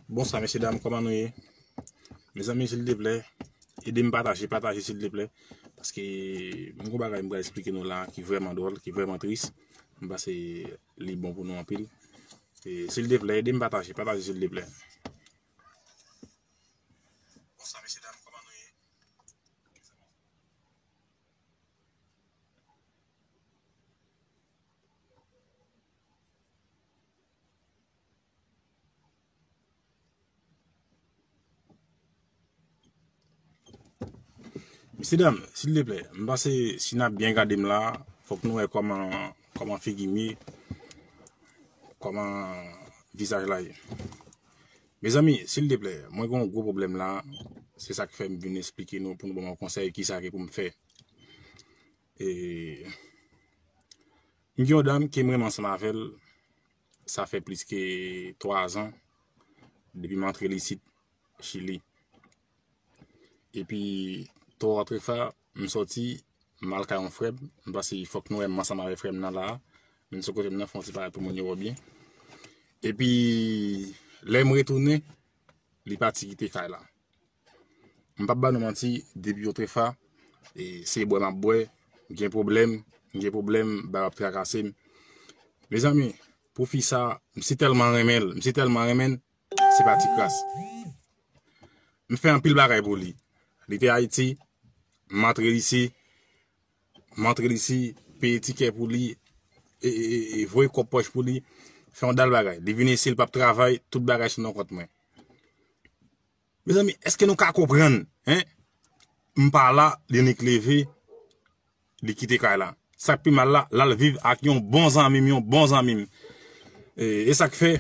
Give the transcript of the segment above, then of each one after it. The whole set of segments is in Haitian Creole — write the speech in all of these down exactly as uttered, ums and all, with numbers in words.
Bonswa, mesye dam, kòman nou ye? Mezanmi, silteplè, ede m pataje, pataje, silteplè. Paske m gon bagay m pral eksplike nou la ki vrèman dwòl, ki vrèman tris. M panse li bon pou nou anpil. E, silteplè, ede m pataje, pataje, silteplè. Bonswa, mesye dam, kòman nou ye? Mesye dam, silteplè, m panse si n ap byen gade m la, fòk nou wè kòman, kòman figi m ye, kòman vizaj la ye. Mezanmi, silteplè, mwen gen yon gwo pwoblèm la, se sa k fè m vin eksplike nou pou nou ban mwen konsèy kisa ki pou m fè. E, m gen yon dam ke m renmen ansanm avè l, sa fè plis ke twa zan depi m antre isit, Chili. Epi, twò trè fwa, m sòti, m al kay yon frè m, m panse fòk nou wè m ansanm avè frè m nan la, menm sou kote m nan, fè yon ti parèt pou moun yo wè byen. Epi, lè m retounen, li pati kite kay la. M p ap ba nou manti, depi yon trè fwa, e, se bwè m ap bwè, gen pwoblèm, gen pwoblèm, bagay ap trakase m. Mezanmi, pou fi sa, m si tèlman renmen l, m si tèlman renmen l, se pa ti kras. M fè anpil bagay pou li. Li te Ayiti, m antre l isi, m antre l isi, peye tikè pou li, e, e, e, e voye kòb pòch pou li, fè yon dal bagay. Li vin isi, li p ap travay, tout bagay sou non kont mwen. Mezanmi, èske nou ka konprann, en? M pa la, li nik leve, li kite kay la. Sa k pi mal la, l al viv ak yon bon zanmi m, yon bon zanmi m. E, e sa k fè,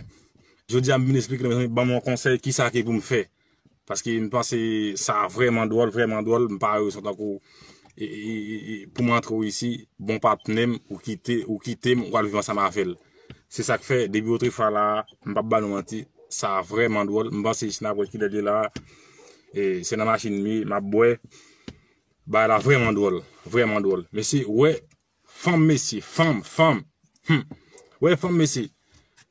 jodi a m vin eksplike nou, mezanmi, ban m yon konsèy, kisa ki pou m fè. Paske m panse sa vrèman dwòl, vrèman dwòl, m pa resanti tankou, e, e, e, e, pou m antre w isi, bon patnè m, ou kite, ou kite m, ou al viv ansanm avè l. Se sa k fè, depi otrefwa la, m p ap ba nou manti, sa vrèman dwòl. M panse si n ap wè kilè l ye la, e, se nan machin m ye, m ap bwè. Bagay la vrèman dwòl, vrèman dwòl. Mesye, wè, fanm, mesye, fanm, fanm. Hmm. Wè, fanm, mesye.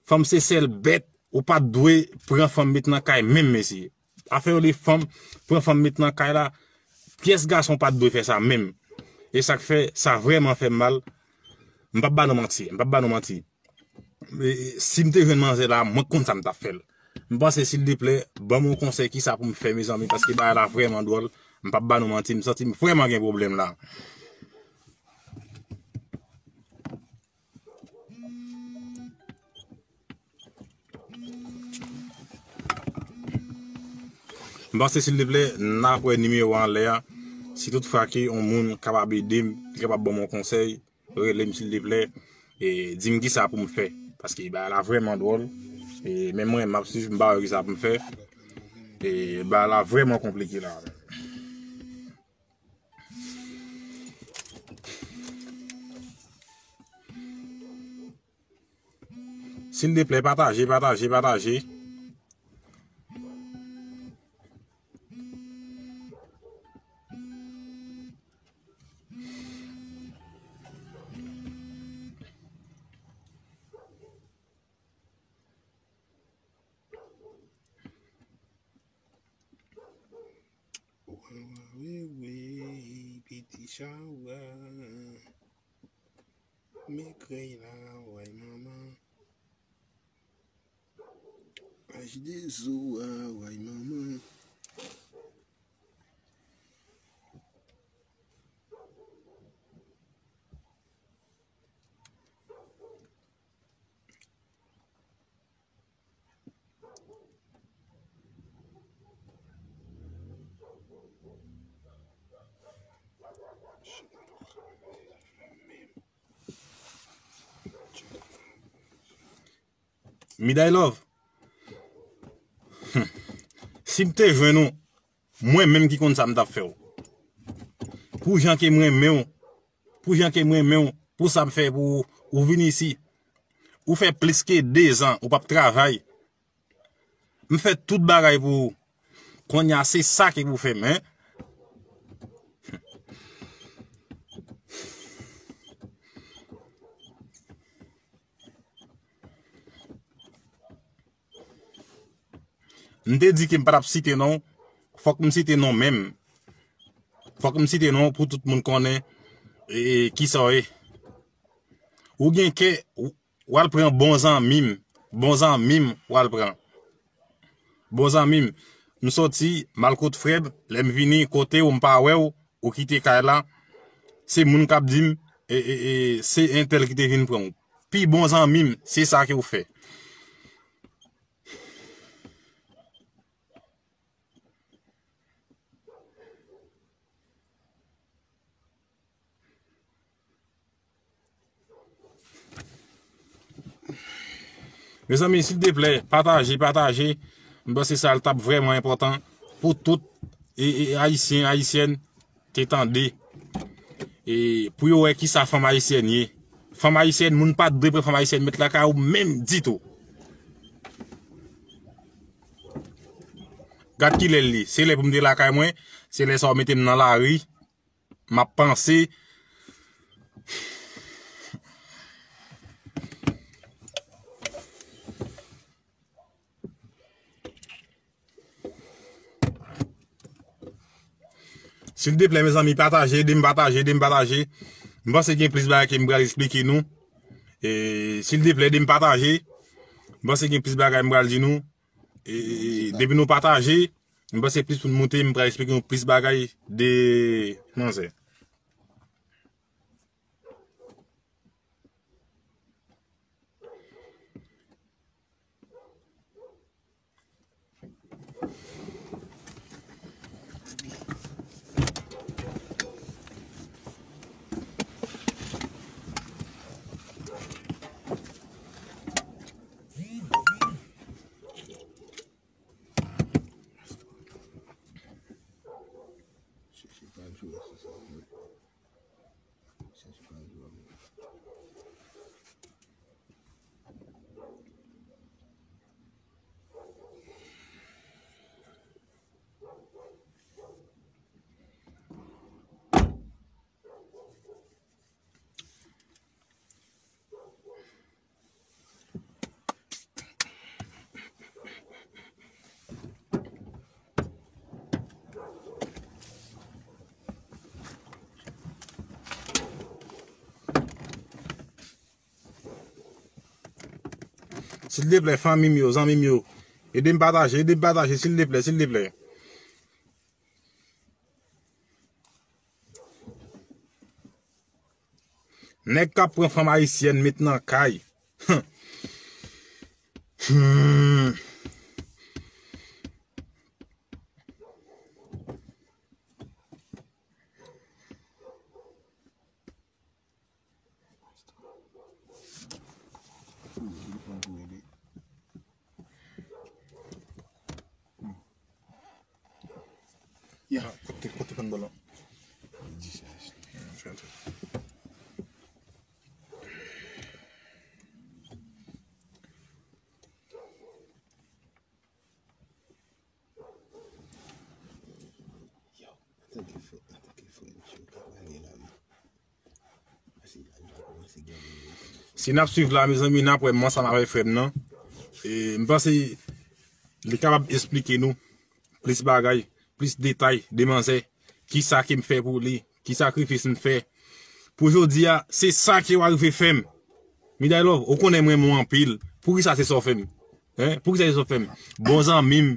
Fanm se sèl bèt, ou pa t dwe pran fanm met nan kay menm, mesye. Afè yo de fanm, pran fanm met nan kay la, pyès gason pa t dwe fè sa menm. E sa k fè, sa vrèman fè m mal. M p ap ba nou manti, m p ap ba nou manti. E, si m te jwenn manzè la, mwen konn sa m t ap fè l. M panse, silteplè, ban m yon konsèy kisa pou m fè, mezanmi, paske bagay la vrèman dwòl. M p ap ba nou manti, m santi m vrèman gen pwoblèm la. M panse, silteplè, n ap wè nimewo a anlè a. Si toutfwa ke yon moun kapab ede m, li kapab ban m yon konsèy, rele m silteplè, e di m kisa pou m fè. Paske bagay la vrèman dwòl. E menm mwen, m ap swiv, m pa wè kisa pou m fè. E bagay la vrèman konplike la. Silteplè, pataje, pataje, pataje. Wawawewe, piti chawa. Men krèy la, way manman. Paj de zo a, way manman. Miday Love. Hmm. Si m te jwenn ou, mwen menm ki konn sa m t ap fè w. Pou jan ke m renmen w, pou jan ke m renmen w, pou sa m fè pou ou, ou vin isi. Ou fè plis ke de zan, ou p ap travay. M fè tout bagay pou ou. Kounye a, se sa ki pou fè m, en. M te di ke m pa t ap site non, fòk m site non menm. Fòk m site non pou tout moun konnen e, e, kisa w ye. Ou gen kè, w, w al pran bon zanmi m. Bon zanmi m, w al pran. Bon zanmi m, m soti, m al kot frè m, lè m vini kote w, m pa wè w, ou kite kay la, se moun k ap di m, e, e, e, se entèl ki te vin pran w. Pi bon zanmi m, se sa ke w fè. Mezanmi, silteplè, pataje, pataje. M panse sa l t ap vrèman enpòtan pou tout e, e, Ayisyen, Ayisyèn te tande. E pou yo wè kisa fanm ayisyèn ye. Fanm ayisyèn, moun pa t dwe pran fanm ayisyèn met lakay ou menm ditou. Gad kilè l ye. Se lè pou m te lakay mwen, se lè sa w mete m nan lari. M ap panse. Silteplè, mezanmi, pataje, ede m pataje, ede m pataje. M panse gen plis bagay ke m pral esplike nou. E, silteplè, ede m pataje. M panse gen plis bagay m pral di nou. E, e, e, depi nou pataje, m panse plis moun moute, m pral esplike nou plis bagay de manzè. Silteplè, fanmi m yo, zanmi m yo, ede m pataje, ede m pataje, silteplè, silteplè. Nèg k ap pran fanm ayisyèn met nan kay. Hmm. Ya, kote, kote fann bò la? Antanke frè, antanke frè, misye ka pale la, wi. Paske la, li pa kòmanse gen moun yo. Si n ap swiv la, mezanmi, n ap wè m ansanm avèk frè m nan. E, m panse li kapab esplike nou plis bagay, plis detay de manzè, kisa ke m fè pou li, ki sakrifis m fè. Pou jodi a, se sa ke w arive fè m. Miday Love, ou konnen mwen renmen w anpil. Poukisa se sa w fè m? Hein? Poukisa se sa w fè m? Bon zanmi m,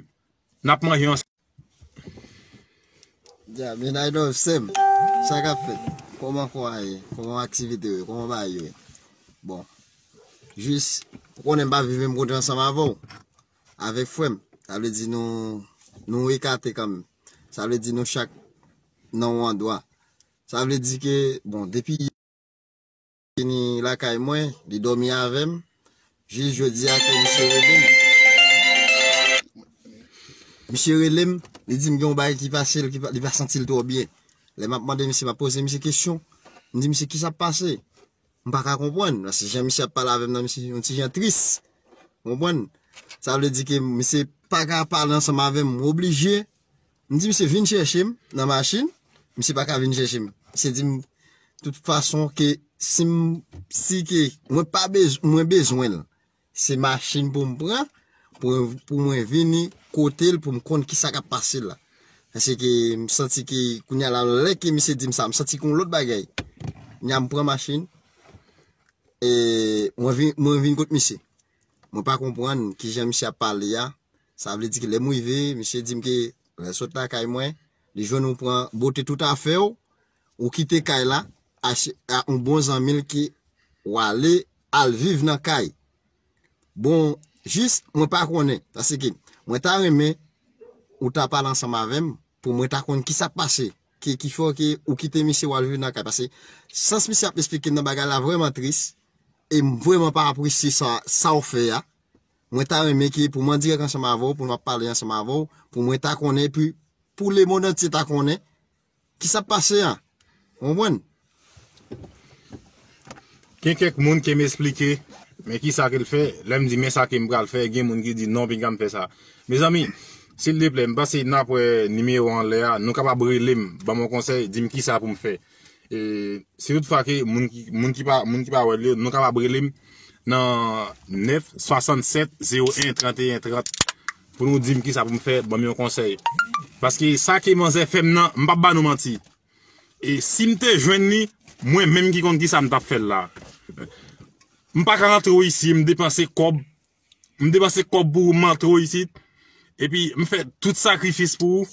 n ap manje ansanm. Ya, men I love sè m. Sa k ap fèt? Kòman kò a ye? Kòman aktivite yo ye? Kòman bagay yo ye? Bon. Jis, ou konnen m pa viv menm kote ansanm avè w. Avèk frè m. Sa vle di nou, nou ekate kanmenm. Sa vle di nou chak nan yon andwa. Sa vle di ke, bon, depi vini lakay mwen, li dòmi avè m, jis jodi a ke misye rele m. Misye rele m, li di m gen yon bagay ki pase l, ki pa, li pa santi l twò byen. Lè m ap mande misye, m ap poze misye kesyon, m di misye, "Kisa k pase?" M pa ka konprann, paske jan misye ap pale avè m nan, misye yon ti jan tris. Ou konprann? Sa vle di ke misye pa ka pale ansanm avè m, m oblije M di misye vin chèche m nan machin, misye pa ka vin chèche m. Misye di m, tout fason ke si m, si ke mwen pa bez-, mwen bezwen l, se machin pou m pran, pou, pou mwen vini kote l pou m konn kisa k ap pase la. Paske m santi ke kounye a la, lè ke misye di m sa, m santi ke yon lòt bagay. Kounye a m pran machin, e mwen vin, mwen vin kot misye. Mwen pa konprann kijan misye ap pale a. Sa vle di ke lè m rive, misye di m ke lè sot lakay mwen, li jwenn ou pran bote tout afè w, ou kite kay la, achte a yon bon zanmi l ke w ale al viv nan kay. Bon, jis mwen pa konnen, paske mwen ta renmen ou ta pale ansanm avè m pou mwen ta konn kisa k pase, ki, ki fè ke ou kite misye w al viv nan kay. Paske sans misye ap esplike m nan bagay la vrèman tris, e m vrèman pa apresye sa, sa w fè a. Mwen ta renmen ke pou mwen dirèk ansanm avè w, pou n ap pale ansanm avè w, pou mwen ta konnen, epi pou lemonn antye ta konnen, kisa k pase a. Ou konprann? Gen kèk moun ke m esplike, men kisa ke l fè, lè m di men sa ke m pral fè, gen moun ki di non, pinga m fè sa. Mezanmi, silteplè, m panse n ap wè nimewo anlè a, nou kapab rele m, ban m yon konsèy, di m kisa pou m fè. E, si toutfwa ke moun ki, moun ki pa, moun ki pa wè l yo, nou kapab rele m nan nèf swasannsèt zewo en trannteyen trant pou nou di m kisa pou m fè, ban m yon konsèy. Paske sa ke manzè fè m nan, m p ap ba nou manti. E si m te jwenn li, mwen menm ki konn kisa m t ap fè l la. M pa ka rantre w isi, m depanse kòb, m depanse kòb pou ou, m antre w isit, epi m fè tout sakrifis pou ou,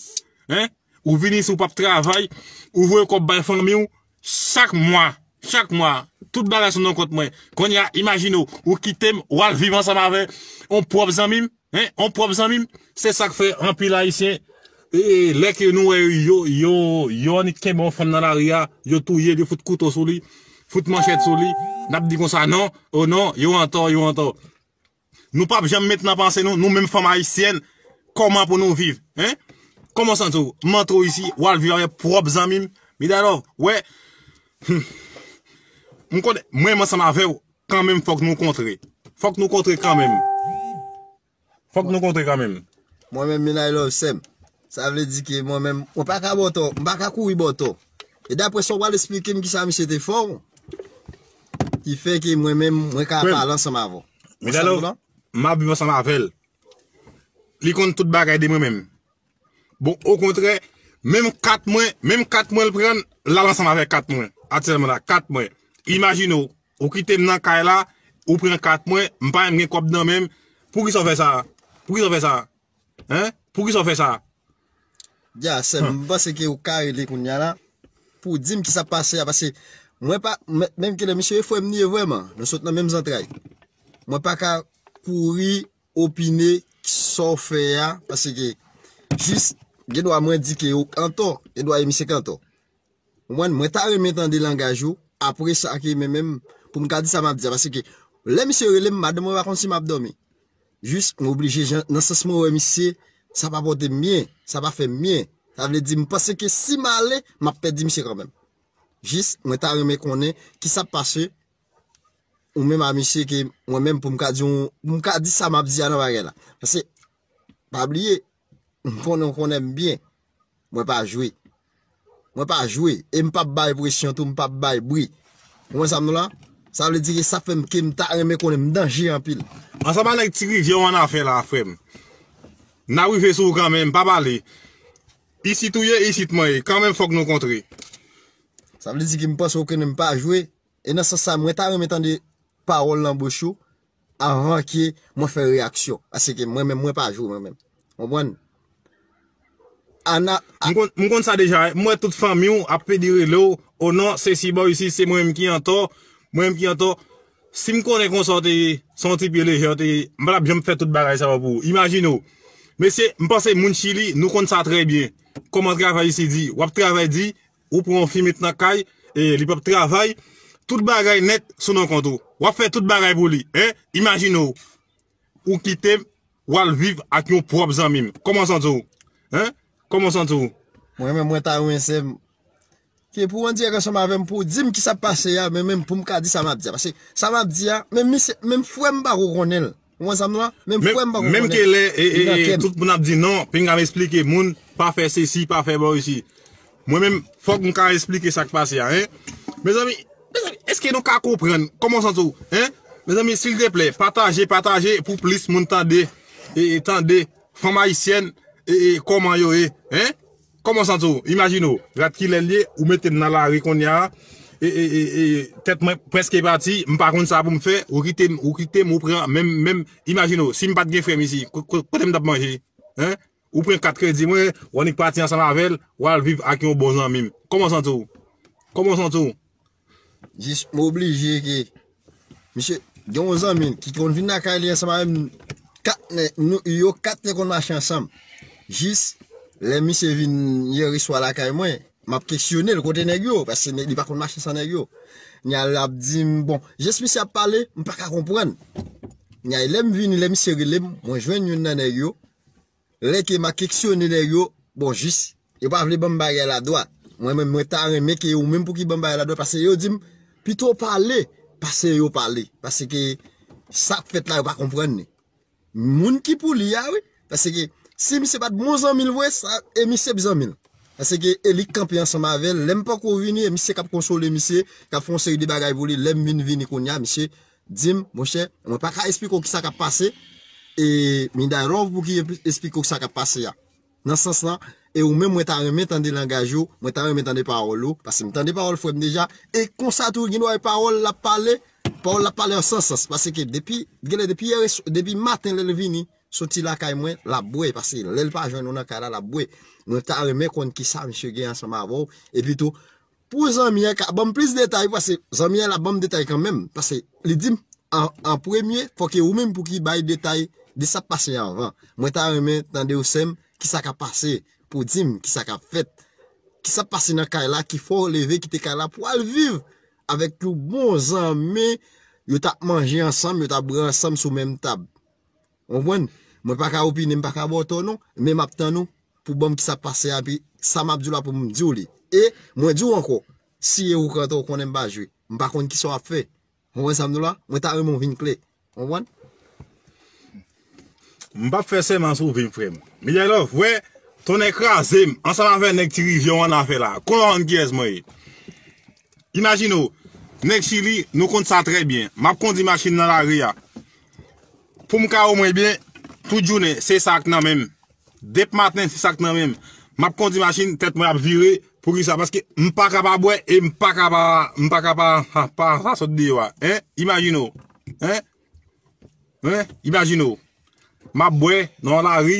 en? Ou vin isi, ou p ap travay, ou voye kòb bay fanmi w, chak mwa, chak mwa, tout bagay sou non kont mwen. Kounye a, imajine w, ou kite m, w al viv ansanm avè yon pwòp zanmi m, en, yon pwòp zanmi m, se sa k fè anpil Ayisyen, e, lè ke nou wè yo, yo, yo annik kenbe yon fanm nan lari a, yo touye l, yo fout kouto sou li, fout manchèt sou li, n ap di konsa non, o non, yo antò, yo antò. Nou p ap janm met nan panse nou, nou menm fanm ayisyèn, kòman pou nou viv, en? Kòman w santi w? M antre w isi, w al viv avèk pwòp zanmi m, Midalòv, wè, hmm, m konnen, mwen menm ansanm avè w, kanmenm fòk nou kontre. Fòk nou kontre kanmenm. Fòk nou kontre kanmenm. Mwen menm, Midalòv, sè m. Sa vle di ke mwen menm, mwen pa ka ba w tò, m pa ka kouri ba w tò. E daprè sa w pral esplike m kisa misye te fè w, ki fè ke mwen menm, mwen ka pale ansanm avè w. Ou santi w la? M ap viv ansanm avè l. Li konn tout bagay de mwen menm. Bon, okontrè, menm kat mwen, menm kat mwen l pran, l al ansanm avèk kat mwen. Aktyèlman la, kat mwen. Imajine w, ou kite m nan kay la, ou pran kat mwen, m pa menm gen kòb nan men m. Poukisa w fè sa? Poukisa w fè sa? Hein? Poukisa w fè sa? Ya, sè m, m panse ke ou ka rele kounye a la pou di m kisa k pase a, paske mwen pa, men- menm ke lè misye e frè m li ye vrèman, nou sot nan menm zantray. Mwen pa ka kouri opine sa w fè a, paske jis, gen dwa mwen di ke ou antò, gen dwa e misye k antò. Ou konprann? Mwen ta renmen tande langaj ou, apre sa ke men menm, pou m ka di sa m ap di a, paske lè misye rele m, madanm mwen pa konn si m ap dòmi. Jis, m oblije, jan, nan sans mwen wè misye, sa pa pote m byen, sa pa fè m byen. Sa vle di, m panse ke si m ale, m ap pèdi misye kanmenm. Jis, mwen ta renmen konnen kisa k pase, ou menm a misye ke mwen menm pou m ka di yon, pou m ka di sa m ap di a nan bagay la. Paske, pa bliye, m konnen w konnen m byen. Mwen pa jwe. Mwen pa jwe. E m p ap bay presyon tou, m p ap bay bri. Ou konprann sa m di w la? Sa vle di ke sa fè m ke m ta renmen konnen m danje anpil. Ansanm a nèg Ti Rivyè w annafè la, frè m. N a rive sou ou kanmenm, pa pale. Isit ou ye, isit mwen ye. Kanmenm fòk nou kontre. Sa vle di ke m panse w konnen m pa jwe. E nan sans sa, mwen ta renmen tande pawòl nan bouch ou anvan ke mwen fè reyaksyon. Paske mwen menm, mwen pa jwe mwen menm. Konprann? Ana, M konn, m konn sa deja. M wè tout fanmi w ap pedi rele w. O non, se si bò isi, se mwen menm ki antò. Mwen menm ki antò. Si m konnen konsa w te ye, se yon ti pye lejè w te ye, m pa t ap janm fè tout bagay sa yo pou ou. Imajine w. Mesye, m panse moun Chili, nou konn sa trè byen. Kòman travay isi di? W ap travay di, ou pran yon fi met nan kay, e li p ap travay, tout bagay nèt sou non kont ou. W ap fè tout bagay pou li, en? Imajine w, ou kite m, w al viv ak yon pwòp zanmi m. Kòman w santi w? En? Kòman w santi w? Mwen menm, mwen ta renmen sè m ke pou w andirèk ansanm avè m, pou w di m kisa k pase a, men menm pou m ka di sa m ap di a. Paske sa m ap di a, menm misye, menm frè m pa ko konnen l. Ou konn sa m la? Menm frè m pa ko konnen l. Menm ke lè e, e, e, tout moun ap di non, pinga m esplike moun, pa fè sesi, pa fè bò isi. Mwen menm, fòk m ka esplike sa k pase a, en? Mezanmi, mezanmi, èske nou ka konprann? Kòman w santi w? En? Mezanmi, silteplè, pataje, pataje pou plis moun tande. e, e tande fanm ayisyèn, e, e kòman yo ye, en? Kòman w santi w? Imajine w, gad kilè l ye, ou mete m nan lari kounye a, e, e, e, e tèt mwen prèske pati, m pa konn sa pou m fè, ou kite m, ou kite m, ou pran, menm, menm, imajine w, si m pa t gen frè m isi, ko-, ko-, kote m t ap manje? En? Ou pran kat kredi mwen, w annik pati ansanm avè l, w al viv ak yon bon zanmi m. Kòman w santi w? Kòman w santi w? Jis m oblije ke misye gen yon zanmi ki konn vin lakay li ansanm avè m. Kat nèg, nou, yo kat nèg konn mache ansanm. Jis lè misye vin yè reswa lakay mwen, m ap kesyone l kote nèg yo, paske li pa konn mache san nèg yo. Nya l ap di m, bon, jan misye ap pale, m pa ka konprann. Nya lè m vini, lè misye rele m, mwen jwenn youn nan nèg yo. Lè ke m a kesyone nèg yo, bon, jis, yo pa vle ban m bagay la dwat. Mwen menm, mwen ta renmen ke ou menm pou ki ban m bagay la dwat, paske yo di m, pito w pale, pase yo pale. Paske sa k fèt la, yo pa konprann li. Moun ki pou li a, wi. Paske si misye pa t bon zanmi l vre, sa, e misye p zanmi l. Paske e li k kanpe ansanm avè l. Lè m poko vini, e misye k ap konsole misye, k ap fè yon seri de bagay pou li. Lè m vin vini kounye a, misye di m, monchè, mwen pa ka esplike w kisa k ap pase, e Miday Love pou ki esplike w kisa k ap pase a. Nan sans lan, e ou menm mwen ta renmen tande langaj ou, mwen ta renmen tande pawòl ou, paske m tande pawòl frè m deja, e konsa tou gen dwa pawòl l ap pale, pawòl l ap pale an sans sans, paske depi, genlè depi yè, depi maten lè l vini, soti lakay mwen, l ap bwè, paske lè l pa jwenn ou nan kay la, l ap bwè. Mwen ta renmen konn kisa misye gen ansanm avè w, epi tou, pou zanmi an ka ban m plis detay, paske zanmi an l ap ban m detay kanmenm, paske li di m an, an premye, fòk e ou menm pou ki bay detay de sa k pase anvan. Mwen ta renmen tande w sè m, kisa k ap pase, pou di m kisa k ap fèt, kisa k pase nan kay la, ki fè w leve kite kay la pou al viv avèk yon bon zanmi, yo t ap manje ansanm, yo t ap bwè ansanm sou menm tab. Ou konprann? Mwen pa ka opine, m pa ka ba w tò non, men m ap tann ou pou ban m kisa k pase a, epi sa m ap di w la pou m di w li. E mwen di w ankò, si e ou k rantre, ou konnen m pa jwe. M pa konn kisa w ap fè. Ou konprann sa m di w la? Mwen ta renmen w vin klè. Ou konprann? M p ap fè sèman sou vi m, frè m. Miday Love, wè, tonnè kraze m, ansanm avè nèg Ti Rivyè w annafè la. Konnen w konn kiyès mwen ye. Imajine w, nèg Chili, nou konn sa trè byen. M ap kondi machin nan lari a. Pou m ka wè w mwen byen, tout jounen, se sa k nan men m. Depi maten, se sa k nan men m. M ap kondi machin, tèt mwen ap vire. Poukisa? Paske m pa ka pa bwè e m pa ka pa, m pa ka pa, pa, pa sot deyò a. En? Imajine w. En? En? Imajine w. M ap bwè nan yon lari.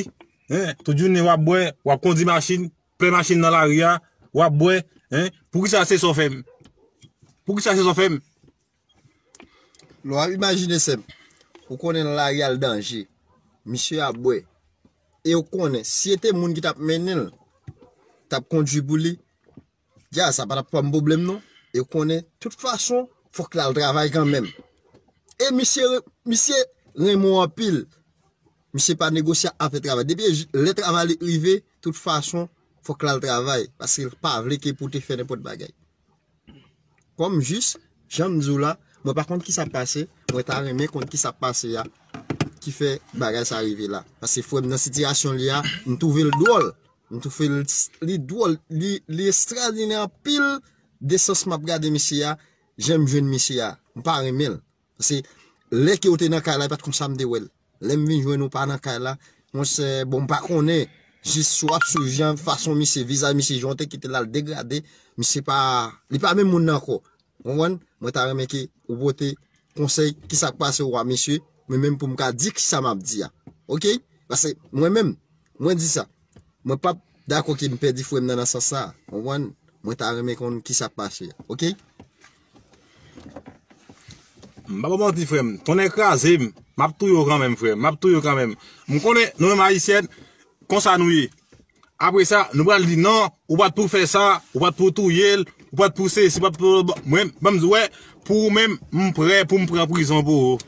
En? Tout jounen w ap bwè, w ap kondi machin, plen machin nan lari a, w ap bwè. En? Poukisa se sa w fè m? Poukisa se sa w fè m? Lè w ap imajine sè m, ou konnen nan lari a l danje. Misye ap bwè. E ou konnen, si se te moun ki t ap mennen l, t ap kondui pou li, dja sa pa t ap pa m pwoblèm non. E ou konnen, tout fason, fòk l al travay kanmenm. E misye, misye renmen w anpil. Misye pa negosye afè travay. Depi lè travay li rive, tout fason, fòk l al travay. Paske l pa vle ke pou te fè nenpòt bagay. Kòm jis, jan m di w la, mwen pa konn kisa k pase, mwen ta renmen konn kisa k pase a, ki fè bagay sa rive la. Paske frè m nan sitiyasyon li a, m twouve l dwòl. M twouve l, li dwòl, li, li estradinè anpil de sans m ap gade misye a, jan m jwenn misye a. M pa renmen l. Paske lè ke w te nan kay la, e pa t konsa m te wè l. Lè m vin jwenn ou pa nan kay la, monchè, bon, m pa konnen. Jis w ap swiv jan fason misye, vizaj misye, jan w te kite l al degrade, misye pa, li pa menm moun nan ankò. Ou konprann? Mwen ta renmen ke ou pote konsèy, kisa k pase w a misye, men menm pou m ka di kisa m ap di a. Oke? Paske mwen menm, mwen di sa. Mwen p ap dakò ke m pèdi frè m nan, nan sans sa. Ou konprann? Mwen ta renmen konn kisa k pase a. Oke? M pa ba w manti, frè m. Tonnè kraze m. M ap touye w kanmenm, frè m. M ap touye w kanmenm. M konnen nou menm Ayisyèn, konsa nou ye. Apre sa, nou pral di non, ou pa t pou fè sa, ou pa t pou touye l, ou pa t pou sesi, ou pa t pou. Mwen, ban m di w, wè, pou ou menm, m prè pou m pran prizon pou ou.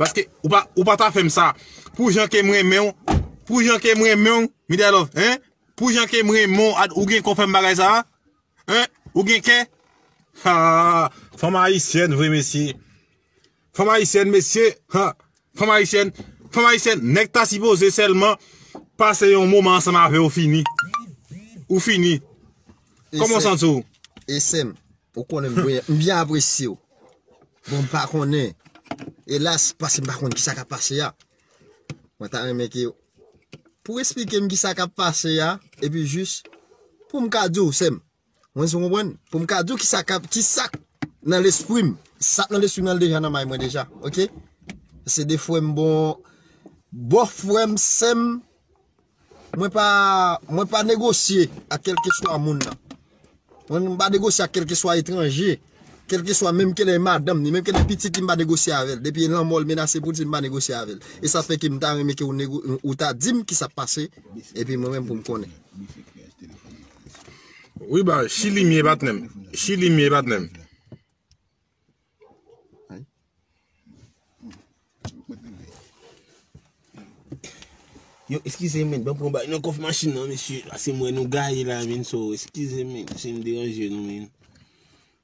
Paske ou pa, ou pa ta fè m sa. Pou jan ke m renmen w, pou jan ke m renmen w, Miday Love, en? Pou jan ke m renmen w, ou gen kò fè m bagay sa a? En? Ou gen kè? Ha! Fanm ayisyèn vre, mesye. Fanm ayisyèn, mesye. Ha! Fanm ayisyèn, fanm ayisyèn, nèg ta sipoze sèlman pase yon moman ansanm avè w, fini. Ou fini. Kòman w santi w? E sè m, ou konnen m byen, m byen apresye w. Bon, m pa konnen. Elas, paske m pa konn kisa k ap pase a. Mwen ta renmen ke pou w esplike m kisa k ap pase a, epi jis pou m ka di w, sè m. Mwen, si w konprann, pou m ka di w kisa k ap, kisa k nan lespri m. Sa k nan lespri m nan, l deja nan may mwen deja, oke? Se de frè m, bon, bò frè m, sè m, mwen pa, mwen pa negosye ak kèlkeswa moun nan. Mwen, m pa negosye ak kèlkeswa etranje. Kèlkeswa, menm ke lè e madanm ni, menm ke lè pitit li, m pa negosye avè l. Depi e lanmò l menase pou l, si m pa negosye avè l. E sa fè ke m ta renmen ke w nego-, ou ta di m kisa k pase, epi mwen menm pou m konnen. Wi, ba, chi limyè, patnè m. Chi limyè, patnè m. Yo, eskize, men, ban m pran bay nan kòf machin nan, mesye. Paske m wè nou gaye la, men, so, eskize, men, si m deranje nou, men.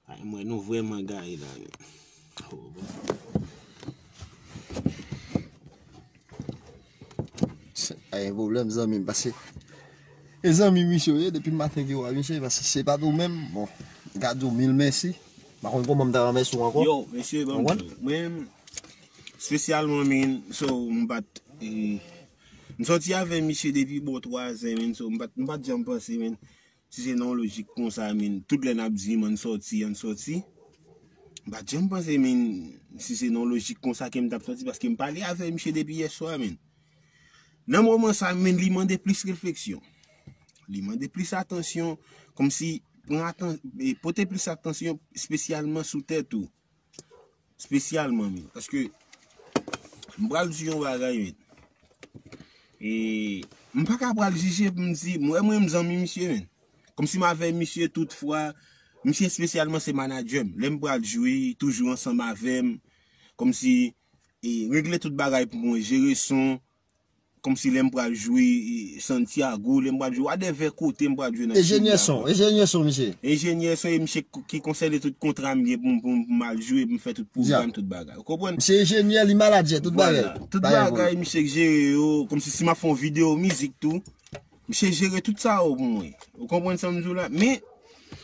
Ay, m wè nou vrèman gaye la, men. Oh, bon. Ay, pwoblèm, zanmi m, paske e zanmi misye w ye, depi maten ke w a misye, paske se pa tou menm, bon, m ka di w mil mèsi. M pa konn kòman m ta ranmèsi w ankò. Yo, mesye, ban m di w. Mwen, espesyalman, men, so, m pa t, e, m sòti avè misye depi bò twazè, men, so, m pa t, m pa t janm panse, men, si se nan yon lojik konsa, men, tout lè n ap di, ann sòti, ann sòti. M pa t janm panse, men, si se nan yon lojik konsa ke m t ap sòti, paske m pale avè misye depi yèswa, men. Nan moman sa, men, li mande plis refleksyon. Li mande plis atansyon, kòmsi pran atan-, e, pote plis atansyon espesyalman sou tèt ou. Espesyalman, men. Paske m pral di yon bagay, men. E m pa ka pral jije pou m di, m wè mwen, m zanmi misye, men. Kòmsi m avè misye tout fwa, misye espesyalman se manadjè m. Lè m pral jwe, toujou ansanm avè m. Kòmsi, e, regle tout bagay pou mwen, jere son, kòmsi lè m pral jwe, e, Santiago, lè m pral jwe, whatever kote m pral jwe nan Chili. Enjenyè son, enjenyè son, misye. Enjenyè son, e misye k-, ki konsène tout kontra m gen pou m, pou m, pou m al jwe, pou m fè tout pwogram, tout bagay. Ou konprann? Misye enjenyè, li manadjè, tout bagay. Vwala. Tout bagay, misye k jere yo, kòmsi si m ap fè yon videyo mizik tou, misye jere tout sa yo pou mwen. Ou konprann sa m di w la? Men,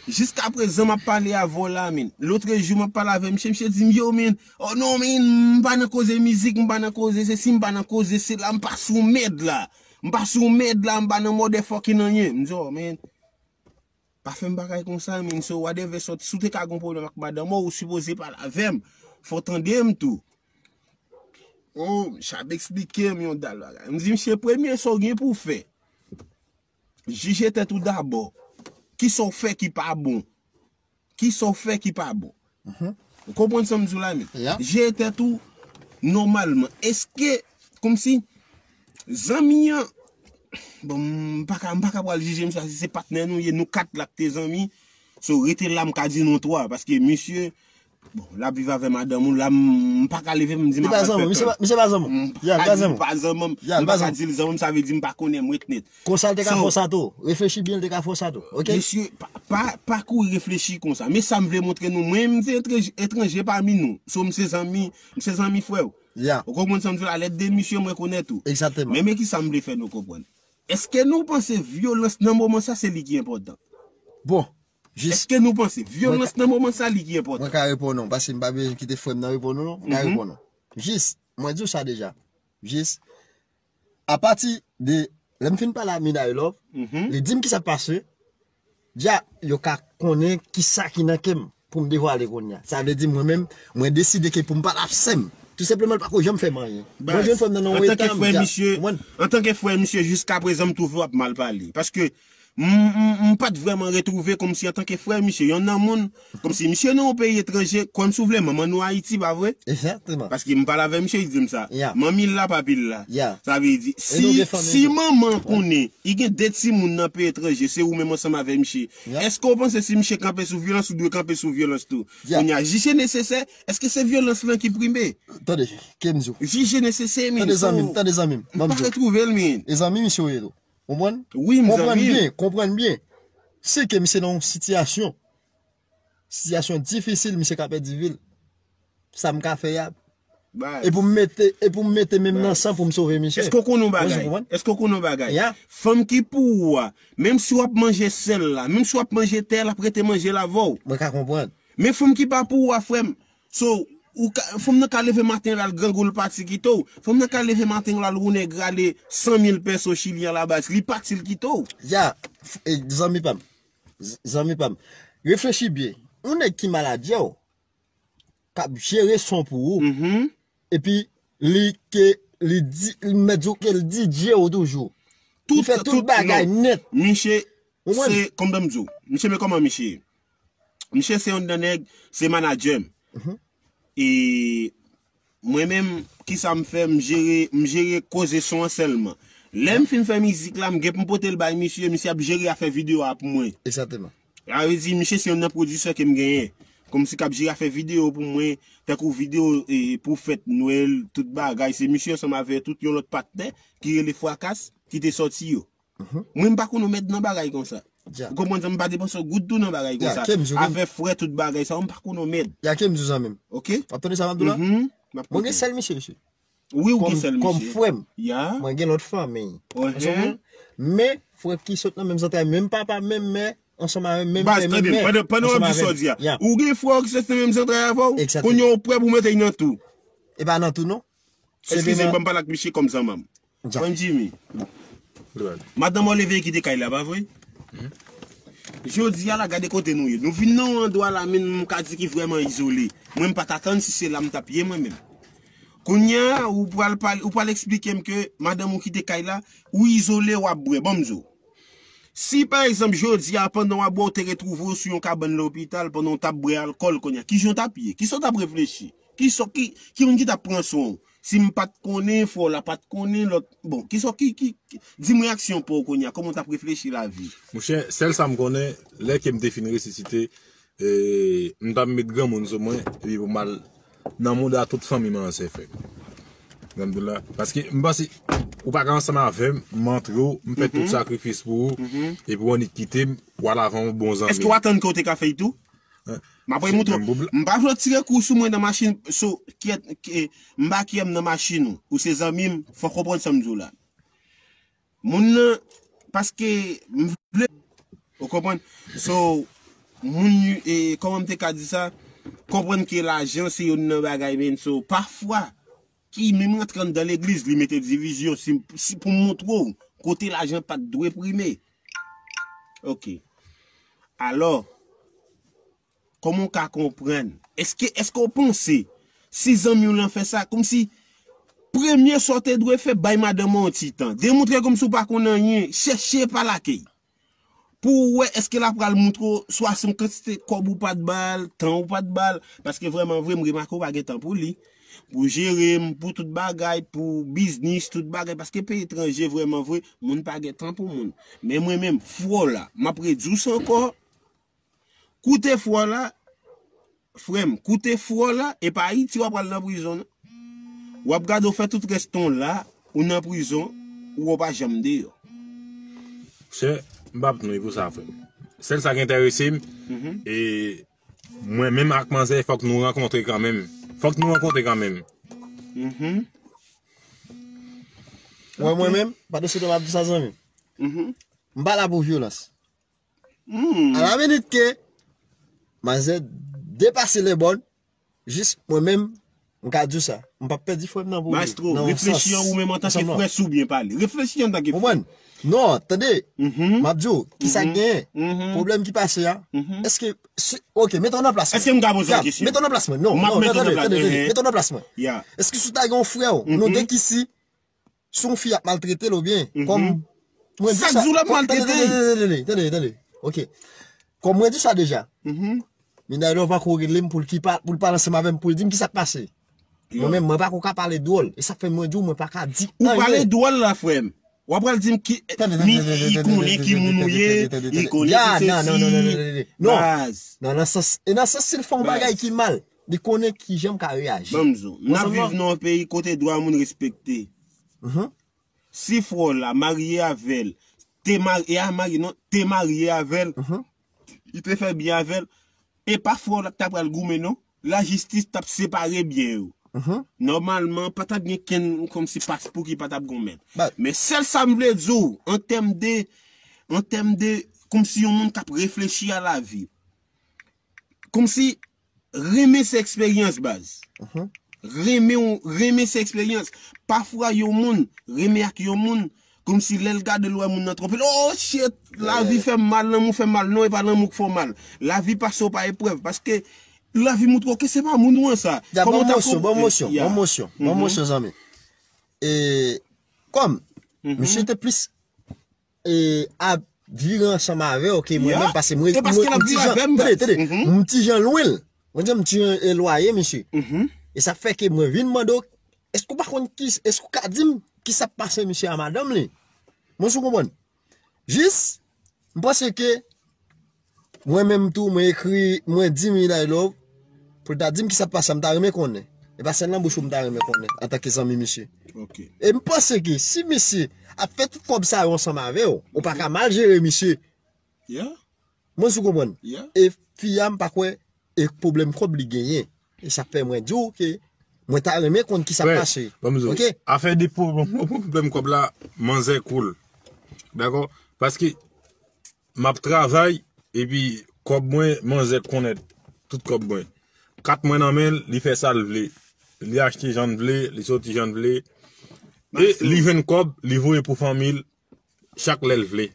jiskaprezan, m ap pale avè w la, men. Lotrejou, m ap pale avè misye, misye di m, yo, men, oh non, men, m pa nan koze mizik, m pa nan koze sesi, m pa nan koze sela, m pa sou mèd la. M pa sou mèd la, m pa nan motherfucking anyen. M di, oh, men, pa fè m bagay konsa, men, so, whatever sòt, si w te ka gon pwoblèm ak madanm ou, ou sipoze pale avè m. Fò w tande m tou. Oh, misye ap eksplike m yon dal bagay. M di, misye, premye sa w gen pou w fè, jije tèt ou dabò. Kisa w fè ki pa bon? Kisa w fè ki pa bon? Ou konprann sa m di w la, men? Jije tèt ou nòmalman. Èske, kòmsi, zanmi an, bon, m pa ka, m pa ka pral jije misye, se patnè nou ye, nou kat la k te zanmi. So, rete la, m ka di nou twa, paske misye, bon, l ap viv avè madanm ou, la, m, m pa ka leve, m di m ap al fè kòb. Misye pa zanmi w, misye pa zanmi w. M pa ka di l pa zanmi m, m pa ka di l zanmi m, sa vle di m pa konnen, m ret nèt. Konsa l te ka fè w sa tou. Reflechi byen, l te ka fè w sa tou. Oke? Mesye, pa, pa, pa kouri reflechi konsa. Men sa m vle montre nou, mwen, m se etranje, etranje pami nou. So, m se zanmi, m se zanmi frè w. Ou konprann sa m di w la, lè de misye, m rekonèt ou. Egzakteman. Men, men kisa m vle fè nou konprann. Èske nou panse vyolans nan moman sa, se li ki enpòtan? Bon, jis. Èske nou panse vyolans nan moman sa, li ki enpòtan? Mwen ka reponn ou, paske m pa bezwen kite frè m nan reponn ou, non. Mwen ka reponn ou. Jis, mwen di w sa deja. Jis, apati de, lè m fin pale a Mina I Love, li di m kisa k pase, dja, yo ka konnen kisa ki nan kè m pou m devwale kounye a. Sa vle di mwen menm, mwen deside ke pou m pale ap sè m. Tou senpleman, l pako janm fè m anyen. Mwen jwenn frè m nan yon eta, m dja, ou konprann? Antanke frè misye, jiskaprezan, m twouve w ap mal pale. Paske m, m, m pa t vrèman retwouve kòmsi antanke frè misye, yon nan moun, kòmsi misye nan yon peyi etranje, kwè m si w vle, manman nou Ayiti, pa vre? Egzakteman. Paske m pale avè misye, li di m sa. Manmi l la, papi l la. Sa vle di, si, si manman konnen, li gen de timoun nan peyi etranje, se ou menm ansanm avè misye. Èske w panse si misye kanpe sou vyolans, ou dwe kanpe sou vyolans tou? Kounye a, jije nesesè, èske se vyolans lan ki prime? Tande, ke m di w. Jije nesesè, men. Tande zanmi m, tande zanmi m. M pa retwouve l, men. E zanmi misye w ye tou. Konprann? Wi, m zanmi. Konprann byen, konprann byen. Si ke misye nan yon sitiyasyon, sitiyasyon difisil, misye ka pèdi vi l. Sa m ka fè a. E pou m mete, e pou m mete men m nan san pou m sove misye. Èske w konn yon bagay? Èske w konn yon bagay? Fanm ki pou ou a, menm si w ap manje sèl la, menm si w ap manje tè, l ap rete manje l avè w. Mwen ka konprann. Men fanm ki pa pou ou a, frè m, so, Ou ka, fanm nan ka leve maten, l al grangou, l pati kite w. Fanm nan ka leve maten, l al wounen grale san mil pèso chilyen alabaz, li pati, l kite w. Ya, f- e, zanmi pa m. Z- Zanmi pa m. Reflechi byen. Yon nèg ki maladye w, k ap jere son pou ou, Mhm. epi li ke li di, li mèt di w ke l D J w toujou. Li Tout, fè tout tout, bagay non. Nèt. Miche, Ou konprann? Se, kòm m di w, miche, men kòman miche ye? Miche se yon nan nèg, se manadjè m. Mhm. E mwen menm, kisa m fè, m jere, m jere koze son an sèlman. Lè m fin fè mizik la, m gen pou m pote l bay misye, misye ap jere afè videyo a pou mwen. Egzakteman. Sa vle di, misye se yon nan pwodisè ke m genyen. Kòmsi k ap jere afè videyo pou mwen, tankou videyo e, pou fèt Nwèl, tout bagay. Se misye ansanm avè tout yon lòt patnè ki rele Frakas, ki te sòti yo. Mhm. Mwen, m pa konn yon mèd nan bagay konsa. Dja. Ou konprann sa? M pa depanse yon goud tou nan bagay Ya, konsa. Kemzo, Kemzo. Afè frè, tout bagay sa, m pa konn yon mèd. Ya, Kemzo, zanmi m. Ok? W ap tande sa m ap di w la? Mhm. M ap Mwen gen koute. Sèl misye, mesye. Wi, ou gen Kòm, sèl kòm misye. Frè m. Ya. Mwen gen lòt fanmi. Ou Enhen. Konprann? Men, frè ki sot nan menm zantray, menm papa, menm mè, ansanm avè menm Baz, pè, menm tande, mè, pandan, pandan w ap ansanm di sa w avè di a. Ya. Ou gen frè w ki sot nan menm zantray avè w? Egzakteman. Kounye a ou prè pou mete l nan tou. E pa nan tou, non. Eskize m, ban m pale ak misye kòm zanmi m. Dja. Ban Jimmy. Madanm w leve kite kay la, pa vre? Jodi a la, gade kote nou ye. Nou vin nan yon andwa la, menm m ka di ki vrèman izole. Mwen, m pa t atann si se la m t ap ye, mwen menm. Kounye a, ou pral pale, ou pral eksplike m ke madanm ou kite kay la, ou izole, w ap bwè. Ban m di w. Si, pa egzanp, jodi a, pandan w ap bwè, ou te retwouve w sou yon kabann lopital, pandan w t ap bwè alkòl, kounye a, kijan w t ap ye? Kisa w t ap reflechi? Kisa, ki, ki moun ki t ap pran swen w? Si m pa t konnen, frè w la pa t konnen, lòt, bon, kisa, ki, ki, ki, di m reyaksyon pa w kounye a, kòman w t ap reflechi lavi? Monchè, sèl sa m konnen, lè ke m te fin resisite, e, m t ap met granmoun sou mwen, epi pou m al nan mouda tout fanmi m an, se fè. Alhamdulillah. Paske m panse, ou pa ka ansanm avè m, m antre w, m fè tout Mhm. sakrifis pou ou, Mhm. epi w annik kite m, w al avè yon bon zanmi. Èske w atann ke w te ka fè l tou? Hein? M ap Se moutre w. Menm pwoblèm. M pa vle w tire kou sou mwen nan machin, so, kyèt, ke, m pa kyè m nan machin ou. Ou se zanmi m, fòk w konprann sa m di w la. Moun nan, paske m vle, ou konprann? So, moun, e, kòman m te ka di sa? Konprann ke lajan se youn nan bagay, men so, pafwa, ki menm rantre anndan legliz, li mete divizyon, si, si pou m montre w, kote lajan pa t dwe prime. Ok. Alò, kòman w ka konprann? Èske, èske w panse, si zanmi w lan fè sa, kòmsi, premye sa w te dwe fè, bay madanm ou yon ti tan. Demontre kòmsi w pa konn anyen, chèche pale ak li. Pou w wè, èske l ap pral montre w swa se yon kantite kòb ou pa t ba l, tan ou pa t ba l, paske vrèman vre, m remake w pa gen tan pou li. Pou jere m, pou tout bagay, pou biznis, tout bagay, paske peyi etranje, vrèman vre, moun pa gen tan pou moun. Men mwen menm, frè w la, m ap redi w sa ankò, Koute frè w la, frè m, koute frè w la, e pa Ayiti w ap pral nan prizon, non. W ap gade w fè tout rès tan w la, ou nan prizon, ou w pa janm deyò. Chè, m p ap nou pou sa, frè m. Sèl sa k enterese m, Mhm. e mwen menm ak manzè, fòk nou rankontre kanmenm. Fòk nou rankontre kanmenm. Mhm. Wè, mwen menm, pa de sou twa m ap di sa, zanmi. Mhm. M pa la pou vyolans. Hmm. A la minit ke manzè depase lè bòn, jis mwen menm, m ka di w sa. M p ap pèdi frè m nan pou li. Maestro, nan yon reflechi sans, an ou menm antanke ansanm nan. Frè si w byen pale. Reflechi antanke frè. Konprann? Non, tande. Mhm. M ap di w, kisa k Mhm. genyen? Mhm. Pwoblèm ki pase a. Mhm. Èske, si, ok, mete w nan plas mwen. Èske m ka poze yon Gad, kesyon? Mete w nan plas mwen. Non, M ap non, mete w tande, nan plas tande, mwen. Tande, Mhm. mete w nan plas mwen. Ya. Èske si w ta gen yon frè w, nou Mhm. de ki si, si yon fi ap maltrete l oubyen, Mhm. kòm mwen di Sa sa, k di w l ap kòm, tande, maltrete tande, l? Tande, tande, tande, tande. Ok. Kòm mwen di sa deja. Mhm. Minaylo pako rele m pou l ki pa, pou l pale ansanm avè m, pou l di m kisa k pase. Yo. Mwen menm, mwen pako ka pale dwòl. E sa k fè mwen di w, mwen pa ka di Ou pale anyen. Dwòl la, frè m. W ap pral di m ki, Tande, tande, mi, tande, li tande, konnen tande, ki tande, moun ou tande, ye, tande, tande, li tande. Konnen Ya, ki nan, nan, nan, nan, sesi. Nan, nan, nan, nan, nan, nan. Baz. Nan, nan sans, e nan sans si l fè yon Baz. Bagay ki mal, li konnen kijan m ka reyaji. Ban m di w, n ap Ansanm viv nan. Nan yon peyi kote dwa moun respekte. Mhm. Si frè w la marye avè l, te marye, e a marye non, te marye avè l, Mhm. li te fè byen avè l, e pa frè w la k ta pral goumen non, lajistis t ap separe byen yo. Mhm. Nòmalman, pa t ap gen kenn kòmsi pas pou ki pa t ap gon mèt. But Men sèl sa m vle di w, an tèm de, an tèm de, kòmsi yon moun k ap reflechi a lavi. Kòmsi Renmen se eksperyans, baz. Renmen, renmen se eksperyans. Pafwa yon moun renmen ak yon moun, kòmsi lè l gade l wè moun nan twonpe l, oh shit, lavi fè m mal, lanmou fè m mal. Non, e pa lanmou k fè w mal. Lavi pase w pa eprèv, paske lavi moutre w ke se pa moun ou an sa. Ya, ban m mosyon, ban m mosyon, ban m mosyon, ban m mosyon, zanmi. E, kòm, misye te plis e, ap vire ansanm avè w ke mwen menm, paske mwen, mwen, m ti jan, tande, tande, m ti jan lwen l. Mwen di m ti jan elwaye misye. E sa fè ke mwen vin mande w, èske w pa konn ki, èske w ka di m ki sa k pase misye a madanm li? Mwen si w konprann. Jis, m panse ke mwen menm tou, mwen ekri, mwen di Miday Love, pou l ta di m ki sa k pase a, m ta renmen konnen. E pa sèl nan bouch ou m ta renmen konnen, antanke zanmi misye. E m panse ke si misye ap fè tout kòb sa yo ansanm avè w, ou pa ka mal jere misye. Mwen si w konprann. E fi a, m pa kwè e pwoblèm kòb li genyen. E sa fè mwen di w ke mwen ta renmen konn ki sa k pase. Ban m di w, afè de pwoblèm, pwoblèm kòb la, manzè cool. Dakò? Paske m ap travay, epi kòb mwen, manzè konnen tout kòb mwen. Kat mwen nan men l, li fè sa l vle. Li achte jan l vle, li soti jan l vle. E li jwenn kòb, li voye pou fanmi l chak lè l vle.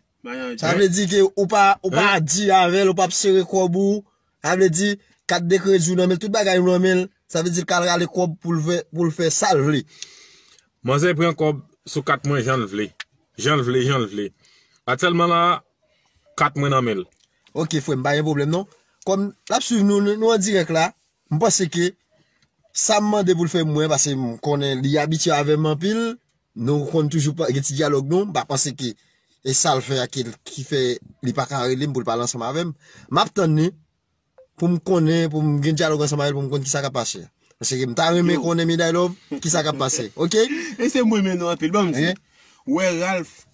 Sa vle di ke ou pa, ou pa di avè l, ou p ap sere kòb ou. Sa vle di, kat de kredi ou nan men l, tout bagay ou nan men l. Sa vle di l ka rale kòb pou l fè, pou l fè sa l vle. Manzè pran kòb sou kat mwen jan l vle. Jan l vle, jan l vle. Aktyèlman la, kat mwen nan men l. Ok, frè m, pa gen pwoblèm non. Kòm l ap swiv nou, nou, nou an dirèk la, m panse ke sa m mande pou l fè mwen, paske m konnen li abitye avè m anpil, nou konn toujou pa, gen ti dyalòg nou, m pa panse ke e sa l fè a ki, ki fè li pa ka rele m pou l pale ansanm avè m. M ap tann li, pou m konnen, pou m gen dyalòg ansanm avè l, pou m konn ki sa k ap pase. Paske m ta renmen konnen, Miday Love, ki sa k ap pase. Ok? E se mwen menm nou anpil. Ban m di. Wè Ralph,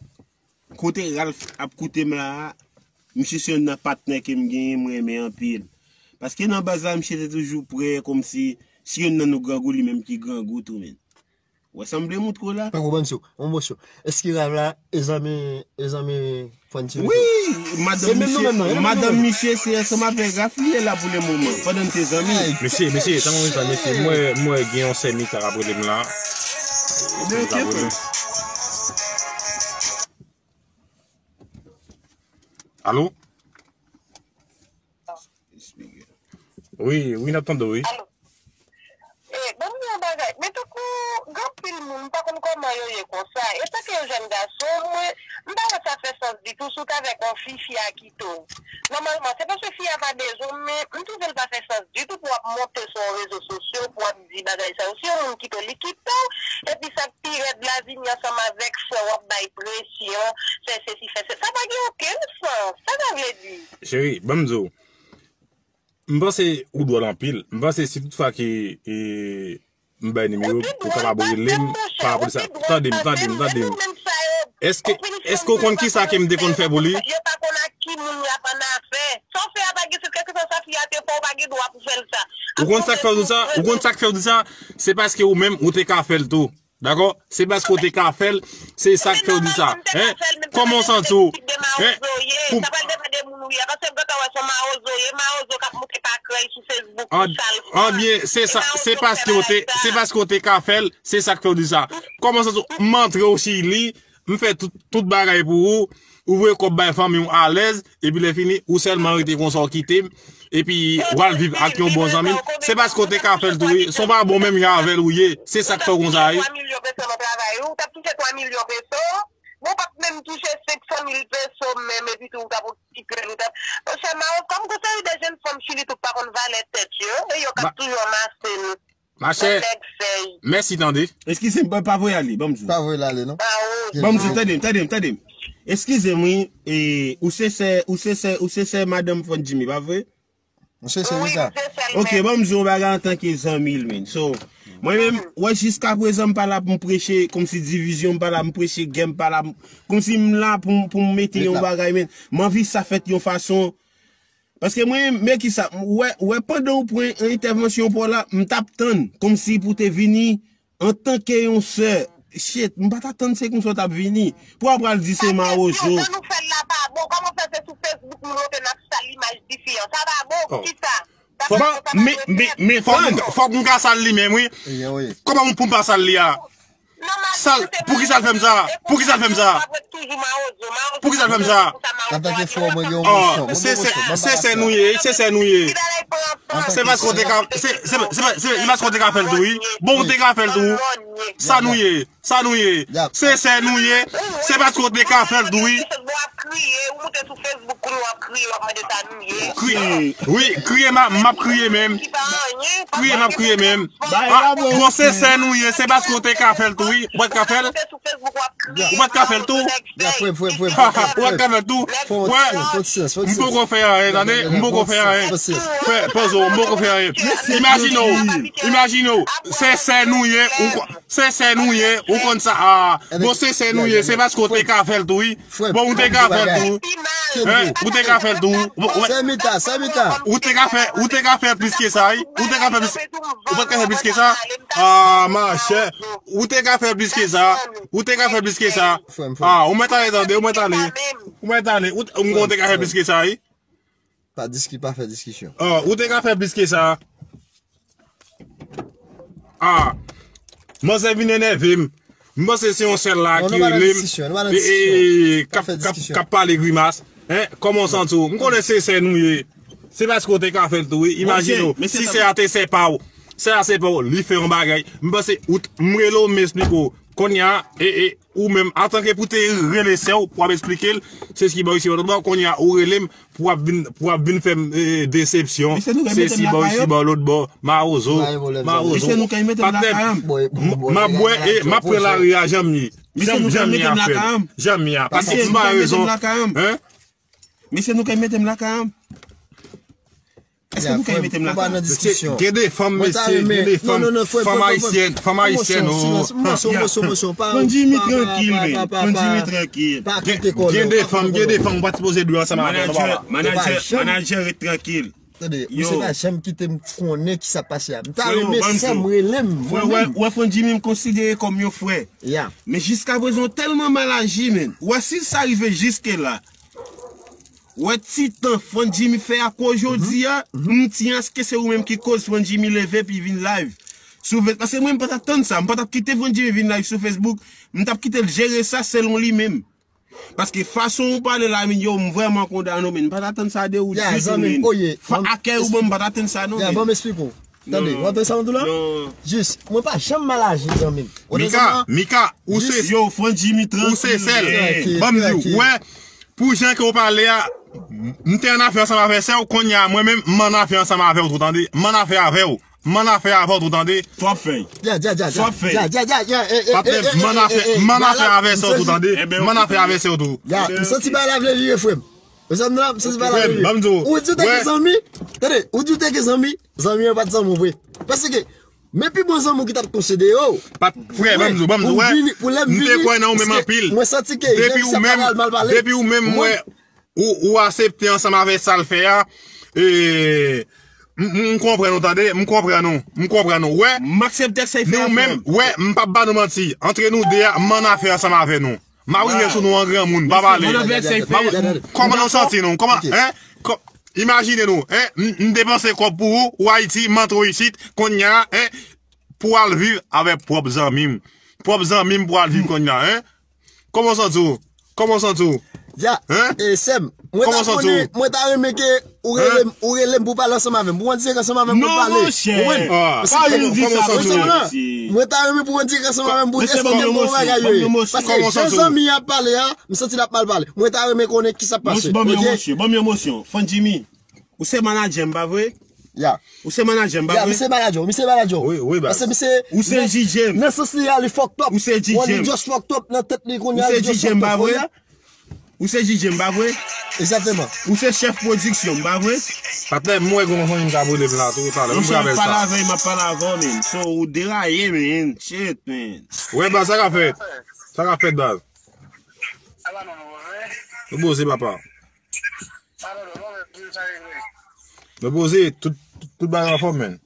kote Ralph ap koute m la a, misye se youn nan patnè ke m genyen, m renmen anpil. Paske nan baz la, misye te toujou prè, kòmsi, si youn nan nou grangou, li menm ki grangou tou, menn. Wè sa m vle moutre w la? Tankou bann sou, yon mosyo. Èske Ralph la, e zanmi, e zanmi Fancy? Wi, madanm misye, madanm misye se ansanm avèk Ralph li ye la pou le moman, pandan n te zanmi. Mesye, mesye, tankou yon tan, mesye, mwen, mwen gen yon sè Mika k ap rele m la. Ebyen, ok, frè. Alo? Wi, wi, n ap tande w, wi. Alo. E, ban m di yon bagay. Men tankou, gen anpil moun, m pa konn kòman yo ye konsa. E tanke yon jèn gason, mwen, m pa wè sa fè sans ditou. Si w t avèk yon fi, fi a kite w. Nòmalman, se paske fi a pa bezwen w, men m twouve l pa fè sans ditou pou w ap monte sou yon rezo sosyo, pou w ap di bagay sa yo. Si yon moun kite w, li kite w. Epi sa k pi rèd la, vini ansanm avèk frè w ap bay presyon, fè sesi, fè sela. Sa pa gen okenn sans. Sa sa vle di? Cheri, ban m di w. M panse ou dwòl anpil. M panse si tout fwa ke, e, m bay nimewo, ou kapab rele m pa rapò de sa. Tande m, tande m, tande m. Èske, èske w konn ki sa ke m te konn fè pou li? Yo pa konn ak ki moun y ap annafè. Sa w fè a pa gen sans, kèlkeswa sa fi a te fè, ou pa gen dwa pou fè l sa. Ou konn sa k fè w di sa? Ou konn sa k fè w di sa? Se paske ou menm, ou te ka fè l tou. Dakò? Se paske w te ka fè l, se sa k fè w di sa. Hein? Kòman w santi w? Hein? Pou... Sa pral depann de moun ou ye a, paske m gentan wè se yon mawozo w ye, mawozo k ap moute pa krèy sou Facebook pou sa l fè. Anbyen, se sa, se paske w te, se paske w te ka fè l, se sa k fè w di sa. Kòman w santi w? M antre w Chili, m fè tout, tout bagay pou ou, ou voye kòb bay fanmi w alèz, epi lè fini, ou sèlman rete konsa, w kite m, epi w al viv ak yon bon zanmi m. Se paske w te ka fè l tou, wi. Se yon pa bon menm jan avè l ou ye. Se sa k fè w konsa, wi. Twa milyon peso nan travay, wi. Ou t ap touche twa milyon peso. Bon, w p ap menm touche senk san mil peso menm, epi tou, ou t ap okipe l, ou t ap... Monchè, Mawòk, kòm gon seri de jèn fanm Chili tou pa konn valè tèt yo, e yo k ap toujou anmase nou. Machè, mèsi tande. Eskize m, pa, pa voye ale, ban m di w. Pa voye l ale, non. Ban m di w, tande m, tande m, tande m. Eskize m, wi, e, ou se sè, ou se sè, ou se sè madanm Fon Jimmy, pa vre? M se sè Rita. Ok, ban m di w yon bagay antanke zanmi l, menn. So, mwen menm, wè, jiskaprezan, m pa la pou m preche, kòmsi divizyon, m pa la pou m preche gè, m pa la, kòmsi m la pou, pou m mete yon bagay, menn. M anvi sa fèt yon fason, Paske mwen, men kisa, wè, wè pandan w pran entèvansyon pa w la, m t ap tann, kòmsi pou te vini antanke yon sè. Shit, m pa t atann se konsa w t ap vini. Pou w ap pral di se mawozo. Jan nou fè l la pa bon. Kòman fè se sou Facebook nou monte n ap sal imaj tifi an? Sa pa bon, kisa? Fòk, men, men, men, fòk, fòk m ka sal li menm, wi. Kòman pou m pa sal li a? Sal, pou ki sa l fè m sa? Pou ki sa l fè m sa? Pou ki sa l fè m sa? Antanke frè, mwen gen yon mosyon. Se sè nou ye, se sè nou ye. Se paske w te ka, se, se, se, se paske w te ka fè l tou, wi. Bon, ou te ka fè l tou. Sa nou ye. Sa nou ye? Se sè nou ye? Se paske w te ka fè l tou, wi. Kri, wi, kriye, m ap, m ap kriye menm. Kriye, m ap kriye menm. Ah, bon, se sè nou ye, se paske w te ka fè l tou, wi. Ou pa t ka fè l? Ou pa t ka fè l tou? Ou pa t ka fè l tou? Wè, m poko fè anyen, tande? M poko fè anyen. Fè, poze w, m poko fè anyen. Imajine w, imajine w, se sè nou ye, ou ko-, se sè nou ye, ou konn sa. Ah, bon, se sè nou ye, se paske w te ka fè l tou, wi. Bon, ou te ka fè l tou. Hein? Ou te ka fè l tou. Bon, wè. Sè Mita, sè Mita. Ou te ka fè, ou te ka fè plis ke sa, wi. Ou te ka fè plis, ou pa t ka fè plis ke sa. Ah, machè. Ou te ka fè plis ke sa. Ou te ka fè plis ke sa. Ah, ou mèt ale tande, ou mèt ale. Ou mèt ale. Ou, ou te ka fè plis ke sa, wi. Pa diski, pa fè diskisyon. Ah, ou te ka fè plis ke sa. Ah, manzè vin enève m. M panse se yon sèl la ki rele m. E, e, k ap, k ap, k ap pale grimas. Hein? Kòman w santi w? M konnen se sè nou ye. Se paske w te ka fè l tou, wi. Imajine w, si sè a te sè pa w. Sè a se pa w, li fè yon bagay. M panse, ou t-, m rele w, m esplike w. Kounye a, e, e, ou menm, antanke pou te rele sè w, pou w ap esplike l, se si ba w, si ba w, kounye a, ou rele m, pou w ap vin, pou w ap vin fè m, e, desepsyon. Se si ba w, si ba w, lòt bò, mawozo, mawozo. Patnè, m, m ap bwè, e, m ap pran lari a, jan m ye. Jan, jan m ye a, frè m. Jan m ye a. Paske m pa rezon. Hein? Mesye, nou kay mete m lakay an. Èske nou kay mete m lakay an? Gen de fanm, mesye, gen de fanm, fanm ayisyèn, fanm ayisyèn, oh. Fann Jimmy trankil, men. Fann Jimmy trankil. Gen de fanm, gen de fanm, ou pa t sipoze dwe ansanm avè yo, papa. Manadjè, manadjè, ret trankil. Tande, misye pa janm kite m konnen ki sa k pase a. M ta renmen sè m rele m, mwen menm. Wè, Fann Jimmy, m konsidere kòm yon frè. Men jiskaprezan, w tèlman mal aji, men. Wè, si sa rive jiske la, Wè ti tan Fann Jimmy fè a kou jodi a, m ti aske se ou menm ki koz Fann Jimmy leve epi vin live sou Face-, paske mwen m pa t ap tann sa, m pa t ap kite Fann Jimmy vin live sou Facebook, m t ap kite l jere sa selon li menm. Paske fason ou pale la, men yo, m vrèman kondane w, men m pa t ap tann sa de ou ditou, men. Akèy ou ban m, m pa t ap tann sa non, men. Ban m esplike w. Tande, w ap tande sa m di w la? Jis, mwen pa janm mal aji, zanmi m. Mika, Mika, ou se, yo, Fann Jimmy, ou se sèl. Ban m di w, wè, pou jan ke w pale a, m te annafè ansanm avè sè w, kounye a, mwen menm, m annafè ansanm avè w tou, tande? M annafè avè w. M annafè avè w tou, tande? Sa w ap fè? Sa w ap fè? Patnè, m annafè, m annafè avè sè w tou, tande? M annafè avè sè w tou. M santi bagay la vle vire, frè m. Mezanmi, m santi bagay la vle vire. Ou di w te gen zanmi? Tande, ou di w te gen zanmi? Zanmi an pa t zanmi w vre. Paske, men pi bon zanmi w ki t ap konsidere w. Pa t, frè, ban m di w, ban m di w, wè. M te kwè nan ou menm anpil. Mwen santi ke depi ou menm, depi ou menm, wè, ou, ou aksepte ansanm avè sa l fè a, e, m, m, m konprann ou, tande, m konprann ou, m konprann ou, wè. M aksepte sa l fè a, frè m. Wè, m p ap ba nou manti. Antre nou de a, m annafè ansanm avè nou. M a rive sou nou an granmoun, pa pale. Kòman nou santi nou? Kòman, hein? Kò-, imajine nou, hein? M, m depanse kòb pou ou, ou Ayiti, m antre w isit, kounye a, hein? Pou w al viv avèk pwòp zanmi m. Pwòp zanmi m pou w al viv kounye a, hein? Kòman w santi w? Kòman w santi w? Ya, e, sè m, mwen ta konnen, mwen ta renmen ke ou rele m, ou rele m pou w pale ansanm avè m, pou w pran dirèk ansanm avè m pou n pale. Ou konprann? Paske, mwen ta renmen pou w pran dirèk ansanm avè m pou w esplike m kòman bagay yo ye. Paske jan zanmi an ap pale a, m santi l ap mal pale. Mwen ta renmen konnen ki sa k pase. Ban m yon mosyon, ban m yon mosyon. Fann Jimmy, ou se manadjè m, pa vre? Ya. Ou se manadjè m, pa vre? Ya, mi se manadjè w, mi se manadjè w. Wi, wi, baz. Paske mi se, ou se J J M. Nan sans li a, li fucked up. Ou se J J M. Li just fucked up nan tèt li kounye a, li just fucked up kounye a. Ou se J J M, pa vre? Egzakteman. Ou se chèf pwodiksyon, pa vre? Patnè, m wè gon fanm ki ap rele m la tou talè. M travèse sa. Pale avè m, m ap pale avè w, men. So, ou deraye, men. Shit, men. Wè, baz, sa k ap fèt? Sa k ap fèt, baz? Nou poze, papa. Nou poze, tout, tout, tout bagay anfòm, men.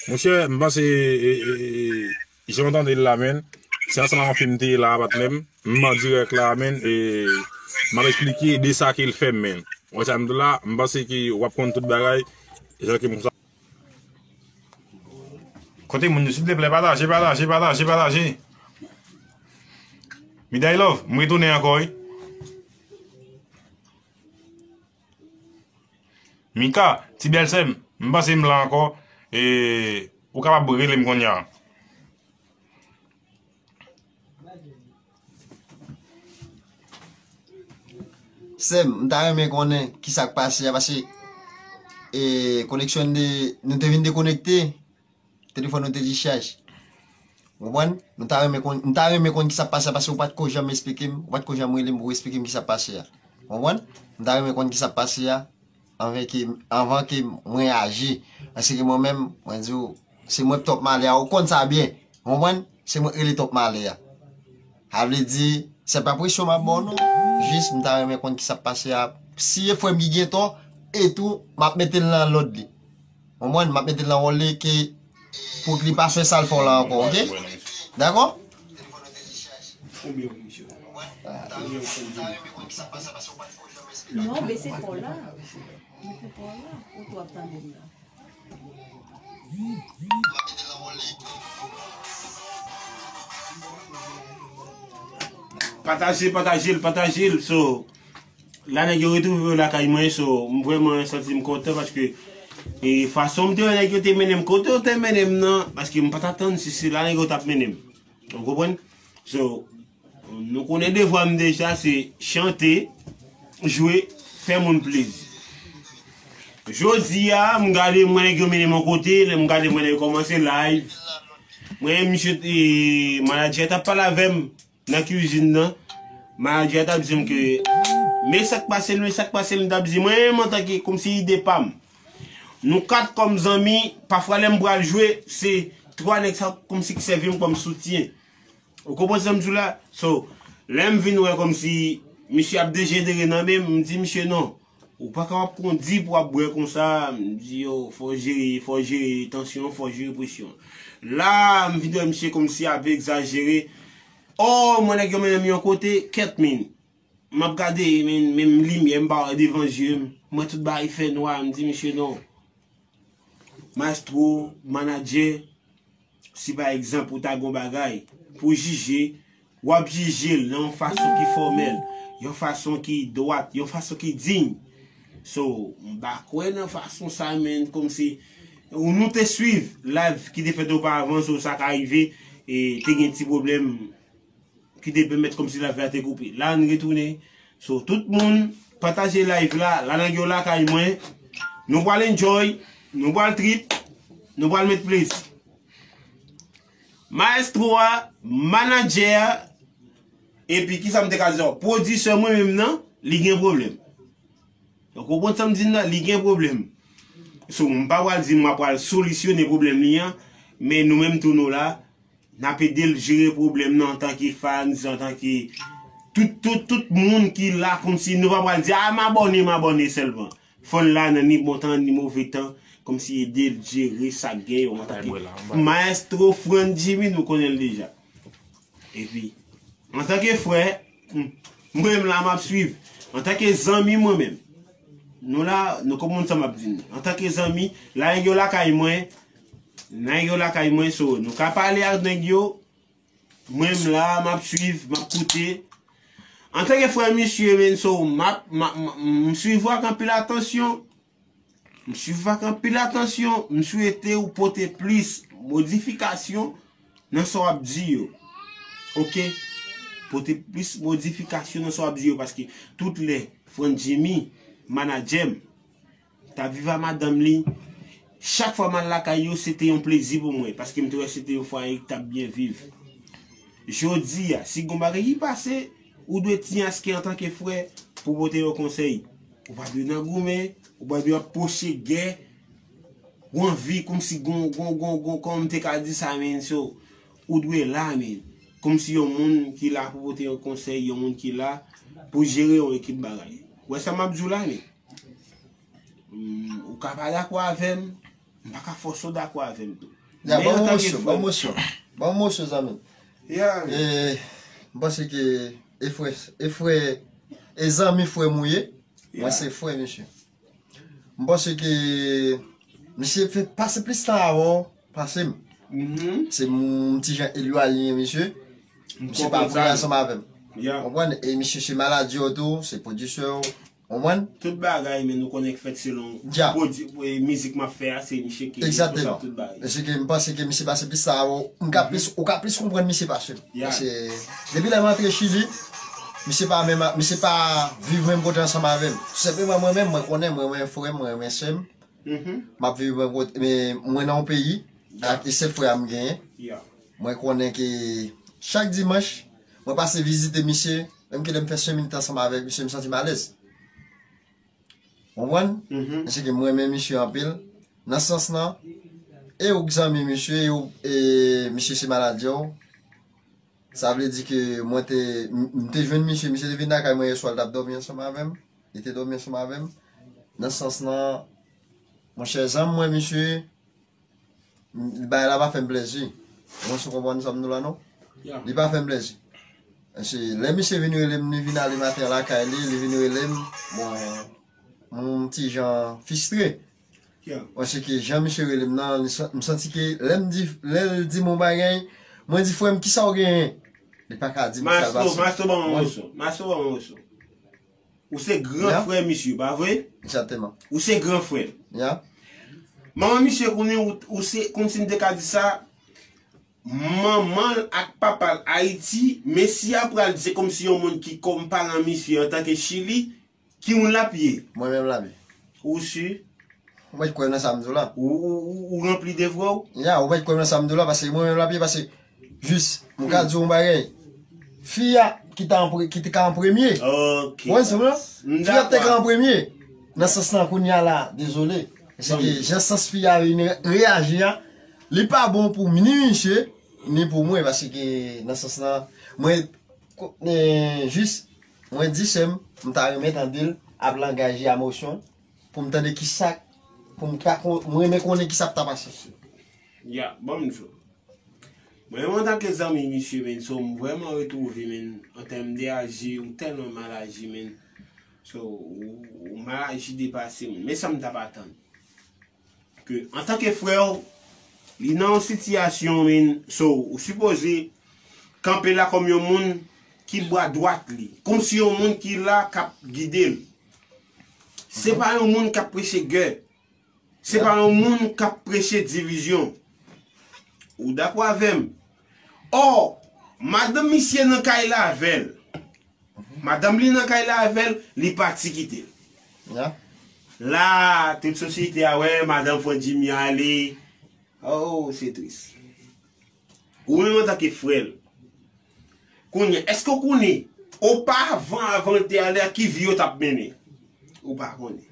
Monchè, m panse, e, e, e, jan w tande l la, men, se ansanm ak yon fi m te ye la, patnè m. M an dirèk la, men, e m ap eksplike de sa ke l fè m, men. Wè sa m di w la, m panse ke w ap konn tout bagay. Jan ke m konsa. Kote moun yo, silvouplè, pataje, pataje, pataje, pataje. Miday Love, m retounen ankò, wi. Mika, ti bèl sè m, m panse m la ankò. E, ou kapab rele m kounye a. Sè m, m ta renmen konnen kisa k pase a, paske e, koneksyon de, nou te vin dekonekte, telefòn nou te dichaj. Ou konprann? Nou ta renmen konn, m ta renmen konn kisa k pase a, paske ou pa t ko janm esplike m, ou pa t ko janm rele m pou w esplike m kisa k pase a. Ou konprann? M ta renmen konn kisa k pase a, anvan ke, anvan ke mwen aji. Paske mwen menm, mwen di w, se mwen k twòp malè a, ou konn sa byen. Ou konprann? Se mwen k rele twòp malè a. Sa vle di, se pa presyon m ap ba w non. Jis m ta renmen konn kisa k pase a. Si e frè m ki gen tò, e tou, m ap mete l nan lòd li. Ou konprann? M ap mete l nan wòl li ke pou li pa fè sa l fè w la ankò, oke? Dakò? Non, bese pa w la. Bese pa w la. Ou tou ap tande m la. Pataje, pataje l, pataje l. So, la nèg yo retwouve yo lakay mwen, so, m vrèman santi m kontan paske e, fason m te wè nèg yo te mennen m kote yo te mennen m nan, paske m pa t atann si se la nèg yo t ap mennen m. Ou konprann? So, nou konnen devwa m deja se chante, jwe, fè moun plezi. Jodi a, m gade m wè nèg yo mennen m yon kote, lè m gade m wè nèg yo kòmanse live. Mwen, misye, e, manadjè t ap pale avè m nan kizin nan. Manadjè a t ap di m ke, men sa k pase l, men sa k pase l, m t ap di, mwen menm antanke kòmsi ide pa m. Nou kat kòm zanmi, pafwa lè m pral jwe, se twa nèg sa kòmsi k sèvi m kòm soutyen. Ou konprann sa m di w la? So, lè m vin wè kòmsi misye ap dejenere nan men m, m di misye non. Ou pa ka ap kondi pou ap bwè konsa, m di yo, fò jere, fò jere tansyon, fò jere presyon. La, m vin wè misye kòmsi ap egzajere. Oh, mwen nèg yo mennen m yon kote, kèt men. M ap gade, men, menm limyè m pa wè devan je m. Mwen tout bagay fè nwa, m di misye non. Maestro, manadjè, si pa egzanp ou ta gon bagay pou jije, w ap jije l nan yon fason ki fòmèl, yon fason ki dwat, yon fason ki diy. So, m pa kwè nan fason sa menm kòmsi ou nou te swiv live ki te fèt oparavan, so sa ka rive e te gen ti pwoblèm ki te pèmèt kòmsi live la te koupe. La n retounen. So, tout moun, pataje live la. La nèg yo lakay mwen. Nou pral enjoy, nou pral trip, nou pral met plezi. Maestro a, manadjè a, epi kisa m te ka di w? Pwodisè mwen menm nan, li gen pwoblèm. Donk, ou konprann sa m di n nan, li gen pwoblèm. So, m pa pral di m ap pral solisyone pwoblèm li an, men nou menm tou nou la, n ap ede l jere pwoblèm nan antanke fans, antanke tout, tout, tout moun ki la, kòmsi nou pa pral di, a, m abòne, m abòne sèlman. Fò n la nan ni bon tan, ni move tan, kòmsi ede l jere sa k gen yo antanke Maestro Franjimmy, nou konnen l deja. Epi, antanke frè, m, mwen menm la m ap swiv. Antanke zanmi mwen menm. Nou la, nou konprann sa m ap di n. Antanke zanmi, la nèg yo lakay mwen, nèg yo lakay mwen, so, nou ka pale ak nèg yo. Mwen menm la, m ap swiv, m ap koute. Antanke frè misye, men, so, m ap, m ap, m, m swiv ou ak anpil atansyon. M swiv ou ak anpil atansyon. M swete ou pote plis modifikasyon nan sa w ap di yo. Oke? Pote plis modifikasyon nan sa w ap di yo, paske tout lè Franjimmy, manadjè m, t ap viv a madanm li, chak fwa m al lakay yo, se te yon plezi pou mwen, paske m te wè se te yon fwaye ki t ap byen viv. Jodi a, si gon bagay ki pase, ou dwe tnyaske antanke frè pou pote yon konsèy. Ou pa dwe nan goumen, ou pa dwe ap pwoche gè, ou anvi kòmsi gon, gon, gon, gon, kòman m te ka di sa, men, so, ou dwe la, men, kòmsi yon moun ki la pou pote yon konsèy, yon moun ki la pou jere yon ekip bagay. Ou wè sa m ap di w la, men? Hmm, ou ka pa dakò avè m, m pa ka fòse w dakò avè m tou. Ya, ban m yon moso, ban m yon moso. Ban m yon moso, zanmi m. Ya, men. E, m panse ke e frè, e frè, e zanmi frè m ou ye. Mwen se frè misye. M panse ke misye fè pase plis tan avè w pase m. Se m ti jan elwaye misye. Misye pa vre ansanm avè m. Konprann? E misye se manadjè w tou, se pwodisè w. Konprann? Tout bagay, men nou konnen k fèt selon pwodui, e, mizik m ap fè a, se misye ki responsab tout bagay. Egzakteman. Paske m panse ke misye pase plis sa avè w. M ka plis, ou ka plis konprann misye pase m. Paske depi lè m antre Chili, misye pa menm, misye pa viv menm kote ansanm avè m. Senpleman mwen menm, mwen konnen, mwen renmen frè m, mwen renmen sè m. M ap viv mwen kot-, men mwen nan yon peyi, ak e sèl frè a m genyen. Mwen konnen ke chak dimanch, mwen pase vizite misye, menm ke lè m fè senk minit ansanm avèk misye, m santi m alèz. Konprann? Paske mwen renmen misye anpil. Nan sans lan, e ou k zanmi misye, e ou, e misye se manadjè w. Sa vle di ke mwen te, m, m te jwenn misye, misye te vin lakay mwen yèswa, l t ap dòmi ansanm avè m. Li te dòmi ansanm avè m. Nan sans lan, monchè, jan m wè misye, m, bagay la pa fè m plèzi. Mwen si w konprann sa m di w la, non? Li pa fè m plèzi. Paske lè misye vin rele m, li vin ale maten an lakay li, li vin rele m, bon, m ti jan fristre. Paske jan misye rele m nan, li san-, m santi ke lè m di, lè l di m yon bagay, mwen di, "Frè m, kisa w genyen?" Li pa ka di m sa l pase. Maestro, maestro, ban mwen yon moso. Maestro, ban mwen yon moso. Ou se gran frè misye, pa vre? Egzakteman. Ou se gran frè l. Manman misye konnen ou, ou se, kòmsi m te ka di sa, manman l ak papa l Ayiti, men si y ap pral di se kòmsi yon moun ki kòm paran misye antanke Chili, ki moun l ap ye? Mwen menm l ap ye. Ou si? Ou mèt kwè nan sa m di w la. Ou, ou, ou, ou ranpli devwa w? Ya, ou mèt kwè nan sa m di w la, paske mwen menm l ap ye, paske jis, m ka di w yon bagay. Fi a ki ta an pre-, ki te ka an premye. Ok. Ou wè sa m di w la? Fi a te ka an premye. Nan sans lan kounye a la, dezole. Paske jan sans fi a vin re-, reyaji a, li pa bon pou ni misye, ni pou mwen, paske nan sans lan, mwen, ko-, e, jis, mwen di sè m, m ta renmen tande l ap langaj emosyon, pou m tande kisa, pou m ka kon-, mwen renmen konnen kisa k ta pase. Ya, ban m di w. Mwen menm antanke zanmi misye, men, so, m vrèman retwouve, men, an tèm de aji, ou tèlman mal aji, men. So, ou, ou mal aji depase, men. Men sa m t ap atann. Ke, antanke frè w, li nan yon sitiyasyon, men, so, ou sipoze kanpe la kòm yon moun ki bra dwat li. Kòmsi yon moun ki la k ap gide l. Se pa yon moun k ap preche gè. Se pa yon moun k ap preche divizyon. Ou dakò avè m? Ò, madanm misye nan kay la avè l. Madanm li nan kay la avè l, li pati kite l. La, tout sosyete a wè madanm Frè Jimmy ale. Oh, se tris. Ou menm antanke frè l. Kounye a, èske w konnen, opavan, avan l te ale a, ki vi yo t ap mennen? Ou pa konnen.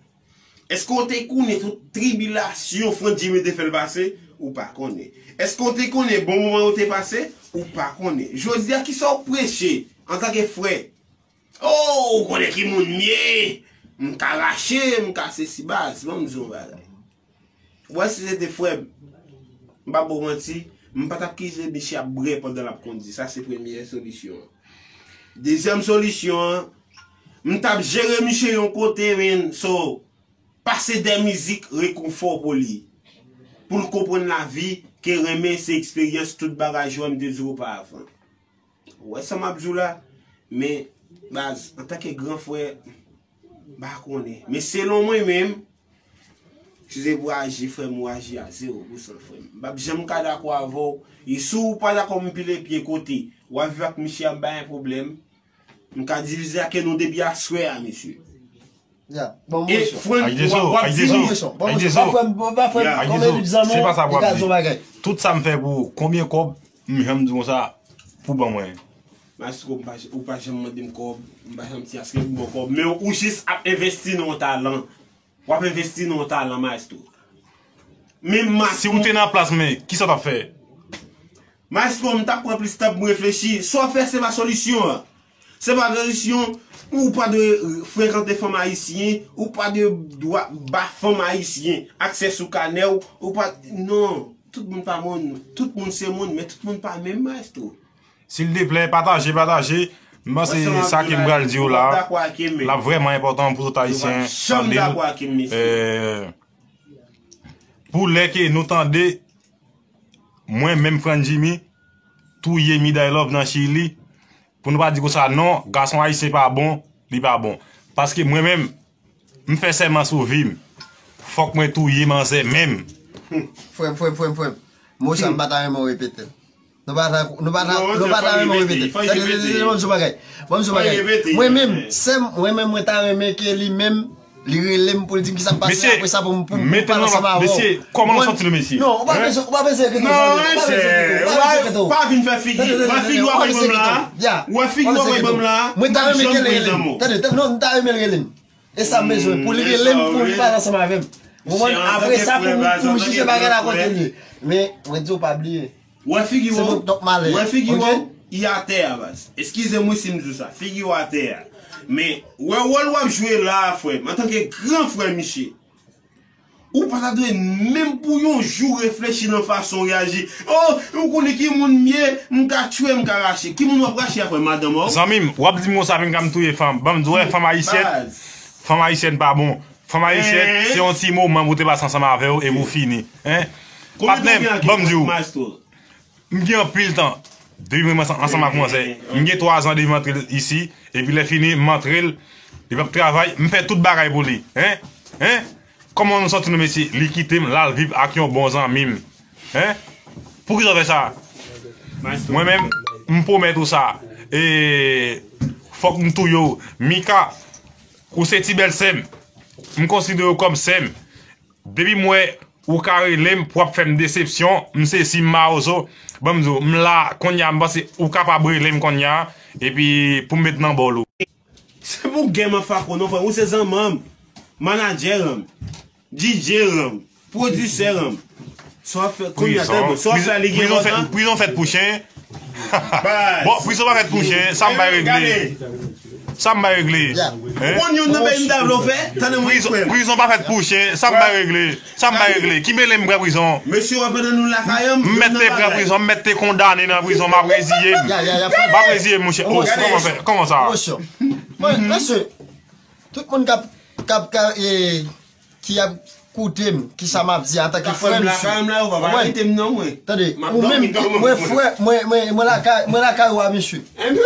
Èske w te konnen tout tribilasyon Frè Jimmy te fè l pase? Ou pa konnen. Èske w te konnen bon moman yo te pase? Ou pa konnen. Jodi a, kisa w preche antanke frè? Oh, ou konnen ki moun m ye? M ka rache, m ka sesi baz. Ban m di w yon bagay. Ou wè, si se te frè m, m p ap ba w manti, m pa t ap kite misye ap brè pandan l ap kondui. Sa se premyè solisyon an. Dezyèm solisyon an, m t ap jere misye yon kote, men, so, pase de mizik rekonfò pou li. Pou l konprann lavi, ke renmen se eksperyans, tout bagay, jan m te di w oparavan. Ou wè sa m ap di w la? Men, baz, antanke gran frè, m pa konnen. Men selon mwen menm, si se pou aji, frè m, ou aji a zewo pousan, frè m. M p ap janm ka dakò avè w. E si w pa dakò, m pile pye kote w ap viv ak misye a, m pa gen pwoblèm. M ka divize ak nou depi aswè a, mesye. Ya. Bon, e, mwen, Frank, w ap, w ap di nou. Bon, mwen, pa frè m, pa frè m, kòm Elip zanmi w, li ka di yon bagay. Tout sa m fè pou ou, konbyen kòb m janm di konsa pou ban mwen? Maestro, m pa, ou pa janm mande m kòb, m pa janm di aske pou ban kòb, men ou jis ap envesti nan yon talan. W ap envesti nan yon talan, maestro. Men maestro. Si w te nan plas mwen, kisa w t ap fè? Maestro, m t ap pran plis tan pou m reflechi. Sa w fè, se pa solisyon an. Se pa solisyon. Ou pa dwe frekante fanm ayisyen. Ou pa dwe dwa ba fanm ayisyen aksè sou kanè w. Ou pa, non. Tout moun pa moun. Tout moun se moun, men tout moun pa menm, maestro. Sildeplè, pataje, pataje. M panse sa ke m pral di w la, l ap vrèman enpòtan pou tout Ayisyen tande l. Eh, pou lè ke nou tande, mwen menm Franjimy touye Miday Love nan Chili, pou nou pa di konsa non, gason ayisyen pa bon, li pa bon. Paske mwen menm, m fè sèman sou vi m. Fòk mwen touye manzè menm. Frè m, frè m, frè m, frè m. Mo sa m pa ta renmen w repete l. Nou pa ta, nou pa ta, nou pa ta renmen w repete. Tande, tande, tande, ban m di w bagay. Ban m di w bagay. Mwen menm, sè m, mwen menm, mwen ta renmen ke li menm, li rele m pou l di m kisa k pase, apre sa pou m, pou m, pou m pale ansanm avè w. Mesye, kòman nou santi nou, mesye? Non, ou pa bezwen, ou pa bezwen enkyete w, ou pa bezwen enkyete w, ou pa bezwen enkyete w. Pa vin fè figi, wè figi w ap voye ban m la, wè figi w ap voye ban m la, mwen ta renmen ke l rele m. Tande, tande, non, m ta renmen l rele m. E sa m bezwen, pou li rele m, pou li pale ansanm avè m. Ou konprann? Apre sa, pou m, pou m jije bagay la kote l ye. Men, mwen di w pa bliye. Wè figi w, wè figi w, li atè a, baz. Eskize mwen si m di w sa, figi w atè a. Men, wè wòl w ap jwe la a, frè m, antanke gran frè misye, ou pa ta dwe menm pou yon jou reflechi nan fason w reyaji. Oh, ou konnen ki moun m ye, m ka tchwe, m ka rache. Ki moun w ap rache a, frè m, madanm ou? Zanmi m, w ap di m konsa, vin ka m touye fanm. Ban m di w, wè, fanm ayisyèn, fanm ayisyèn pa bon. Fanm ayisyèn, se yon ti moman pou te pase ansanm avè w e pou fini. Hein? Patnè m, ban m di w. M gen anpil tan depi mwen ansanm ak manzè. M gen twa zan depi m antre l isi, epi lè fini, m antre l, li p ap travay, m fè tout bagay pou li. Hein? Hein? Kòman nou santi nou, mesye? Li kite m, l al viv ak yon bon zanmi m. Hein? Poukisa w fè sa? Mwen menm, m pwomèt ou sa. E fòk m touye w. Mika, ou se ti bèl sè m. M konsidere w kòm sè m. Depi m wè ou ka rele m pou w ap fè m desepsyon, m sezi, m mawozo, ban m di w, m la kounye a, m panse ou kapab rele m kounye a, epi pou m met nan bòl ou. Se pou gè m ap fako non frè m, ou se zanmanm, manadjè m, DJ m, pwodisè m. Sa w ap fè kounye a, tande, sa w ap fè a li gen enpòtans. Prizon fèt pou chen. Bon, prizon pa fèt pou chen, sa m bay regle. Sa m bay regle. Hein? Ou konn youn nan bagay m ta vle w fè? Tande mwen frè m. Prizon pa fèt pou chen, sa m bay regle. Sa m bay regle. Ki mele m pran prizon? Mesye, w ap pandan nou lakay an, m mèt te pran prizon, m mèt te kondane nan prizon, m ap reziye m. M ap reziye m, monchè. Oh, kòman fè? Kòman sa? Mesye, tout moun k ap, k ap, k ap, e, ki ap koute m, kisa m ap di antanke frè misye. Ou konprann? Tande, ou menm, mwen frè, mwen, mwen, mwen lakay, mwen lakay ou a misye.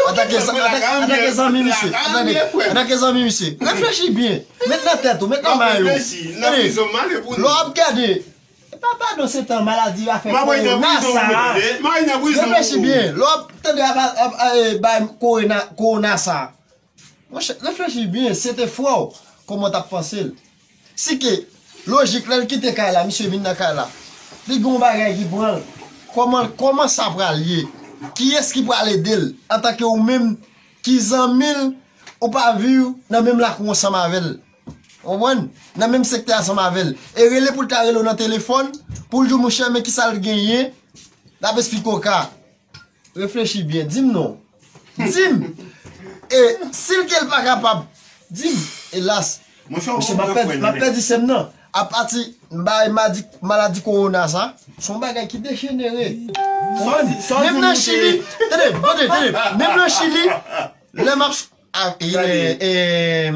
Antanke zanmi misye. Antanke zanmi misye. Reflechi byen. Met nan tèt ou, met nan may ou. Tande, lè w ap gade, e pa padon se tan maladi afè kowona sa a. Reflechi byen. Lè w ap tande ap, ap, ap, e, bay kowona, kowona sa a. Monchè, reflechi byen, si se te frè w, kòman w t ap panse l? Si ke, lojik, lè l kite kay la, misye vin nan kay la, li gen yon bagay ki pran l, kòman, kòman sa pral ye? Kiyès ki pral ede l? Antanke ou menm ki zanmi l, ou pa viv nan menm lakou ansanm avè l. Ou konprann? Nan menm sektè ansanm avè l. E rele pou l ta rele w nan telefòn, pou l di w, monchè, men kisa l genyen, l ap esplike w ka. Reflechi byen, di m non. Di m! E si l ke l pa kapab, di m, elas. Monchè, m ap pèdi sè m nan. Apati m bay maladi kowona sa, se yon bagay ki dejenere. Menm nan Chili, tande, tande, tande, menm nan Chili, lè m ap A, e, e,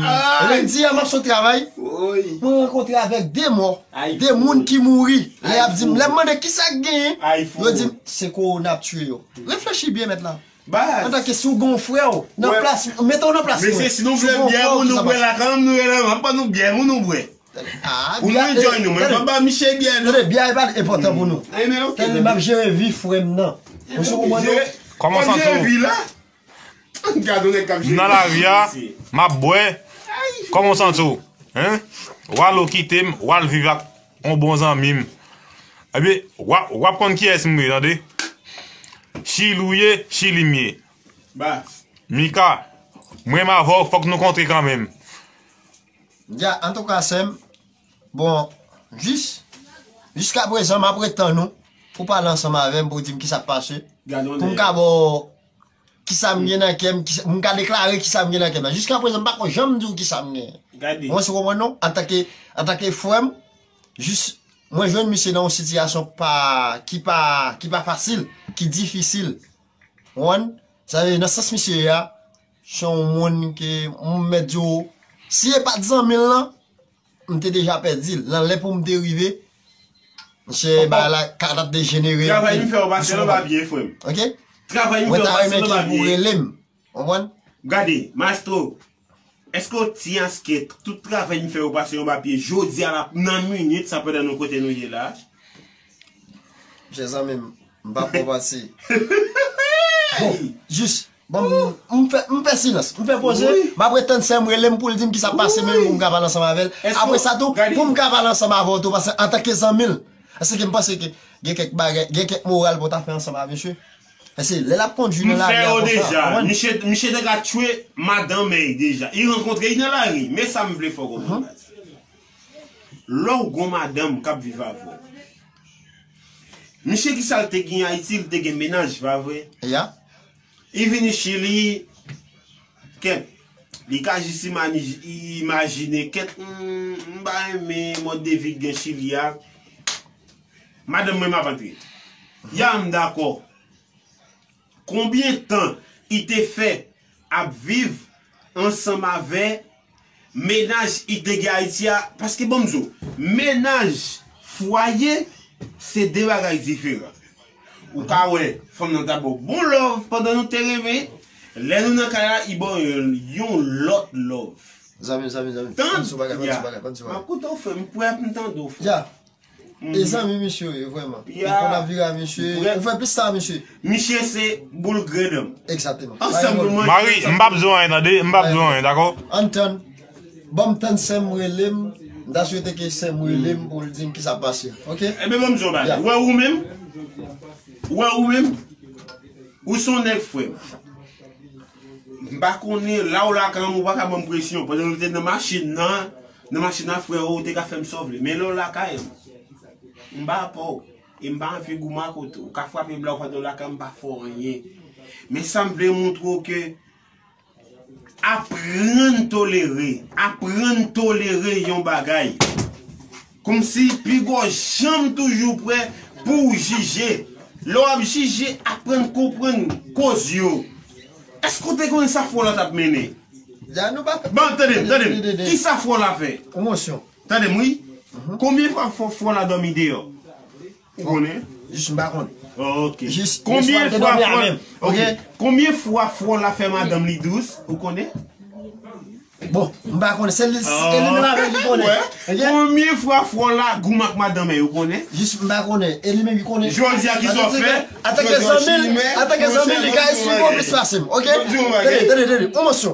lendi a m ap sot travay, mwen rankontre avèk de mò, de moun ki mouri. Lè y ap di m, lè m mande kisa k genyen, yo di m se kowona ap tiye yo. Reflechi byen mèt la. Antanke si w gen yon frè w nan plas, mete w nan plas mwen. Mesye, si nou vle byè pou nou bwè lakay nou, nou rele m, m ap ban nou byè pou nou bwè. Pou nou enjoy nou, mwen pa ba misye byè non. Tande, byè pa enpòtan pou nou. Tande, m ap jere vi frè m nan. Ou sou konprann non? Kòman w santi w? M nan lari a, m ap bwè. Kòman w santi w? Hein? W al ou kite m, w al viv ak yon bon zanmi m. Ebyen, w ap, w ap konn kiyès m ye, tande. Chili w ye, Chili m ye. Mika, mwen m avè w, fòk nou kontre kanmenm. Ya, antouka, sè m, bon, jis, jiskaprezan, m ap ret tann ou pou pale ansanm avè m, pou w di m kisa k pase. Pou m ka ba w kisa m gen nan kè m, kisa, m ka deklare kisa m gen nan kè m la. Jiskaprezan, m pako janm di w kisa m genyen. Ou konprann non? Antanke, antanke frè m, jis, mwen jwenn misye nan yon sitiyasyon pa, ki pa, ki pa fasil, ki difisil. Ou konprann? Sa vle di, nan sans misye ye a, Se yon moun ke m mèt di w, si e pa t zanmi l lan, m te deja pèdi l. Nan lè pou m te rive, misye, bay la ka t ap dejenere anpil. Travay m fè w pase nan papye, frè m. Ok? Travay m fè w pase nan papye. Mwen ta renmen ke ou rele m. Konprann? Gade, maestro, èske w ti aske tout travay m fè w pase yon papye jodi a la, nan minit sa, pandan nou kote nou ye la? Chè zanmi m, m pa pran pase. Bon, jis, bon, m, m fè, m fè silans, m fè poze, m ap ret tann sè m rele m pou l di m kisa k pase menm pou m ka pale ansanm avè l. Apre sa tou, pou m ka pale ansanm avè w tou, paske antanke zanmi l, paske m panse ke gen kèk bagay, gen kèk moral pou w ta fè ansanm avè misye. Paske lè l ap kondui nan lari a konsa, w konprann? Misye, misye te ka tchwe madanm li deja. Li rankontre li nan lari. Men sa m vle fè w konprann, baz. Lè w gon madanm k ap viv avè w. Misye kisa l te gen Ayiti, li te gen mennaj, pa vre? Ya. Li vini Chili, kèt. Li ka jis imani-, imajine, kèt, m, m pa renmen mòd de vi k gen Chili a. Madanm mwen m ap antre. Ya, m dakò. Konbyen tan li te fè ap viv ansanm avè mennaj li te gen Ayiti a? Paske ban m di w, mennaj, fwaye, se de bagay diferan. Ou ka wè, fanm nan ta ba w bon love pandan nou te renmen. Lè nou nan kay la, li ba w yon, yon lòt love. Zanmi, zanmi, zanmi. Tann, m sou bagay, m sou bagay, m sou bagay. M ap koute w, frè m, m prè pou m tande w, frè. Ya. E zanmi misye yo ye, vrèman. Ou konn ap vire a misye. Ou fè plis sa a misye. Misye se boul grenn. Egzakteman. Ansanm nou manje. Mari, m p ap di w anyen, tande? M p ap di w anyen, dakò? Ann tann. Ban m tann sè m rele m. M ta swete ke sè m rele m pou l di m kisa k pase. Oke? Ebyen, ban m di w bagay. Ou wè ou menm? Ou wè ou menm? Ou se yon nèg, frè m. M pa konnen, la w lakay m, ou pa ka ban m presyon. Pandan nou te nan machin nan, nan machin nan, frè, ou te ka fè m sa w vle. Men lè w lakay m, m pa pè w. E m pa anvi goumen ak ou tou. Ou ka frape m la, ou pa nan lakay m, m pa fè w anyen. Men sa m vle montre w ke aprann tolere, aprann tolere yon bagay. Kòmsi piga w janm toujou prè pou w jije. Lè w ap jije, aprann konprann koz yo. Èske w te konnen sa frè w la t ap mennen? Bon, tande m, tande m. Kisa frè w la fè? Pwomosyon. Tande m, wi. Konbyen fwa frè w la dòmi deyò? Ou konnen? Jis m pa konnen. Ok. Jis konbyen fwa frè w la fè madanm li dous? Ou konnen? Bon, m pa konnen. Se li, se li menm avè l ki konnen. Konbyen fwa frè w la goumen ak madanm li, ou konnen? Jis m pa konnen. E li menm ki konnen. Jodi a, kisa w fè? Antanke zanmi, antanke zanmi, li ka esplike w plis pase m. Ok? Tande, tande, tande. Yon mòso.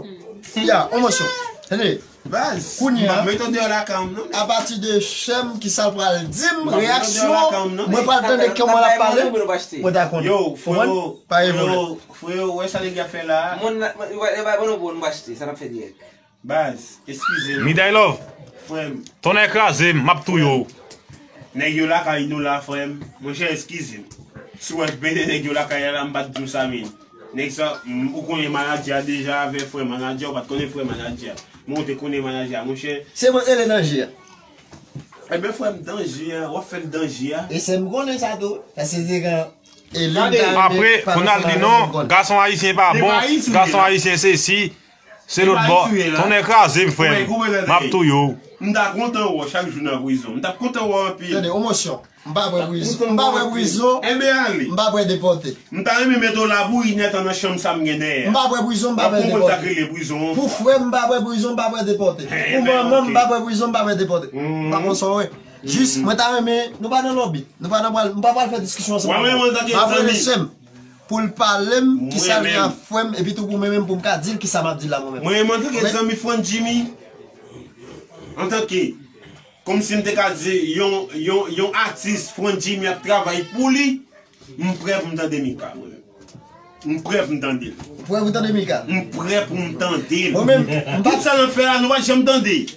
Ya, yon mòso. Tande. Baz, kounye a, m ap mete w deyò lakay m, non. Apati de sè m, kisa l pral di m, reyaksyon, mwen pral tande kòman l ap pale, mwen ta konnen. Yo, freo, freo, freo, wè sa nèg la fè la a? Moun, yo pa, yo pa ban nou bon, nou pa achte, sa n ap fè dirèk. Baz, eskize m. Miday Love. Frè m. Tonnè kraze m, m ap touye w. Nèg yo lakay nou la, frè m. Monchè, eskize m. Si w wè bende nèg yo lakay la, m pa t di w sa, men. Nèg sa, m, ou konnen manadjè a deja avè frè manadjè, ou pa t konnen frè manadjè a. Men ou te konnen manadjè a, monchè. Se mwen rele danje a. Ebyen, frè m, danje a, w ap fè l danje a. E se m konnen sa tou. Sa se degan. Apre, pou n al di non, gason ayisyen pa bon, gason ayisyen sesi. Se lòt bò. Tonnè kraze m, frè m. M ap touye w. M ta kontan wè w chak jou nan prizon. M t ap kontan wè w anpil. Tande, emosyon. M pa pran prizon. M pa pran prizon. Enben ale. M pa pran depòte. M ta renmen mete w la pou inètan nan chanm sa m gen dèyè a. M pa pran prizon, m pa pran depòte. W ap konprann sa k rele prizon. Pou frè m, m pa pran prizon, m pa pran depòte. Pou manman m, m pa pran prizon, m pa pran depòte. M pa konn sa w wè. Jis, mwen ta renmen, nou pa nan lòbi. Nou pa nan pral, m pa pral fè diskisyon ansanm avè w. M ap rele sè m. Pou l pale m kisa l gen ak frè m, epi tou pou mwen menm pou m ka di l kisa m ap di l la mwen menm. Mwen menm antanke zanmi Frantz Jimmy, antanke, kòmsi m te ka di yon, yon, yon atis Frantz Jimmy ap travay pou li, m prè pou m tande Mika mwen menm. M prè pou m tande l. Ou prè pou tande Mika? M prè pou m tande l. Mwen menm, m pa... Tout sa l ap fè la, nou pa janm tande.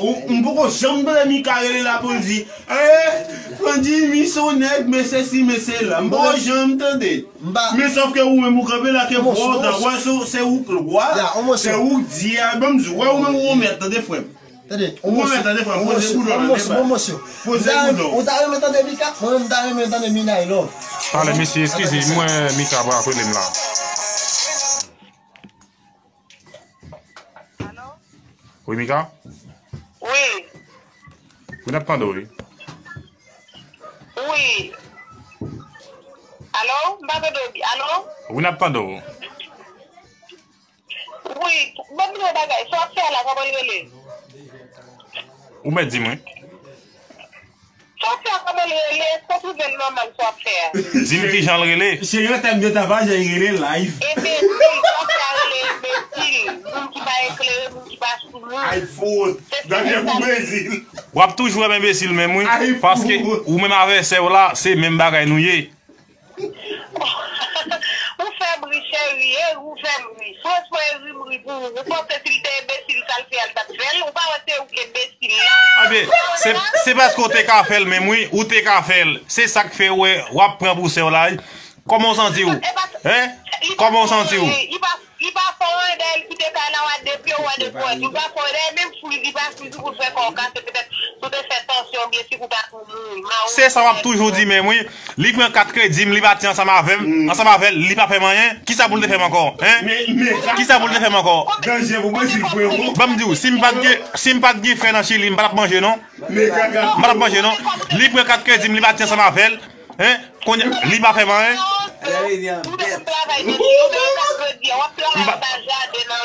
Ou, m poko janm tande Mika rele la pou l di, eh, Frantz Jimmy se yon nèg, men sesi, men sela. M poko janm tande. Men sòf ke ou menm ou kanpe la ke vwa w ta, wè se, se ou k lwa, se ou k di a, ban m di w, wè ou menm ou mèt tande frè m. Tande, ou mèt tande frè m, poze boudon nan deba. Poze boudon. Ou ta renmen tande Mika? Mwen menm m ta renmen tande Mina e Love. Pale, mesye, eskize, mwen Mika pral rele m la. Wi, Mika? Wi. Wi, n ap tande w, wi. Wi. Alo? M pa tande w byen. Alo? Wi, n ap tande w. Wi, ban m di w yon bagay. Sa w ap fè a la, kòman l rele? Ou mèt di m, wi. Sa w ap fè a, kòman l rele? Èske w twouve l nòmal sa w ap fè a? Di m kijan l rele. Cheri, nan tèm de travay, jan l rele live. Enbesil, sa w ap fè a rele enbesil. Moun ki pa eklere, moun ki pa sou moun. Ay, fout. Danje pou Brezil. W ap toujou wè m enbesil menm, wi. Ay, fout. Paske ou menm avè sè w la, se menm bagay nou ye. Ou fè m ri, cheri, e ou fè m ri. Franchman, e ri m ri pou ou. Ou panse si l te enbesil, sa l fè a, l t ap fè l? Ou pa wè se ou k enbesil la? Ebyen, se, se paske w te ka fè l menm, wi. Ou te ka fè l. Se sa k fè w wè, w ap pran pou sè w la, wi. Kòman w santi w? Hein? Kòman w santi w? Li pa fè w anyen, dayè l kite kay la, w a de pye, w a de pwent. Li pa fè w anyen, dayè menm fwizi pa fwizi pou l fè kò w kase, petèt si w te fè tansyon, oubyen sik ou ta tou mouri. Se sa w ap toujou di menm, wi. Li pran kat kredi m, li pati ansanm avè m, ansanm avè l, li pa fè m anyen. Kisa pou l te fè m ankò? Hein? Kisa pou l te fè m ankò? Danje pou mwen si l pran yon. Ban m di w, si m pa t gen, si m pa t gen frè nan Chili, m pa t ap manje, non. M pa t ap manje, non. Li pran kat kredi m, li pati ansanm avè l. Hein? Kounye a, li pa fè m anyen.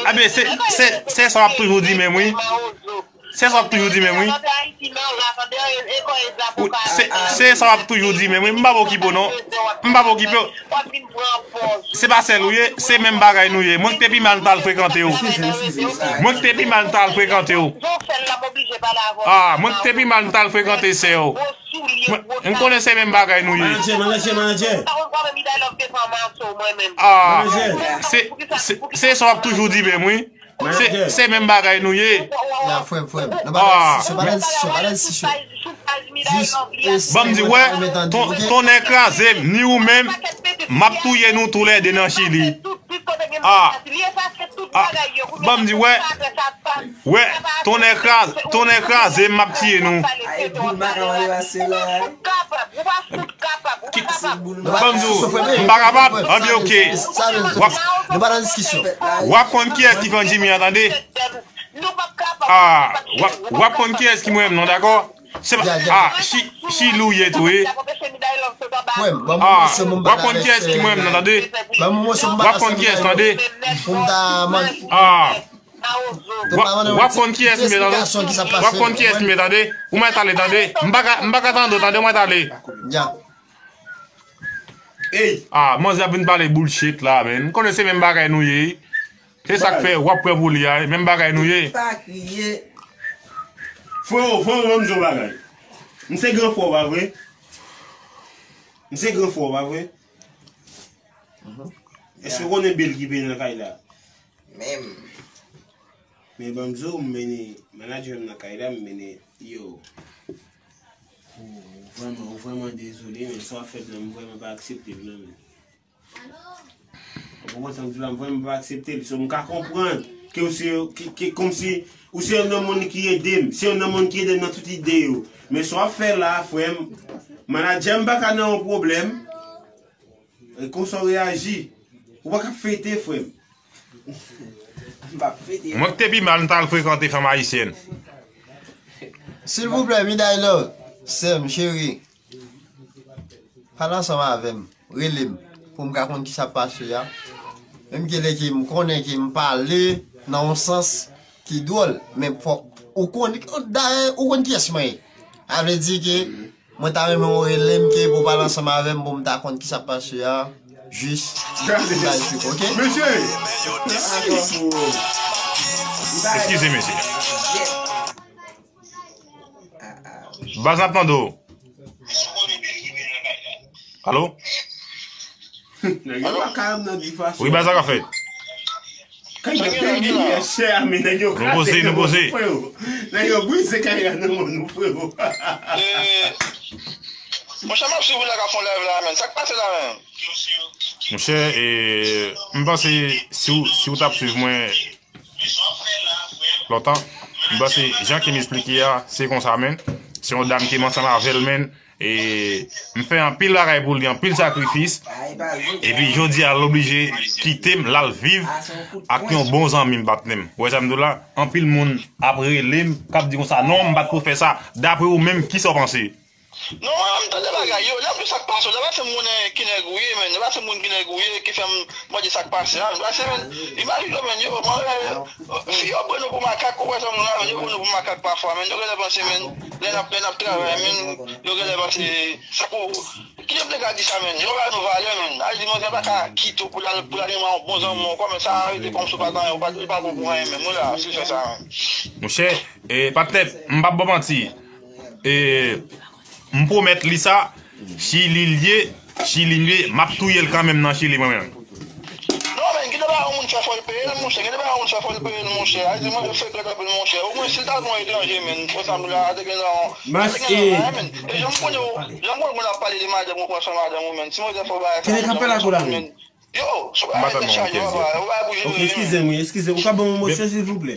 Ebyen, se, se, se sa w ap toujou di menm, wi. Se sa w ap toujou di menm, wi. Ou, se, se sa w ap toujou di menm, wi. M pa okipe w, non. M pa okipe w. Se pa sè l ou ye, se menm bagay nou ye. Mwen ki te pi mal m t al frekante w. Mwen ki te pi mal m t al frekante w. Ah, mwen ki te pi mal m t al frekante sè w. Mwen, m konnen se menm bagay nou ye. Manager, manager, manager. Ah, se, se, se sa w ap toujou di menm, wi. Se, se menm bagay nou ye. Ya, frè m, frè m. Non, pa nan disisyon, pa nan disisyon, pa nan disisyon. Jis, ban m di, wè, ton, tonnè kraze m, ni ou menm, m ap touye nou toulède nan Chili. Ah, ah, ban m di, wè, wè, tonnè kraze, tonnè kraze m, m ap tiye nou. Ay, boul makan mande pase la. Ki, ban m di w, m pa kapab? Anben, oke. W ap, w ap konn kiyès ki pran Jimmy an, tande. Ah, w ap, w ap konn kiyès ki mwen menm, non, dakò? Se pa, ah, Chi, Chili w ye tou, wi. Ah, w ap konn kiyès ki mwen menm, non, tande. W ap konn kiyès, tande. Ah, w ap, w ap konn kiyès m ye, tande. W ap konn kiyès m ye, tande. Ou mèt ale, tande. M pa ka, m pa ka tande w, tande, ou mèt ale. Ah, manzè ap vin pale bullshit la, menn. M konnen se menm bagay nou ye. Se sa k fè w ap pran pou li a, menm bagay nou ye. Pa kriye. Freo, freo, ban m di w yon bagay. M se gran frè w, pa vre? M se gran frè w, pa vre? Èske w konnen Bill ki peye nan kay la? Menm. Men ban m di w, m mennen, manager m nan kay la, m mennen, yo. Ou vrèman, ou vrèman dezole, men sa w ap fè m nan, m vrèman pa aksepte l, non, men. Ou konprann sa m di la, m vrèman pa aksepte l. So, m ka konprann ke ou se, ke, ke, kòmsi, ou se youn nan moun ki ede m. Se youn nan moun ki ede m nan tout ide yo. Men sa w ap fè la, frè m, manager m pa ka nan yon pwoblèm. E konsa w reyaji. Ou pa ka fete, frè m. M p ap fete. Mwen ki te pi mal, m t al frekante fanm ayisyèn. Silvouplè, Miday Love, sè m, cheri, pale ansanm avè m, rele m, pou m ka konn kisa k pase a. Menm ke lè ke m konnen ke m pale nan yon sans ki dwòl, men fòk ou konn, dayè, ou konn kiyès mwen ye. Sa vle di ke mwen ta renmen w rele m ke pou w pale ansanm avè m pou m ta konn kisa k pase a. Jis bay suiv, oke? Mesye! Eskize, mesye. Baz, n ap tande w. Alo? Nèg yo pa ka nan di fason. Wi, baz, sa k ap fèt? Kay yo te gen fè chè a, men nèg yo kraze nan men nou, freo. Nèg yo brize kay la nan men nou, freo. Eh, monchè, m ap swiv ou la k ap fè yon live la, menn. Sa k pase la, menn? Monchè, eh, m panse si w, si w t ap swiv mwen lontan, m panse jan ke m esplike a, se konsa, menn. Se yon dam ke m ansanm avè l, menn. E m fè anpil bagay pou li, anpil sakrifis. Epi jodi a, l oblije kite m, l al viv ak yon bon zanmi m, patnè m. Ou wè sa m di w la? Anpil moun ap rele m, k ap di konsa, "Non, m pa t pou fè sa." Dapre ou menm, kisa w panse? Non, mwen, m tande bagay yo. Lè m di sa k pase w la, pa se m konnen ki nèg ou ye, menn. Pa se m konn ki nèg ou ye, ki fè m mande sa k pase a. Paske, menn, imajine w, menn, yo, mwen, fi yo pran nou pou makak, ou wè sa moun la, menn, yo pran nou pou makak pafwa, menn. Yo genlè panse, menn, lè n ap, lè n ap travay, menn, yo genlè panse, sa pou, ki yo te ka di sa, menn? Yo ba nou valè, menn. A di, manzè pa ka kite w pou l al, pou l al renmen yon bon zanmi w, kòm sa, arete kòmsi w pa t anyen, ou pa, ou pa bon pou anyen, menn. Mwen la, si fè sa, menn. Monchè, e, patnè, m p ap ba w manti. E, M pwomèt li sa, Chili l ye, Chili m ye, m ap touye l kanmenm nan Chili mwen menm. Non, men, gen de bagay yon moun fè fò l peye l, monchè. Gen de bagay yon moun fè fò l peye l, monchè. A di, mwen, yo frekan anpil, monchè. Omwen, si l ta pran etranje, men, konsa, m la, te gen nan, te gen nan bagay, men. E jan m konnen w, jan m konnen w ap pale de madanm ou, pran swen madanm ou, men. Si mwen te fè w bagay sa, men, Yo, sou bagay tèt chaje, papa, ou pa bouje. Ok, eskize m, wi, eskize m. Ou ka ban m yon mosyon, silvouplè?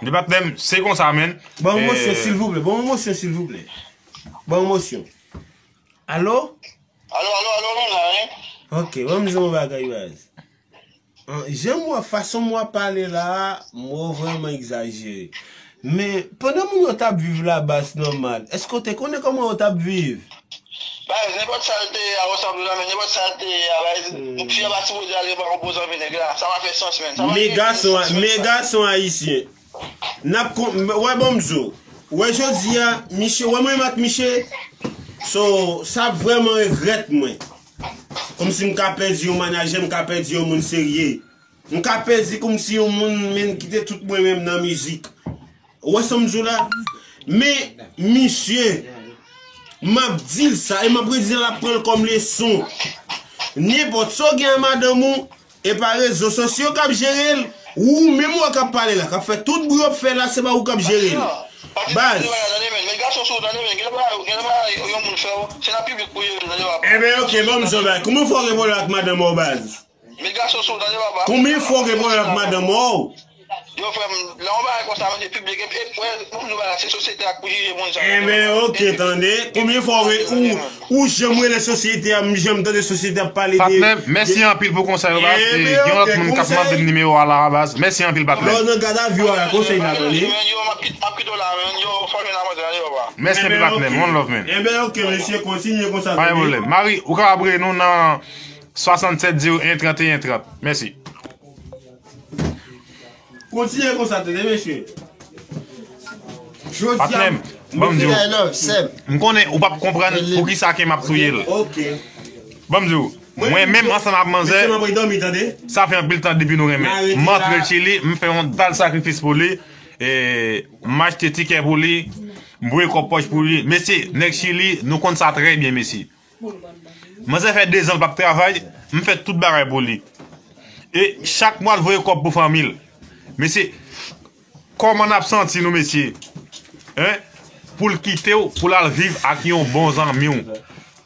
Departman, se konsa, menn. Ban m yon mosyon, silvouplè. Ban m yon mosyon, silvouplè. Ban m yon mosyon. Alo? Alo, alo, alo, nou la, wi. Ok, ban m di yon bagay, baz. An, jan m wè, fason m wè pale la a, m wè w vrèman egzajere. Men, pandan moun yo t ap viv la, baz, nòmal, èske w te konnen kòman yo t ap viv? Baz, nenpòt sa l te ye a, ou sanble la, men nenpòt sa l te ye a, baz, fi a pa sipoze al reponn yon bon zanmi nèg la. Sa pa fè sans, menn. Sa pa gen sans, menn. Men gason ayisyen. N ap kon-, wè, ban m di w. Wè, jodi a, misye, wè, mwen menm ak misye. So, sa vrèman regrèt mwen. Kòmsi m ka pèdi yon manajè, m ka pèdi yon moun serye. M ka pèdi kòmsi yon moun, menn, ki te tout mwen menm nan mizik. Ou wè sa m di w la? Men, misye, m ap di l sa, e m ap redi l, l ap pran l kòm leson. Nenpòt sa w gen a madanm ou, e pa rezo sosyo k ap jere l, ou menm wè k ap pale la, k ap fè tout bri w ap fè la, se pa ou k ap jere l. Baz. Enben, ok, ban m di w bagay. Kòman fè w gen pwoblèm ak madanm ou, baz? Met gason sou w, tande papa. Konbyen fwa w gen pwoblèm ak madanm ou? Yo, frè m, lè yon bagay konsa, mesye, piblik, e, e, frè, pou nou bagay, se sosyete a k pou jije moun sa. Enben, ok, tande. Konbyen fwa w, ou, ou janm rele sosyete a, m janm tande sosyete a ap pale de. Patnè, mèsi anpil pou konsèy ou, baz. E gen lòt moun k ap mande m nimewo a la, baz. Mèsi anpil, patnè. Lè w nan gadavi w a, konsèy la, tande. Yo, m ap kit-, m ap kite w la, men. Yo, fò jwenn avè w, tande, papa. Mèsi anpil, patnè. One love, man. Enben, ok, mesye, kontinye konsa, tande. Pa gen pwoblèm. Mari, ou ka ap rele nou nan swasannsèt zewo en trannteyen trant. Mèsi. Kontinye konsa, tande, mesye. Jodi a, patnè m, ban m di w. M konnen ou p ap konprann poukisa ke m ap touye l. Ok. Ban m di w. Mwen menm ansanm ak manzè, sa fè anpil tan depi nou renmen. M antre Chili, m fè yon dal sakrifis pou li. E, m achte tikè pou li. M voye kòb pòch pou li. Mesye, nèg Chili, nou konn sa trè byen, mesye. Manzè fè dezan l p ap travay, m fè tout bagay pou li. E chak mwa l voye kòb pou fanmi l. Mesye, kòman n ap santi nou, mesye? Hein? Pou l kite w, pou l al viv ak yon bon zanmi w.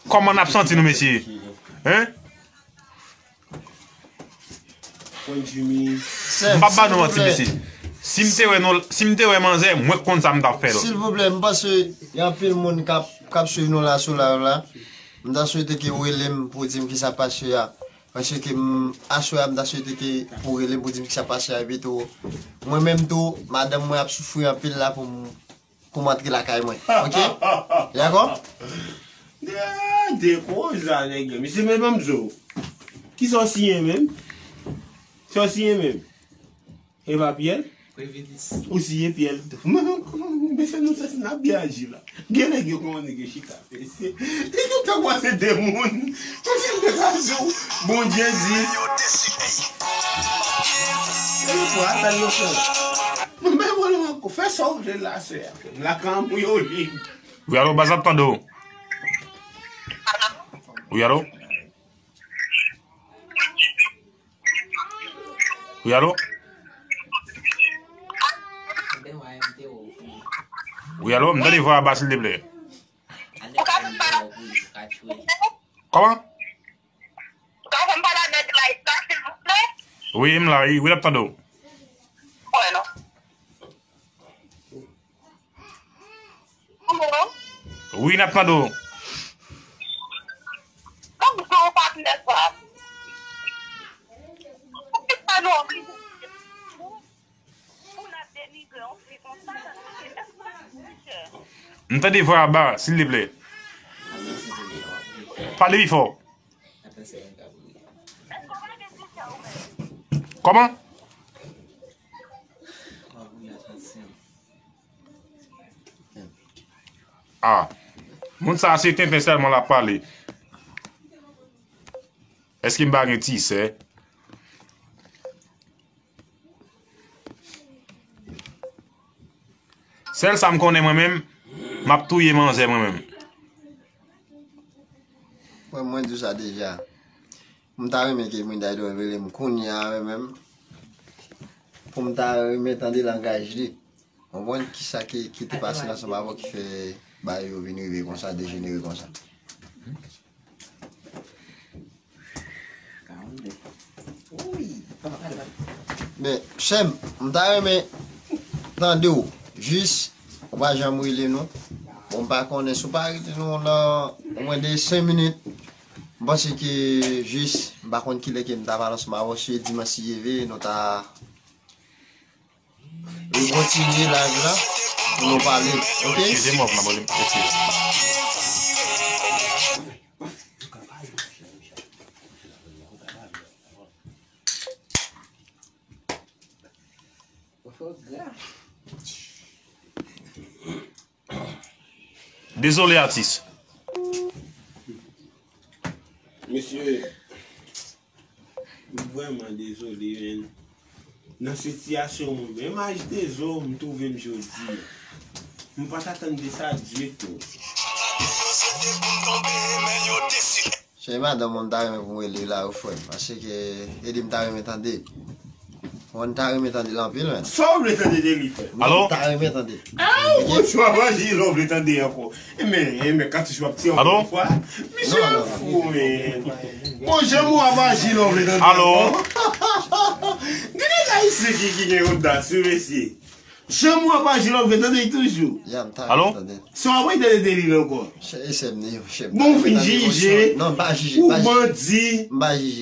Kòman n ap santi nou, mesye? Hein? M p ap ba nou manti, mesye. Si m te wè nou, si m te wè manzè, mwen k konn sa m t ap fè l. Silvouplè, m panse gen anpil moun k ap, k ap swiv nou la sou live la. M ta swete ke w rele m pou w di m kisa k pase a. Paske m, aswè a, m ta swete ke w rele m pou w di m kisa k pase a, epi tou, mwen menm tou, madanm mwen ap soufri anpil la pou m pou m antre lakay mwen. Ok? Dakò? De, de koza, nèg yo. Misye, men ban m di w. Kisa w siyen menm? Sa w siyen menm? E pa Pyèl? Previnis. Ou siyen Pyèl tou. Mesye, nou se n ap byen aji la. Gen nèg yo kòmande gen chita. Mesye, nèg yo ta kwase de moun. Kòmsi m te ka di w, Bondye di. Yo deside. Yo pran apèl yo fè. Men mwen, mwen, fè sa w vle la, sè a. Lakay mwen yo lib. Wi, alo, baz, ap tande w. Wi, alo. Wi, alo. Wi, alo, m tande vwa a ba, silteplè. Kòman? Ou ka fè m pale avèk Laïka, silvouplè? Wi, m la, wi, wi, l ap tande w. Wè, non. Alo? Wi, n ap tande w. Kòm se yon patnè pa m. Ou te pa nan yon pou n ap denigre yon fi konsa, tande, se lèf pa m, monchè. M tande vwa a ba, silteplè. Pale pi fò. Kòman? Ah. Moun sa a se tenten sèlman l ap pale. Èske m pa gen ti sè? Sèl sa m konnen mwen menm, m ap touye manzè mwen menm. Mwen, mwen di w sa deja. M ta renmen ke Brinda Idol rele m kounye a menm. Pou m ta renmen tande langaj li. Konprann kisa ki, ki te pase nan sanm avè w ki fè bagay yo vin rive konsa, dejenere konsa. Men, sè m, m ta renmen tande w. Jis, ou pa janm rele nou. Bon, m pa konnen si w pa rele nou nan omwen de senk minit. M panse ke jis, m pa konn kilè ke m ta pale ansanm avè w, si e dimanch si Dye vle, nou ta rekontinye live la pou nou pale, oke? Eskize m, w ap nan pwoblèm, eskize. Dezole atis. Mesye, m vrèman dezole, men nan sitiyasyon mwen, menm aj Dezo, m twouve m jodi a. M pa t atann de sa ditou. Cheri madanm mwen, m ta renmen pou m rele la wi frè m, paske Edi m ta renmen tande. Mwen, m ta renmen tande l anpil menm. Sa w vle tande de li frè m? Alo? M ta renmen tande. Ah, ou gon chwa pa jile w vle tande ankò. Enben, enben, katouch w ap tire ankò yon fwa. Misye fou, men. Bon, jan mwen ap aji la w vle tande ankò. Gen nèg ayisyen ki, ki gen odas, wi, mesye. Jan mwen ap aji la w vle tande toujou. Alo? Sa w ap rete de li la ankò. Bon, ou fin jije, ou bandi,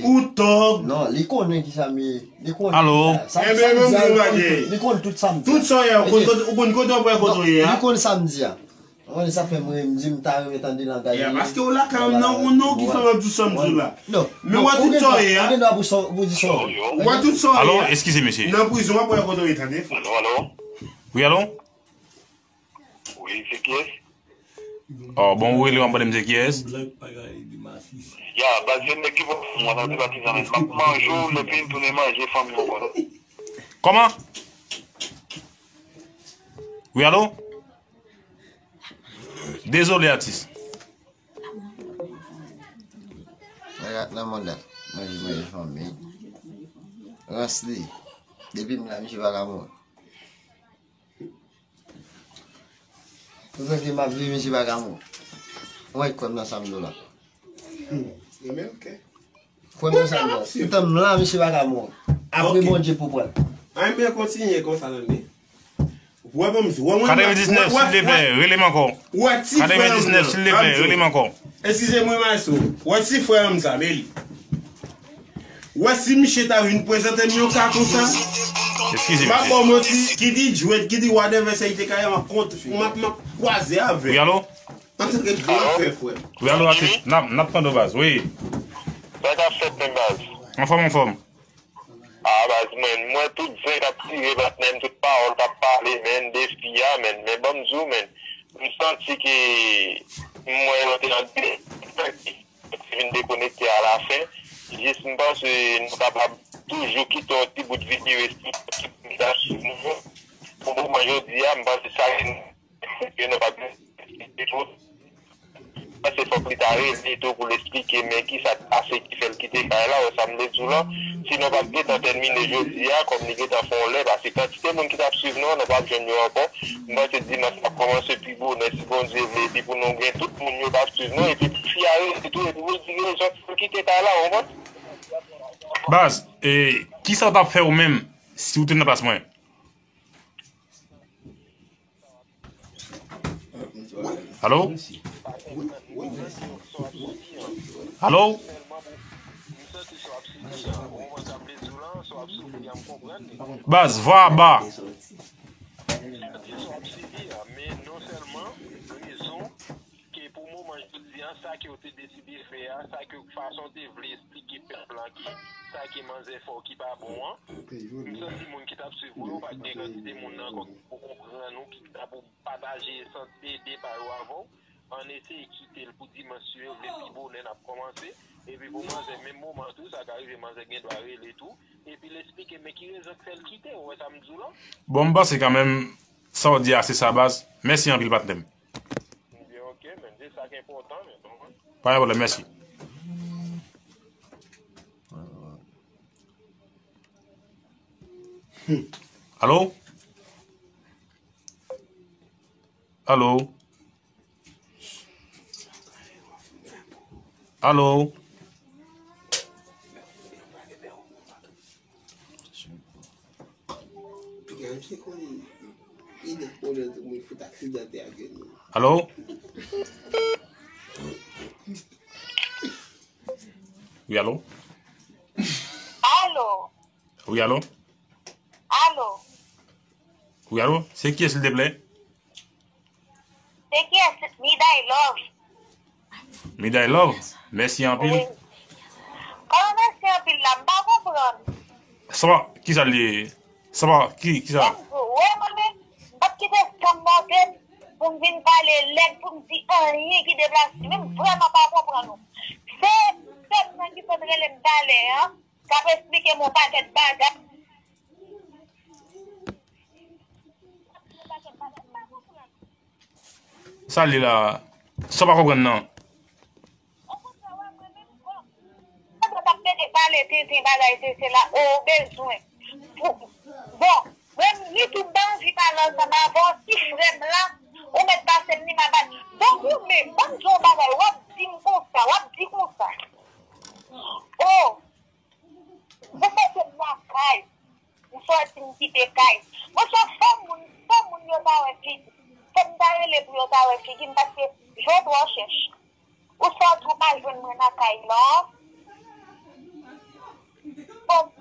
ou tòg. Alo? Tout sa w ye a, ou konn kote w pran kote w ye a? Li konn sa m di a. Mwen, sa fè mwen, m di m ta renmen tande langaj li. Ya, paske w lakay m nan, ou non ki fè m ap di w sa m di w la. Men w wè tout sa w ye a. Ou gen dwa pou sa, pou di sa w vle. W wè tout sa w ye a. Alo, eskize mesye. Nan prizon w ap wè kote w ye, tande. Alo, alo. Wi, alo? Wi, se kiyès? Oh, bon, ou rele w ap mande m se kiyès? Ya, baz, se nèg ki pran fanm mwen, sa vle pa ti zanmi. M ap manje w, lè fini tounen manje fanm mwen ankò. Kòman? Wi, alo? Dezole, atis. Nèg ak nan manda. Manje, manje fanmi. Rans li. Depi m la, misye pa ka mouri. Toutan ke m ap viv, misye pa ka mouri. Mwen kwè m nan sa m di w la. Kwè m nan sa m di w la. Toutan m la, misye pa ka mouri. Apre Bondye pou pran l. Anben kontinye konsa tande. Wè ban m di, wè mwen. Katrevendiznèf, silteplè, rele m ankò. Wè ti frè m nan. Katrevendiznèf, silteplè, rele m ankò. Eskize mwen, maestro. Wè ti frè m sa, men li. Wè si misye ta vin prezante m yon ka konsa. Eskize, m ap ba w manti, ki di djwèt, ki di whatever sa li te ka ye, m ap kont, m ap, m ap kwaze avè l. Wi, alo? Antanke gran frè, frè. Wi, alo, atis, n ap, n ap tande w, baz, wi. Sa k ap fèt, men, baz? Anfòm, anfòm. Ah baz mwen, m wè tout zen k ap tire patnè m, tout pawòl k ap pale, menn, de fi a, menn. Men ban m di w, menn, m santi ke m wè yo te an de, yo te vin dekonekte alafen. Jis m panse nou kapab toujou kite yon ti bout videyo esplike ki pou n ta sou nou. Pou moman jodi a, m panse sa gen Yo nan pa gen Paske fòk li ta rele tou pou l esplike men kisa k pase ki fè l kite kay la, ou wè sa m vle di w lan. Sinon pa t gentan tèmine jodi a, kòm li gentan fè yon lè, paske kantite moun ki t ap swiv nou an, nou p ap jwenn yo ankò. M panse dimanch la ap kòmanse pi bonè si Bondye vle, epi pou nou gen tout moun yo k ap swiv nou, epi pou fi a rele tou, epi pou l di rezon ki fè l kite kay la, ou konprann? Baz, e, kisa w t ap fè ou menm si w te nan plas mwen? Alo? Alo? Baz, vwa ba. Ke pou moman jodi a, sa ke w te deside fè a, sa ke fason w te vle esplike pèp la ki sa ke manzè fè w ki pa bon an, m santi moun ki t ap swiv ou yo, pa t gen kantite moun nan ankò ki pou konprann ou, ki ta pou pataje sans ede pa yo avè w. Ann eseye kite l pou dimanch, si yo vle pi bonè n ap kòmanse. Epi pou manzè, menm moman tou, sa ka rive manzè gen dwa rele tou. Epi l esplike men ki rezon k fè l kite w, wè sa m di w la? Bon, m panse kanmenm, sa w di a, se sa baz. Mèsi anpil, patnè m. Ebyen, ok, men se sa k enpòtan, men. Pa gen pwoblèm, mèsi. Alo? Alo? Alo? Alo? Wi, alo? Alo? Wi, alo? Alo? Wi, alo? Se kiyès, silteplè? Se kiyès? Miday Love. Miday Love, mèsi anpil. Wi. Kòman mèsi anpil la? M pa konprann. Sa pa, ki sa l ye? Sa pa, ki, ki sa? Wè, mwen menm, m p ap kite sanm monte m pou m vin pale lèd, pou m di anyen ki deplase. Men m vrèman pa konprann ou. Se sè m nan ki sot rele m talè an, k ap esplike m yon pakèt bagay. Sa l ye la? Sa w pa konprann nan? Okontrè, w ap mwen menm, bon. Pandan w t ap mete pale tenten bagay se, se la, ou bezwen. Pou, bon, mwen, YouTube ban anvi pale ansanm avè w, ti frè m la, ou mèt pase m li m a bat. Donk, ou menm, ban m di w yon bagay, w ap di m konsa, w ap di konsa. O, Ou mete m lakay, ou sòti m kite kay. Monchè, fò moun, fò moun yo ta wè figi. Fò m ta rele pou yo ta wè figi m, paske je w twò chèch. Ou sòti, ou pa jwenn mwen nan kay la. Bon,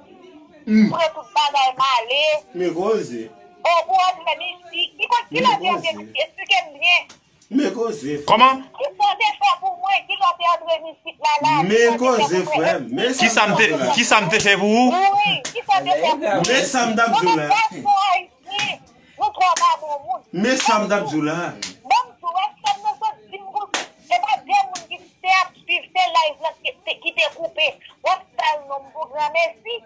m pran tout bagay m ale. Men koze. O, pou antre m isi. Ki kote, ki lè w te antre m isi? Esplike m byen. Men koze, frè. Kòman? Kisa w te fè pou mwen? Ki lè w te antre m isit la, la? Men koze, frè m. Men sa m t ap di w la. Kisa m te, kisa m te fè pou ou? Wi, kisa w te fè pou mwen? Men sa m t ap di w la. Mwen menm gason ayisyen, nou twò pa bon moun. Men sa m t ap di w la. Ban m di w, èske m nan sot di m konsa? Se pa de moun ki te ap swiv, se live lan ki te, ki te koupe. W ap sal non m pou granmesi.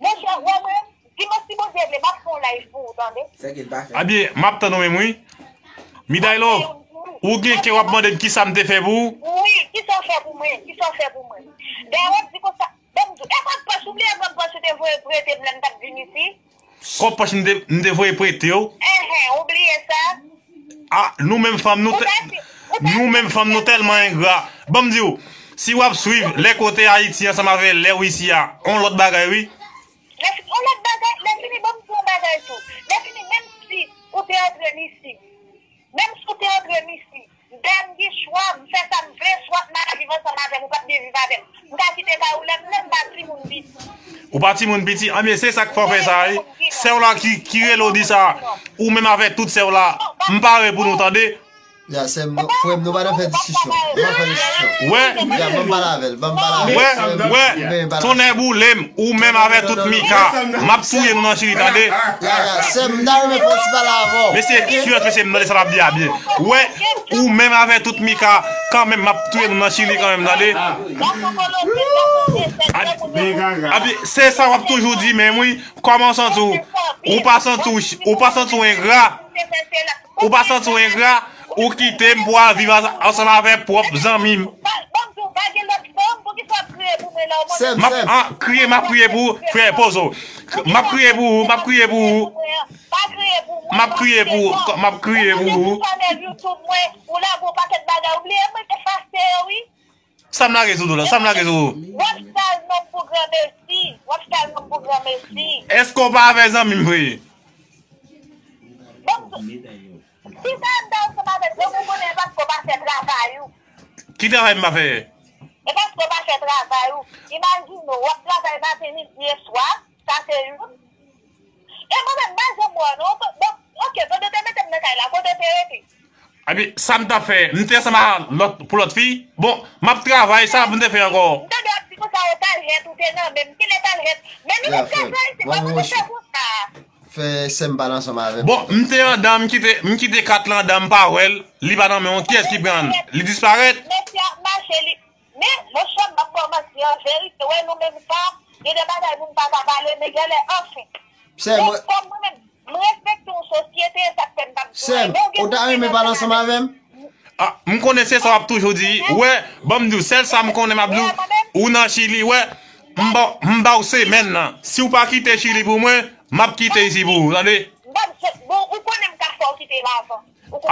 Monchè, wè mwen, dimanch si Bondye vle, m ap fè yon live pou ou, tande. Sa ke l pa fè. Ebyen, m ap tann ou menm, wi. Miday Love, ou gen kè w ap mande m kisa m te fè pou ou? Wi, kisa w fè pou mwen? Kisa w fè pou mwen? Dayè, w ap di konsa, ban m di w, e kòb pòch, ou bliye kòb pòch ou te voye prete m lè m t ap vin isi? Kòb pòch m te, m te voye prete w? Enhen, ou bliye sa? Ah, nou menm fanm, nou tè-, nou menm fanm, nou tèlman engra. Ban m di w, si w ap swiv lè kote Ayiti ansanm avè lè w isi a, on lòt bagay, wi. Lè fini, on lòt bagay, lè fini, ban m di w yon bagay tou. Lè fini, menm si ou te antre m isi, menm si ou te antre m isi, dayè m gen chwa, m fè sa m vle, swa m al viv ansanm avè m, ou pa t vle viv avè m. M ka kite kay ou lè m vle, m pa timoun piti. Ou pa timoun piti? Anben, se sa k fè w fè sa, wi. Sè w la ki, ki rele w di sa, ou menm avè tout sè w la, m pare pou nou, tande. Ya, sè m, frè m, nou pa nan fè diskisyon. Nou pa fè diskisyon. Wè. Ya, ban m pale avè l, ban m pale avè l. Wè, wè, tonnè boule m, ou menm avè tout Mika, m ap touye nou nan chili, tande. Ya, ya, sè m, m ta renmen fè yon ti pale avè w. Mesye, silans, mesye, m tande sa l ap di a byen. Wè, ou menm avè tout Mika, kanmenm, m ap touye nou nan chili kanmenm, tande. Abi, se sa w ap toujou di menm, wi. Kòman w santi w? Ou pa santi w, ou pa santi w engra? Ou pa santi w engra? Ou kite m pou w al viv ansanm avèk pwòp zanmi m. Sè m, m ap, sè m. Ah, kriye, m ap kriye pou ou, frè, poze w. M ap kriye pou ou, m ap kriye pou ou. M ap kriye pou ou, m ap kriye pou ou. Sa m lage sou do la, sa m lage sou ou? W ap sal non m pou granmesi. W ap sal non m pou granmesi. Èske w pa avè zanmi m vre? Bon, Ki sa m ta ansanm avèk granmoun konnen e paske w pa fè travay ou. Ki travay m pa fè? E paske w pa fè travay ou. Imajine w, w ap travay maten, midi e swa, sa se youn. E mwen menm, m pa janm wè w non. Bon, oke, pandan w te mete m nan kay la, kote w te rete? Epi, sa m t ap fè, m te ansanm a lòt, pou lòt fi. Bon, m ap travay, sa m te fè ankò? M tande w ap di konsa, o, taljèt ou te nan men m. Kilè taljèt? Men nou mèt travay, se pa pou nou fè konsa. Fè sè m pale ansanm avè m. Bon, m te anndan, m kite, m kite kat la anndan, m pa wè l, li pa nan men w, kiyès ki pran l? Li disparèt? Mesye ap mache, li, men, monchè, m ap fè w manti, an verite, wè, nou menm sa, gen de bagay moun pa ka pale, men genlè, anfen. Sè m, men kòm mwen menm, m respekte yon sosyete, sa k fè m p ap di anyen, men ou gen moun ki nan sa avè m. Ah, m konnen se sa w ap toujou di. Ou wè, ban m di w, sèl sa m konnen m ap di w, ou nan Chili, wè, m ba, m ba w semèn nan. Si w pa kite Chili pou mwen, m ap kite isi pou ou, tande? Bon, ou konnen m ka fè w kite l avan.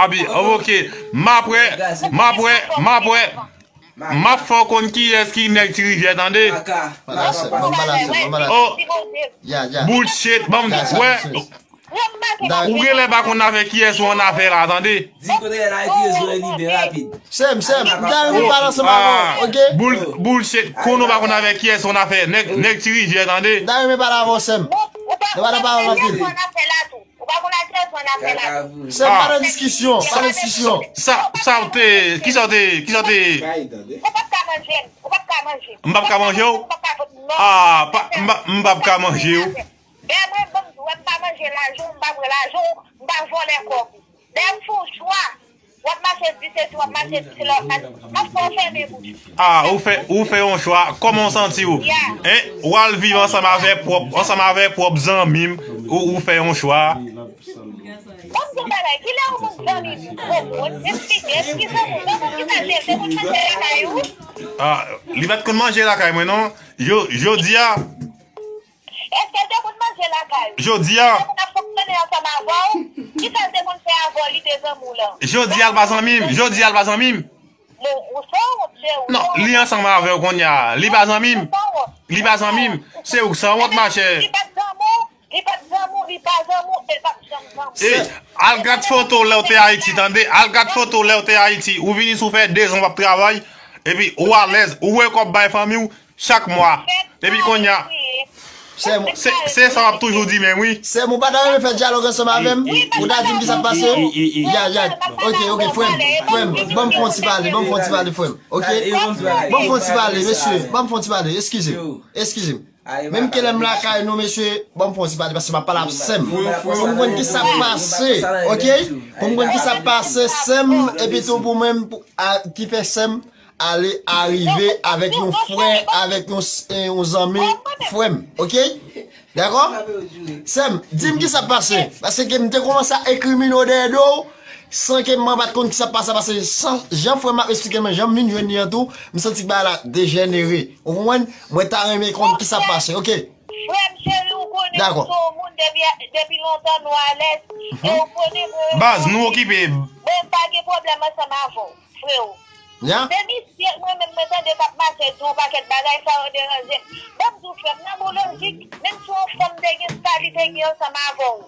Abi, oke. M ap wè, m ap wè, m ap wè. M ap fè w konn kiyès ki nèg Ti Rivyè, tande? Pale a sè, ban m pale a sè, ban m pale a sè. Oh, bullshit, ban m wè. Ou genlè pa konn avèk kiyès ou annafè la, tande? Di kote l al, ki rezo li byen rapid. Sè m, sè m, m ta renmen pale ansanm avè w, oke? Bull, bullshit, konnen w pa konn avèk kiyès ou annafè. Nèg, nèg Ti Rivyè, tande? M ta renmen pale avè w, sè m. Nou pa nan pawòl anpil. Ou pa konn ak kiyès ou annafè la. Sè m, pa nan diskisyon, pa nan diskisyon. Sa, sa w te, kisa w te, kisa w te? Ou p ap ka manje m, ou p ap ka manje m. M p ap ka manje w? Ah, pa, m p ap, m p ap ka manje w. Dèyè mwen, ban m di w, m pa manje lajan w, m pa pran lajan w, m pa vòlè kòb ou. Dèyè m fè yon chwa, w ap mache di se si, w ap mache di se lè, w ap mache, m ap fè w fèmen bouch ou. Ah, ou fè, ou fè yon chwa, kòman w santi w? Hein? W al viv ansanm avè pwòp, ansanm avè pwòp zanmi m, ou, ou fè yon chwa. Ban m di w bagay, kilè yon moun zanmi m? Bon, bon, eksplike, ki zanmi w? Bon, bon, kisa l te, te konn manje lakay ou? Ah, li pa t konn manje lakay mwen, non. Yo, jodi a, Èske l te konn manje lakay ou? Jodi a. Lè moun ap fonksyone ansanm avè w, kisa l te konn fè avè w, li te zanmi w lan? Jodi a, l pa zanmi m. Jodi a, l pa zanmi m. Bon, ou sanwont, se ou. Non, li ansanm avè w kounye a. Li pa zanmi m. Li pa zanmi m. Se ou k sanwont, machè. Li pa t zanmi w, li pa t zanmi w, li pa zanmi w, e l p ap janm zanmi w. E, al gad foto lè w te Ayiti, tande? Al gad foto lè w te Ayiti. Ou vin isi, ou fè de zan w ap travay. Epi, ou alèz. Ou wè kòb bay fanmi w. Chak mwa. Epi kounye a, se, se sa w ap toujou di menm, wi. Sè m, ou pa ta renmen fè dyalòg ansanm avè m? Ou ta di m kisa k pase? Ya, ya. Oke, oke, frè m, frè m, ban m fè yon ti pale, ban m fè yon ti pale, frè m. Oke? Ban m fè yon ti pale, mesye. Ban m fè yon ti pale. Eskize m. Eskize m. Menm ke lè m lakay nou, mesye, ban m fè yon ti pale, paske m ap pale ak sè m. Pou m konn kisa k pase, oke? Pou m konn kisa k pase, sè m, epi tou pou mwen, pou, a, ki fè sè m, ale arive avèk yon frè, avèk yon, s- eh, yon zanmi frè m, oke? Dakò? Sè m, di m kisa k pase. Paske m te kòmanse a ekrimine w dèyè do w, san ke mwen pa t konn kisa k pase, paske san, jan frè m ap esplike mwen, jan m vin jwenn li an tou, m santi bagay la dejenere. Ou konprann? Mwen ta renmen konn kisa k pase, oke? Frè m cheri, ou konnen m se yon moun depi, depi lontan nou alèz, e ou konnen mwen renmen anpil. Baz, nou okipe. Mwen pa gen pwoblèm ansanm avè w. Freo. Ya. Se misye mwen menm mwen tande k ap mache di yon pakèt bagay, sa yo deranje m. Ban m di w frè m, nan bon lojik, menm si yon fanm te gen sa li te gen ansanm avè w,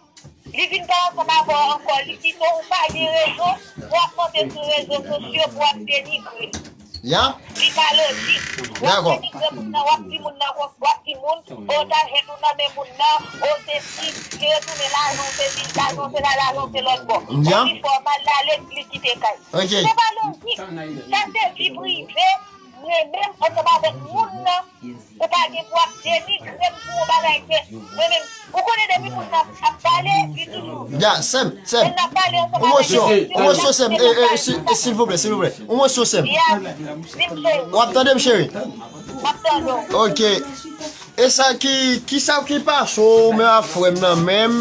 li vin pa ansanm avè w ankò, li kite w, ou pa gen rezon pou w ap monte sou rezo sosyo pou w ap denigre l. Ya. Li pa lojik. W ap denigre moun nan, w ap di moun nan, w ap di moun, o, tajèt ou nan men moun nan, o, sesi, li retounen lajan w, sesi, lajan w se la, lajan w se lòt bò. Ya. Ou li fè w mal, l ale, li kite kay. Ok. Se pa lojik. Sa se vi prive mwen menm ansanm avèk moun nan. Ou pa gen pou ap denigre m pou yon bagay ke mwen menm. Ou konnen depi moun nan ap pale, li toujou. Ya, sè m, sè m. Moun nan pale ansanm avèk li. Yon mosyon, yon mosyon, sè m. Eh, eh, si- eh, silvouplè, silvouplè. Yon mosyon, sè m. Ya, di m, cheri. W ap tande m, cheri? M ap tande w. Ok. E sa ki, ki sa ki pase w menm ak frè m nan menm,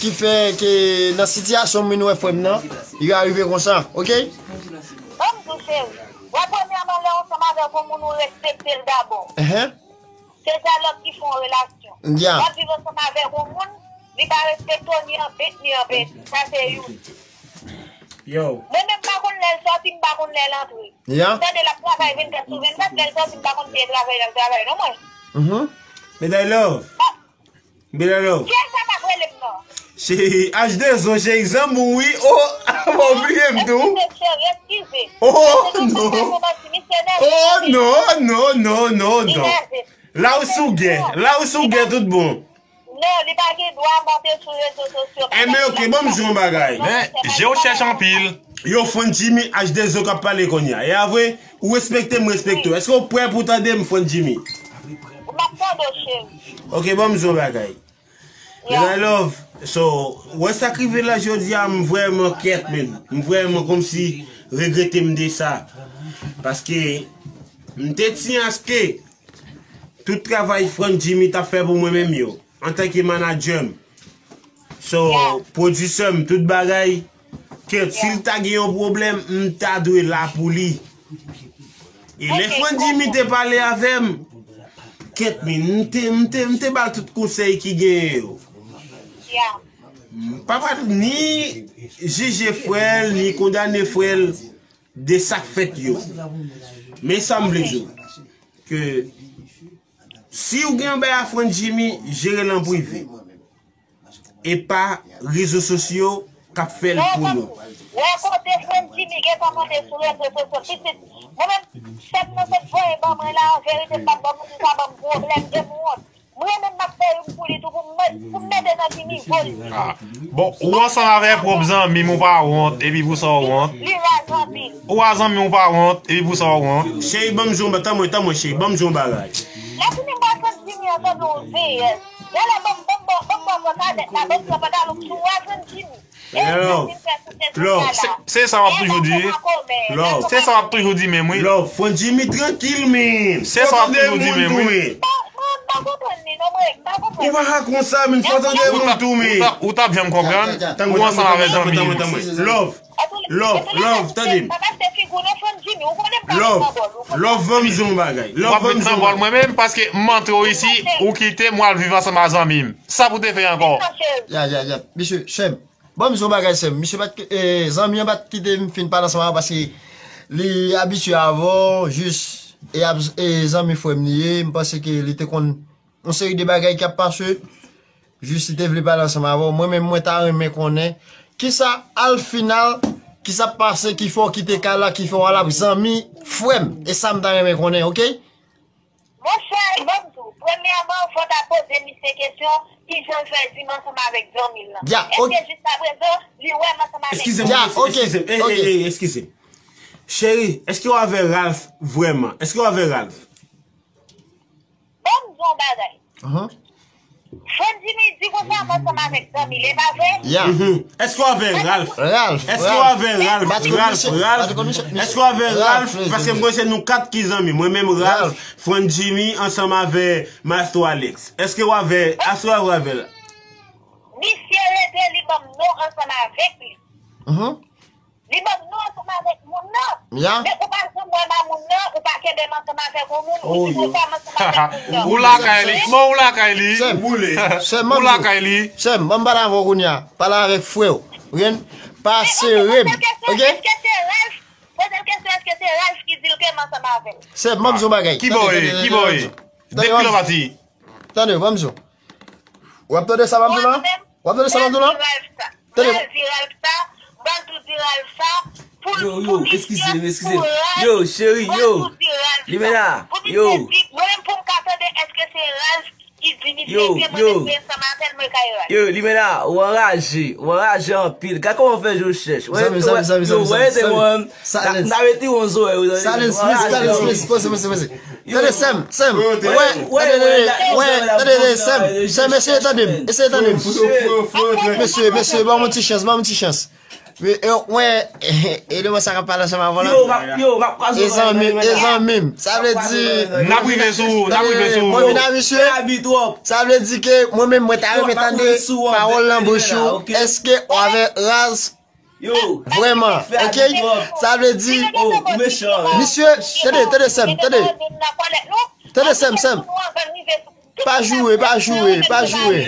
ki fè ke nan sitiyasyon m vin wè frè m nan, li arive konsa, ok? Ban m di w, cheri. Wè, premyèman, lè w ansanm avèk yon moun, ou respekte l dabò. Enhen. Se dyalòg ki fè yon relasyon. Ya. W ap viv ansanm avèk yon moun, li pa respekte w ni an bit, ni an bèt. Sa se youn. Yo. Mwen menm, m pa konn lè l sòti, m pa konn lè l antre. Ya. M tande l ap travay vennkat sou vennkat, lè l sòti, m pa konn ki travay l ap travay, non, mwen. Mhm. Medal love. Pa- Medal love. Kiyès sa k ap rele m nan? Cheri, H de O, cheri, zanmi w, wi, oh. pa oubliye m tou. Eskize, cheri, eskize. Oh, non. Oh, non, non, non, non, non. La ou sou gè. La ou sou gè tout bon. Non, li pa gen dwa monte sou rezo sosyo. Enben, ok, ban m di w yon bagay. Men, je w chèch anpil. Yo, Fran Jimmy, H de zo k ap pale kounye a. E a vre, ou respekte m, respekte w. Èske w prè pou tande m, Fran Jimmy? M ap tande w, cheri. Ok, ban m di w yon bagay. Yeah. My love, so, wè sa k rive la jodi a, m vrèman kyèt, men. M vrèman kòmsi regrete m de sa. Paske, m te ti aske tout travay Fran Jimmy t ap fè pou mwen menm yo, antanke manadjè m. So, pwodisè m, tout bagay, kèt, si l ta gen yon pwoblèm, m ta dwe la pou li. E lè Fran Jimmy te pale avè m, kèt, men, m te, m te, m te ba l tout konsèy ki genyen yo. M pa pral ni jije frè l, ni kondane frè l de sa k fèt yo. Men sa m vle di w, ke si w gen yon bagay a Fran Jimmy, jere l an prive. E pa rezo sosyo k ap fè l pou nou. Wè kote Fran Jimmy gentan monte sou rezo sosyo, pitit. Mwen menm, tèt mwen sot voye ban mwen la, an verite, m p ap ban moun sa ban m pwoblèm, e m wont. Mwen menm m ap fè youn pou li tou pou m met, pou m mete nan ki nivo l ye. Ah. Bon, ou ansanm avèk pwòp zanmi m, ou pa wont, epi pou sa w wont. Li raz anpil. Ou a zanmi w, ou pa wont, epi pou sa w wont. Cheri, ban m di w, tann mwen, tann mwen, cheri, ban m di w yon bagay. Lè fini m pral Fran Jimmy an, tann yon zeyèz. Lè lè ban m, ban m, ban m, ban m pran pantalèt la, ban m pran pantalon m sou a Fran Jimmy. Love. Love. Se, se sa w ap toujou di. Love. Se sa w ap toujou di menm, wi. Love. Fran Jimmy trankil, men. Se sa w ap toujou di menm, wi. Ou pa ka konsa, men. Fò tande moun tou, men. Ou t ap, ou t ap, ou t ap janm konprann. Ou ansanm avèk zanmi. Love. Love, love, tande m. Love, love, ban m di yon bagay. Love, ban m di yon bagay. W ap met nan bòl mwen menm, paske m antre w isi, ou kite m, w al viv ansanm ak zanmi m. Sa pou te fè ankò? Ya, ya, ya. Mesye, sè m. Ban m di yon bagay, sè m. Misye pa t, eh, zanmi an pa t kite m fin pale ansanm avè w paske li abitye avè w, jis, e, ab-, e zanmi frè m li ye. M panse ke li te konn yon seri de bagay k ap pase. Jis li te vle pale ansanm avè w. Mwen menm, mwen ta renmen konnen kisa, al final, kisa k pase ki fè w kite kay la, ki fè w al ap zanmi frè m. E sa m ta renmen konnen, oke? Monchè, ban m di w, premyèman, fò w ta poze misye kesyon, kijan l fè di m ansanm avèk zanmi l lan? Ya, èske jiskaprezan, li wè m ansanm avèk zanmi l? Eskize m, eskize m, eh, eh, eh, eskize m. Cheri, èske w avè Ralph vrèman? Èske w avè Ralph? Ban m di w yon bagay. Fran Jimmy di konsa m ansanm avèk zanmi l, e pa vre? Ya. Mhm. Èske w avè Ralph? Ralph, èske w avè Ralph? Ralph, Ralph, Ralph? Èske w avè Ralph? Paske m konnen se nou kat ki zanmi. Mwen menm, Ralph, Fran Jimmy ansanm avè Maestro Alex. Èske w avè, èske w avè l? Misye rete li ban m non ansanm avèk li. Mhm. Li ban m non ansanm avèk moun nan. Ya. Men ou pa janm wè m a moun nan, ou pa kenbe m ansanm avèk yon moun, ou di konsa m ansanm avèk moun nan. Ou lakay li. Bon, ou lakay li. Sè m, ou lakay li. Sè m, ban m pale avè w kounye a. Pale avèk frè w. Ren, pa sere m. Oke? Èske se Ralph? Poze l kesyon, èske se Ralph ki di l ke m ansanm avè l? Sè m, ban m di yon bagay. Ki bò ye? Ki bò ye? Depi lè pati. Tande, ban m di w. W ap tande sa m ap di w la? W ap tande sa m ap di w la? Tande. Ralph di Ralph sa, Bantou di Ralph sa, pou l, yo, yo, pou misye, eskize m, eskize m. Pou Ralph, yo, cheri, yo. Bantou di Ralph sa. Limena, pou misye yo. Di, mwen menm pou m ka tande, èske se Ralph ki di misye ke mwen menm mwen ansanm avè l, mwen kay Ralph? Yo, Limena, ou anraje, ou anraje anpil. Gad kòman w fè je w chèch. Zanmi, zanmi, zanmi, zanmi, zanmi. Silence. Silence, please, silence, please. Poze, poze, poze. Tande, sè m, sè m. Wè, tande, tande, wè, tande, tande, sè m. Sè m, eseye tande m, eseye tande m. Mesye, mesye, ban m yon ti chans, ban m yon ti chans. Wè, e demen sa k ap pale ansanm avè w la. Yo, m ap, yo, m ap kwaze w. E zanmi, e zanmi m. Sa vle di, n ap rive sou ou, n ap rive sou ou. Mwen vin a misye. Sa vle di ke mwen menm, mwen ta renmen tande pawòl nan bouch ou. Èske w avè Ralph? Yo. Vrèman, oke? Sa vle di, misye, tande, tande, sè m, tande. Tande, sè m, sè m. Pa joure, pa joure, pa joure.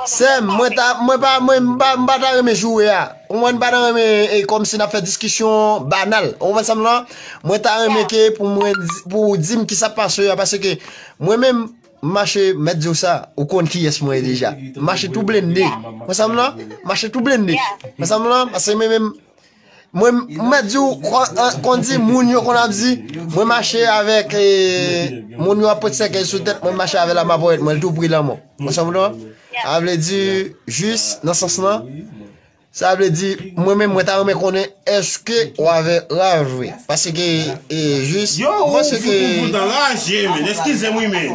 Sè m, mwen ta, mwen pa, mwen, m pa, m pa ta renmen joure a. Ou konprann, m pa ta renmen, e, kòmsi n ap fè diskisyon banal. Ou konprann sa m la? Mwen ta renmen ke pou mwen di, pou w di m kisa k pase a, paske mwen menm, m mache, m mèt di w sa, ou konn kiyès mwen ye deja. M mache tou blende. Konsa m lan, m mache tou blende. Konsa m lan, paske mwen menm, mwen, m mèt di w, kon, an, konn di moun yo konn ap di, mwen mache avèk, eh, moun yo ap pot sèkèy sou tèt, mwen mache avè lame a ponyèt mwen, l tou pri lanmò. Konsa m lan, sa vle di, jis nan sans lan, sa vle di, mwen menm, mwen ta renmen konnen èske w avè Ralph vre. Paske, e, jis, Yo, ou mwen se fout, ke ou fout anraje, men. Eskize m, wi, men.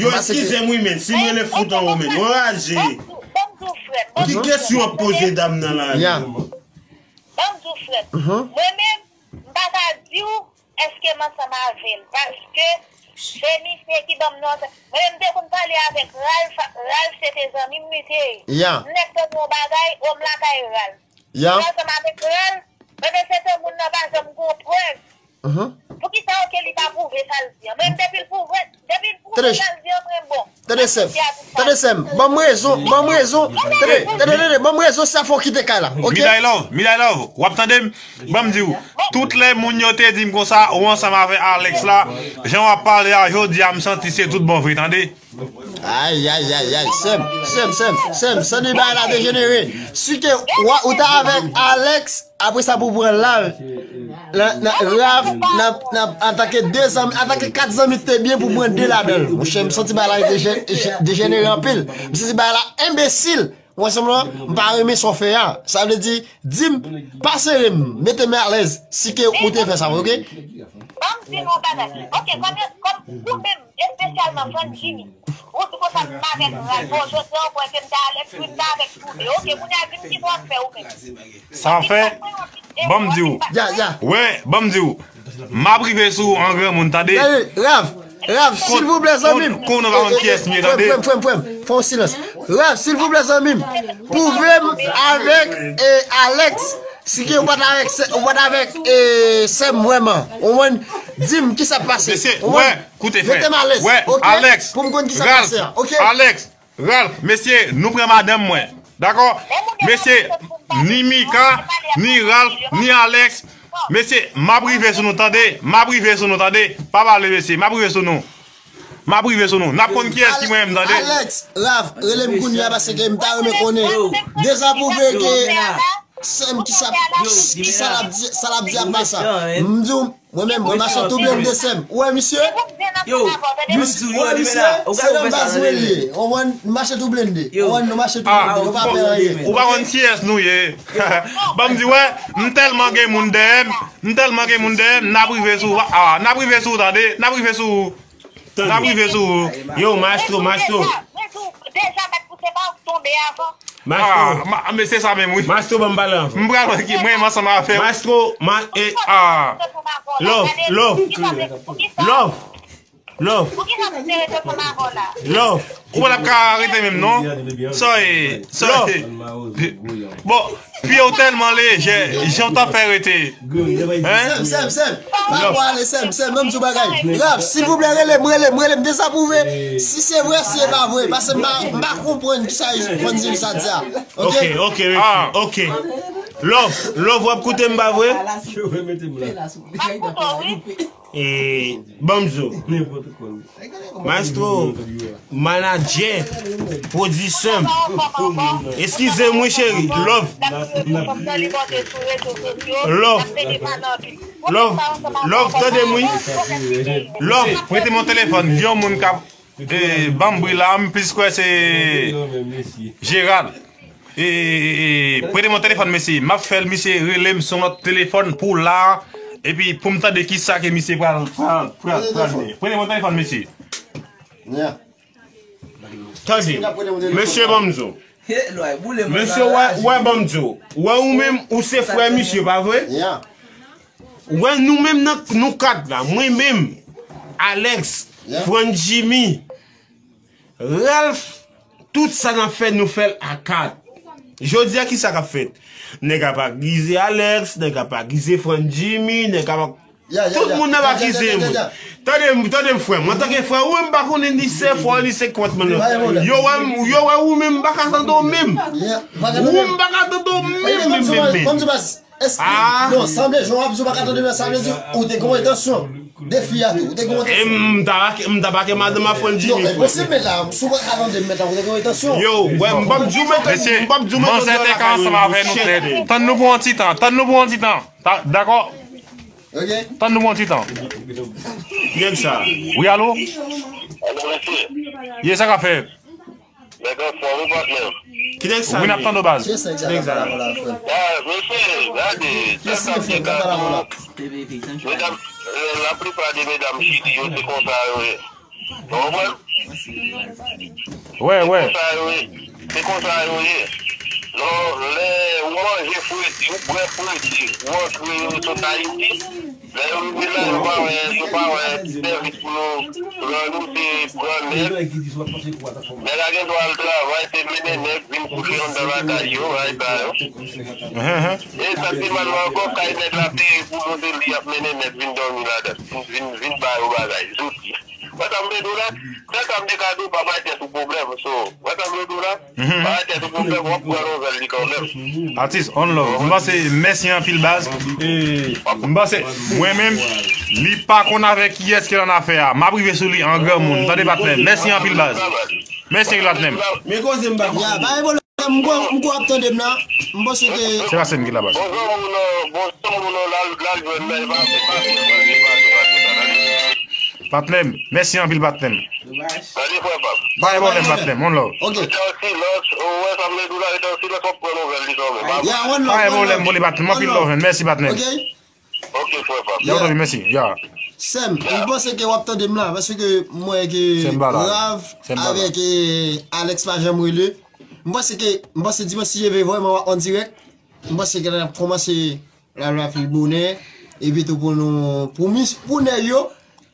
Yo, Paske eskize m, wi, men. Si m rele fout an ou, men. Ou anraje. Ban m di w, frè m. Ki kesyon w ap poze dam nan la, Ya. menm? Ban m di w, frè m. Mhm. Mwen menm, m pa ka di w èske m ansanm avè l. Paske se misye ki ban m non. Mwen menm, m te konn pale avèk Ralph. Ralph se te zanmi m, li te ye. Ya. M nèk tande yon bagay, o, m lakay Ralph. Ya. Mwen ansanm avèk Ralph, mwen menm se te moun nan pa janm gon prèv. Mhm. Poukisa, oke, li pa pwouve sa l di an? Mwen menm, depi l pwouve, depi l pwouve Tande, sa l di an, mwen bon. Tande, sè m. Tande, sè m. Ban m rezon, ban m rezon. Tande, tande, tande, ban m rezon, sa fò kite kay la. Oke? Miday Love, Miday Love, w ap tande m? Ban m di w. Tout lè moun yo te di m konsa, ou ansanm avè Alex la, jan w ap pale a, jodi a, m santi se tout bon vre, tande. Ay, ay, ay, ay, sè m, sè m, sè m, sè m, santi bagay la dejenere. Si ke w, ou ta avèk Alex, apre sa pou pran Ralph, nan, nan, Ralph, nan, nan, antanke de zanmi, antanke kat zanmi te byen pou pran de ladan l. Monchè, m santi bagay la deje-, deje-, dejenere anpil. M santi bagay la enbesil. Ou ansanm lan, m pa renmen sa w fè a. Sa vle di, di m, pa sere m, mete m alèz, si ke ou te fè sa, oke? Ban m di nou yon bagay. Oke, kòm, kòm ou menm, espesyalman Franjini, ou di konsa m avèk Ralph. Bon, jodi a, ou kwè ke m te Alex, wi, m te avèk tou de. Oke, kounye a, di m kisa w ap fè ou menm. Sa w ap fè? Ban m di w. Ya, ya. Wè, ban m di w. M ap rive sou ou an granmoun, tande? Tande, Ralph, Ralph, silvouplè, zanmi m. Kon, kon nou pa konn kiyès m ye, tande? Frè m, frè m, frè m, frè m. Fè yon silans. Ralph, silvouplè, zanmi m. Pwouve m avèk, eh, Alex, si ke ou pa t avèk sè, ou pa t avèk, eh, sè m vrèman. Ou konprann? Di m kisa k pase. Mesye, wè, koute, frè. Mete m alèz, oke? Alex, pou m konn kisa k pase a, oke? Alex, Ralph, mesye, nou pran madanm mwen. Dakò? Mesye, ni Mika, ni Ralph, ni Alex. Mesye, m ap rive sou nou, tande. M ap rive sou nou, tande. Pa pale, mesye. M ap rive sou nou. M ap rive sou nou. N ap konn kiyès ki mwen menm, tande. Alex, Ralph, rele m kounye a paske m ta renmen konnen. Dezapwouve ke sè m ki sa, ki sa l ap di, sa l ap di a pa sa. M di w, mwen menm, mwen mache tou blende sè m. Ou wè misye? Yo, misye, ou wè misye? Se nan baz mwen li ye. Ou konprann? M mache tou blende. Ou konprann? Nou mache tou blende. Nou pa pè anyen. Ou pa konn kiyès nou ye. Ban m di, wè, m tèlman gen moun dèyè m. M tèlman gen moun dèyè m. N ap rive sou ou. Ah, n ap rive sou ou, tande. N ap rive sou ou. N ap rive sou ou. Yo, maestro, maestro. Mwen di w deja, mèt pouse pa w tonbe avan. Maestro. Ah, ma, men se sa menm, wi. Maestro, ban m pale avan. M pral wè ki mwen, m ansanm avè w. Maestro, ma, e, ah. Love, love. Love. Love. Love. Ou pa t ap ka rete menm, non? Sorry, sorry. Bon, pye w tèlman lejè, jan w t ap fè rete. Hein? Sè m, sè m, sè m. Pa pale, sè m, sè m, ban m di w bagay. Ralph, silvouplè, rele m, rele m, rele m, dezapwouve. Si se vre, si se pa vre. Paske m pa, m pa konprann kisa Franjini sa di a. Oke? Oke, oke, mesye. Ah. Oke. Love, Love, w ap koute m, pa vre? M ap koute w, wi. E, ban m di w. Maestro, manadjè, pwodisè m. Eskize m wi, cheri. Love. Love. Love, Love, tande m wi. Love. Prete m yon telefòn. Gen yon moun k ap, eh, ban m bri la, m plis kwè se Gerald. E, e, e, prete m yon telefòn, mesye. M ap fè l, misye rele m sou yon lòt telefòn pou la. Epi pou m tande kisa ke misye pral, pral, pral, pral di. Prete m yon telefòn, mesye. Tande, mesye, ban m di w. Mesye, wè, wè, ban m di w. Wè, ou menm, ou se frè misye, pa vre? Wè, nou menm nan, nou kat la, mwen menm, Alex, Franjimi, Ralph, tout sa n ap fè, nou fè l a kat. Jodi a, kisa k ap fèt? Nèg ap akize Alex, nèg ap akize Franjimi, nèg ap, tout moun ap akize mwen. Tande m, tande m, frè m. Antanke frè, ou menm m pa konnen ni se fò, ni se kont mwen. Yo wè m, yo wè ou menm, m pa ka tande w menm. Ou menm m pa ka tande w menm, menm, menm, menm. Èske, non, sanble jan w ap di w pa ka tande mwen, sa vle di ou te gen yon entansyon. Defi a tou. Ou te gen yon E defi. M ta pake, m ta pake madanm ap pran Non, Jimmy, frè. Enposib, men la, si w pa ka tande m, men la, ou te gen yon entansyon. Yo, wè, m p ap di w mete, Mesye, m p ap di w mete manzè te ka ansanm avè nou tèt. Tann nou pou yon ti tan, tann nou pou yon ti tan. Ta- Dakò? Ok. Tann nou pou yon ti tan. Nèg sa. Wi, alo? Alo, mesye. Ye, sa k ap fèt? Nèg anfòm, wi, patnè. Ki nèg sa Wi, n ap ye? Tande w, baz. Ki nèg sa k ap pale avè w la, frè? Ah, mesye, gade, Ki sa siy k ap fèt? K ap pale avè w la? Medam, euh, laplipa de medam Chili yo, se konsa yo ye. Ou konprann? Wè, wè. Se konsa yo ye. Se konsa yo ye. Non, lè ou manje fredi, ou bwè fredi, ou antre sot Ayiti, lè yo rive la, yo pa wè, yo pa wè ti sèvis pou yo rann ou, se pran nèg. Nèg la gen dwa al travay, se mennen nèg vin kouche anndan lakay yo, bagay sa yo. Enhen. E sa ki mal ankò, kay nèg la peye pou monte li ap mennen nèg vin dòmi ladan. Vin, vin, vin ba yo bagay, zouti. Wè sa m vle di w la? Fè sa m te ka di w, pa bay tèt ou pwoblèm, so. Wè sa m vle di w la? Mhm. Pa bay tèt ou pwoblèm, w ap pran nouvèl li kanmenm. Atis, on love. M panse, mèsi anpil, baz. E, m panse, mwen menm, li pa konn avèk kiyès ke l annafè a. M ap rive sou li an granmoun. Tande, patnè. Mèsi anpil, baz. Mèsi anpil, patnè m. Men koze m pa konn. Ya, pa gen pwoblèm. M kwè, m kwè w ap tande m la. M panse ke Se pa sèn ki la, baz. Bon zanmi w nan, bon zanmi w nan, l al, l al jwenn nan, e pa, e pa, e pa, e pa, e pa, e pa, e pa, e pa. Patnè m, mèsi anpil, patnè m. Gade, frè pa m. Pa gen pwoblèm, patnè m, on love. Ok. Rete an silans, ou wè sa m vle di w la, rete an silans, w ap pran nouvèl li kanmenm. Ya, one love, Pa gen pwoblèm, patnè m, anpil love, man. Mèsi, patnè m. Ok. Ok, frè pa m. Ya, Yeah. Mèsi, ya. Sè m, m panse ke w ap tande m la, paske m wè ke Sè m pa la. Rav Sè m pa la. Avèk, eh, Alex pa janm rele. M panse ke, m panse dimanch si Dye vle vrèman w ap an dirèk. M panse ke n ap kòmanse la, la pi bonè. Epi tou pou nou, pou mis, pou nèg yo,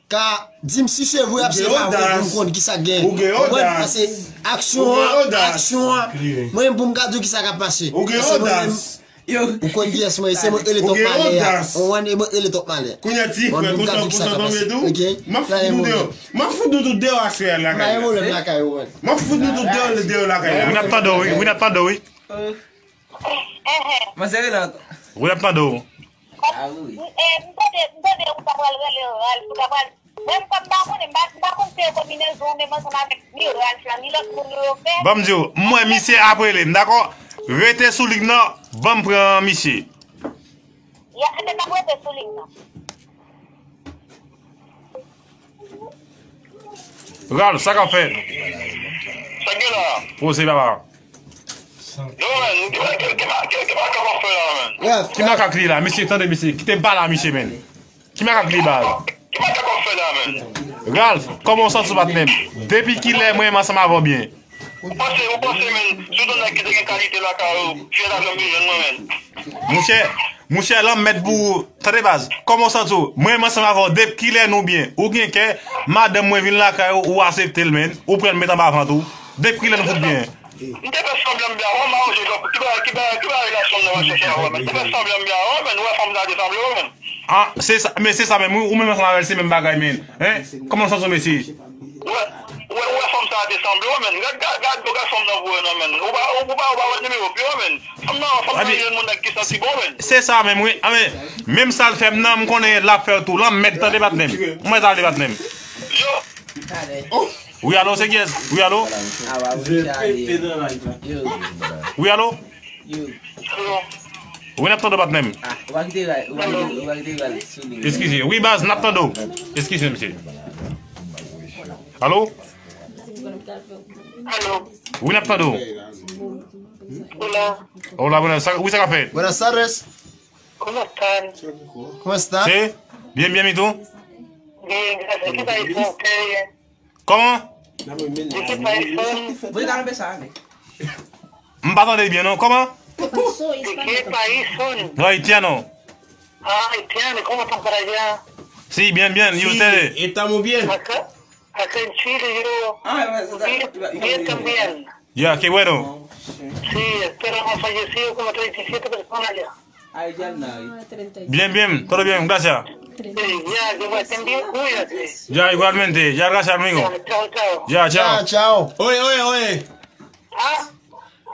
ka di m si se vre ap se pa vre pou m konn ki sa k gen. Ou gen odas. Paske aksyon an, aksyon an, mwen menm pou m ka di w ki sa k ap pase. Ou gen odas. Ou konn kiyès mwen ye, se mwen rele Top Malè a. Ou konprann, e mwen rele Top Malè. Kounye a ti frè, konsa, konsa tonbe tou. M ap fout nou deyò. M ap fout nou tout deyò aswè a lakay la. M ap fout nou tout deyò, deyò lakay la. Wi, n ap tande w, wi, wi, n ap tande w, wi. Manzè rele ankò. Wi, n ap tande w. Ah, wi. M tande, m tande ou ta pral rele Ralph, ou ta pral Mwen, m pa, m pa konnen, m pa, m pa konn se yon konbinezon ou menm ansanm avèk ni Ralph la, ni lòt moun yo, yo fè. Ban m di w, m wè misye ap rele m, dakò? Rete sou liy nan, ban m pran misye. Ya, se t ap rete sou liy nan. Ralph, sa k ap fèt? Sa k gen la? Poze, papa. Yo, men, ki, ki, ki, ki, ki, ki makak w ap fè la, men? Ki makak li la? Mesye, tande, mesye. Kite m pale a misye, men. Ki makak li, baz? Ki makak w ap fè la, men? Ralph, kòman w santi w, patnè m? Depi kilè mwen menm ansanm avè w byen? Ou panse, ou panse, men, si w t yon nèg ki te gen kalite lakay ou, fyèl avè m bezwen mwen, men. Monchè, monchè, lanmèd pou ou. Tande, baz, kòman w santi w? Mwen menm ansanm avè w, depi kilè nou byen? Ou gen kè, madanm mwen vin lakay ou, ou aksepte l, men. Ou pran l met anba vant ou. Depi kilè nou fout byen? M te fè sanblan m byen avan, m pa wè ki ba, ki ba, ki ba relasyon m nan va chèche avan, men. M te fè sanblan m byen avan, men, ou wè fanm sa te sanble w, men. Ah, se sa, men se sa menm, wi, ou menm ansanm avè l, se menm bagay, men. Hein? Kòman w santi w, mesye? Ou wè, ou wè, ou wè fanm sa te sanble w, men. Gad, gad, gad, gad fanm nan pou wè nan, men. Ou pa, ou pa, ou pa wè nimewo pye w, men. Fanm nan, fanm nan, jwenn moun nèg ki santi bon, men. Se sa menm, wi. Ah, men, menm sa l fè m nan, m konnen l ap fè l tou. Lanmèd, tande, patnè m. Mwen, tande, patnè m. Yo. Wi, alo, se kiyès? Wi, alo? Wi, alo? Wi, n ap tande w, patnè m. Eskize. Wi, baz, n ap tande w. Eskize, mesye. Alo? Wi, n ap tande w. Hola. Hola, buenas. Sa- Wi, sa k ap fèt? Buenas tardes. ¿Cómo están? ¿Cómo está? Sí, bien, bien, ¿y tú? Bien, gracias. ¿Qué tal está usted? ¿Cómo? ¿De qué país son? M pa tande byen, non. ¿Cómo? ¿De qué país son? No, haitiano. Ah, haitiano, ¿cómo están por allá? Sí, bien, bien. ¿Y ustedes? Estamos bien. Acá, acá en Chile yo bien, bien también. Ya, qué bueno. Sí, espero no haber fallecido como treinta y siete personas ya. Bien, bien, todo bien, gracias. Ya, que estén bien, cuídate. Ya, igualmente. Ya, gracias, amigo. Ya, chao, chao. Ya, chao. Chao, chao. Oye, oye, oye. Ah,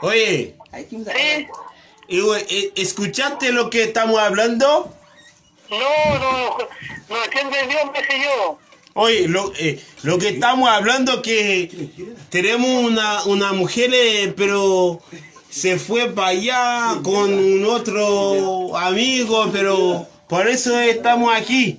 Oye, sí. Eh, oye, eh, ¿escuchaste lo que estamos hablando? No, no, no, no entiende el idioma ese yo. Oye, lo, eh, lo que estamos hablando que tenemos una, una mujer, eh, pero se fue para allá con un otro amigo, pero por eso estamos aquí.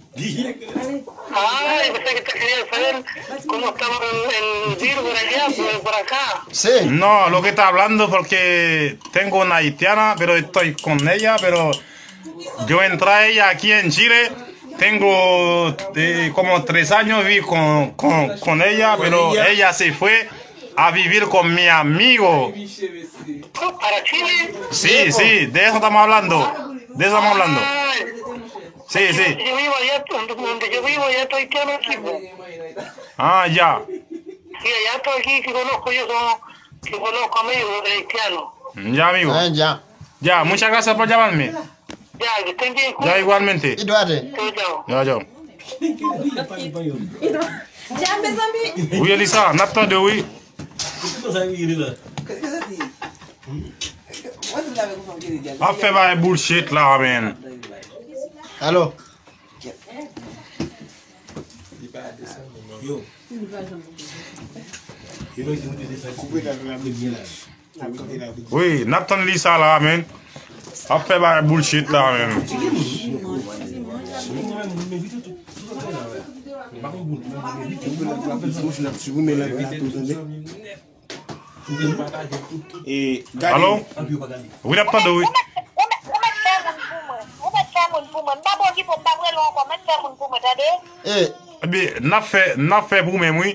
Ah, yo pensé que te querías saber cómo estaba el, el virus por allá, por, por acá. Sí. No, lo que está hablando porque tengo una haitiana, pero estoy con ella, pero yo entré aquí en Chile, tengo eh, como tres años viví con, con, con ella, pero ella se fue a vivir con mi amigo. Oh, para Chile. Sí, sí, de eso estamos hablando. De eso estamos hablando. Ah, sí, sí. Yo vivo allá, donde yo vivo, allá estoy aquí. Ah, ya. Sí, allá estoy aquí, que conozco, yo como, que conozco amigos haitianos. Ya, amigo. Ah, ya. Ya, muchas gracias por llamarme. Ya, que estén bien. Ya, igualmente. Idwade. Chao, chao. Ya, chao. Ya, mezanmi. Wi, Elisa, n ap tande w, wi. Ap fè bagay bullshit la, man. Alo. Wi, n ap tann li sa la, man. Ap fè bagay bullshit la, man. Alo? Wi, n ap tande w, wi. Ou mèt, ou mèt, ou mèt fè moun pou mwen. Ou mèt fè moun pou mwen. M p ap okipe w, m p ap rele w ankò. Mèt fè moun pou mwen, tande? Ebyen, n ap fè, n ap fè pou menm, wi.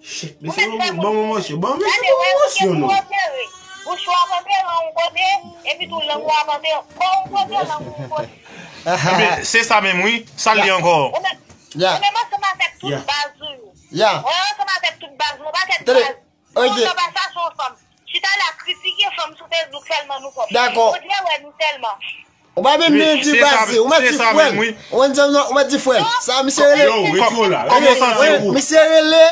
Mesye, bon, bon, mesye, bon, mesye, bon, mesye, non. Bouch ou ap antere yon kote, epi tou lang ou ap antere kò yon kote, lang ou yon kote. Ebyen, se sa menm, wi. Sa l ye ankò? Ou menm, ou menm ansanm avèk tout baz ou yo. Ou menm ansanm avèk tout baz nou, pa kèk baz. Ou nan konvèsasyon ansanm. Chita la kritike fanm sou Facebook sèlman nou fò. Dakò. Jodi a wè nou sèlman. Ou pa menm di baze, ou mèt di frè l. Ou mèt di frè l. Sa misye rele. Yo, retire w la, retire w la. Misye rele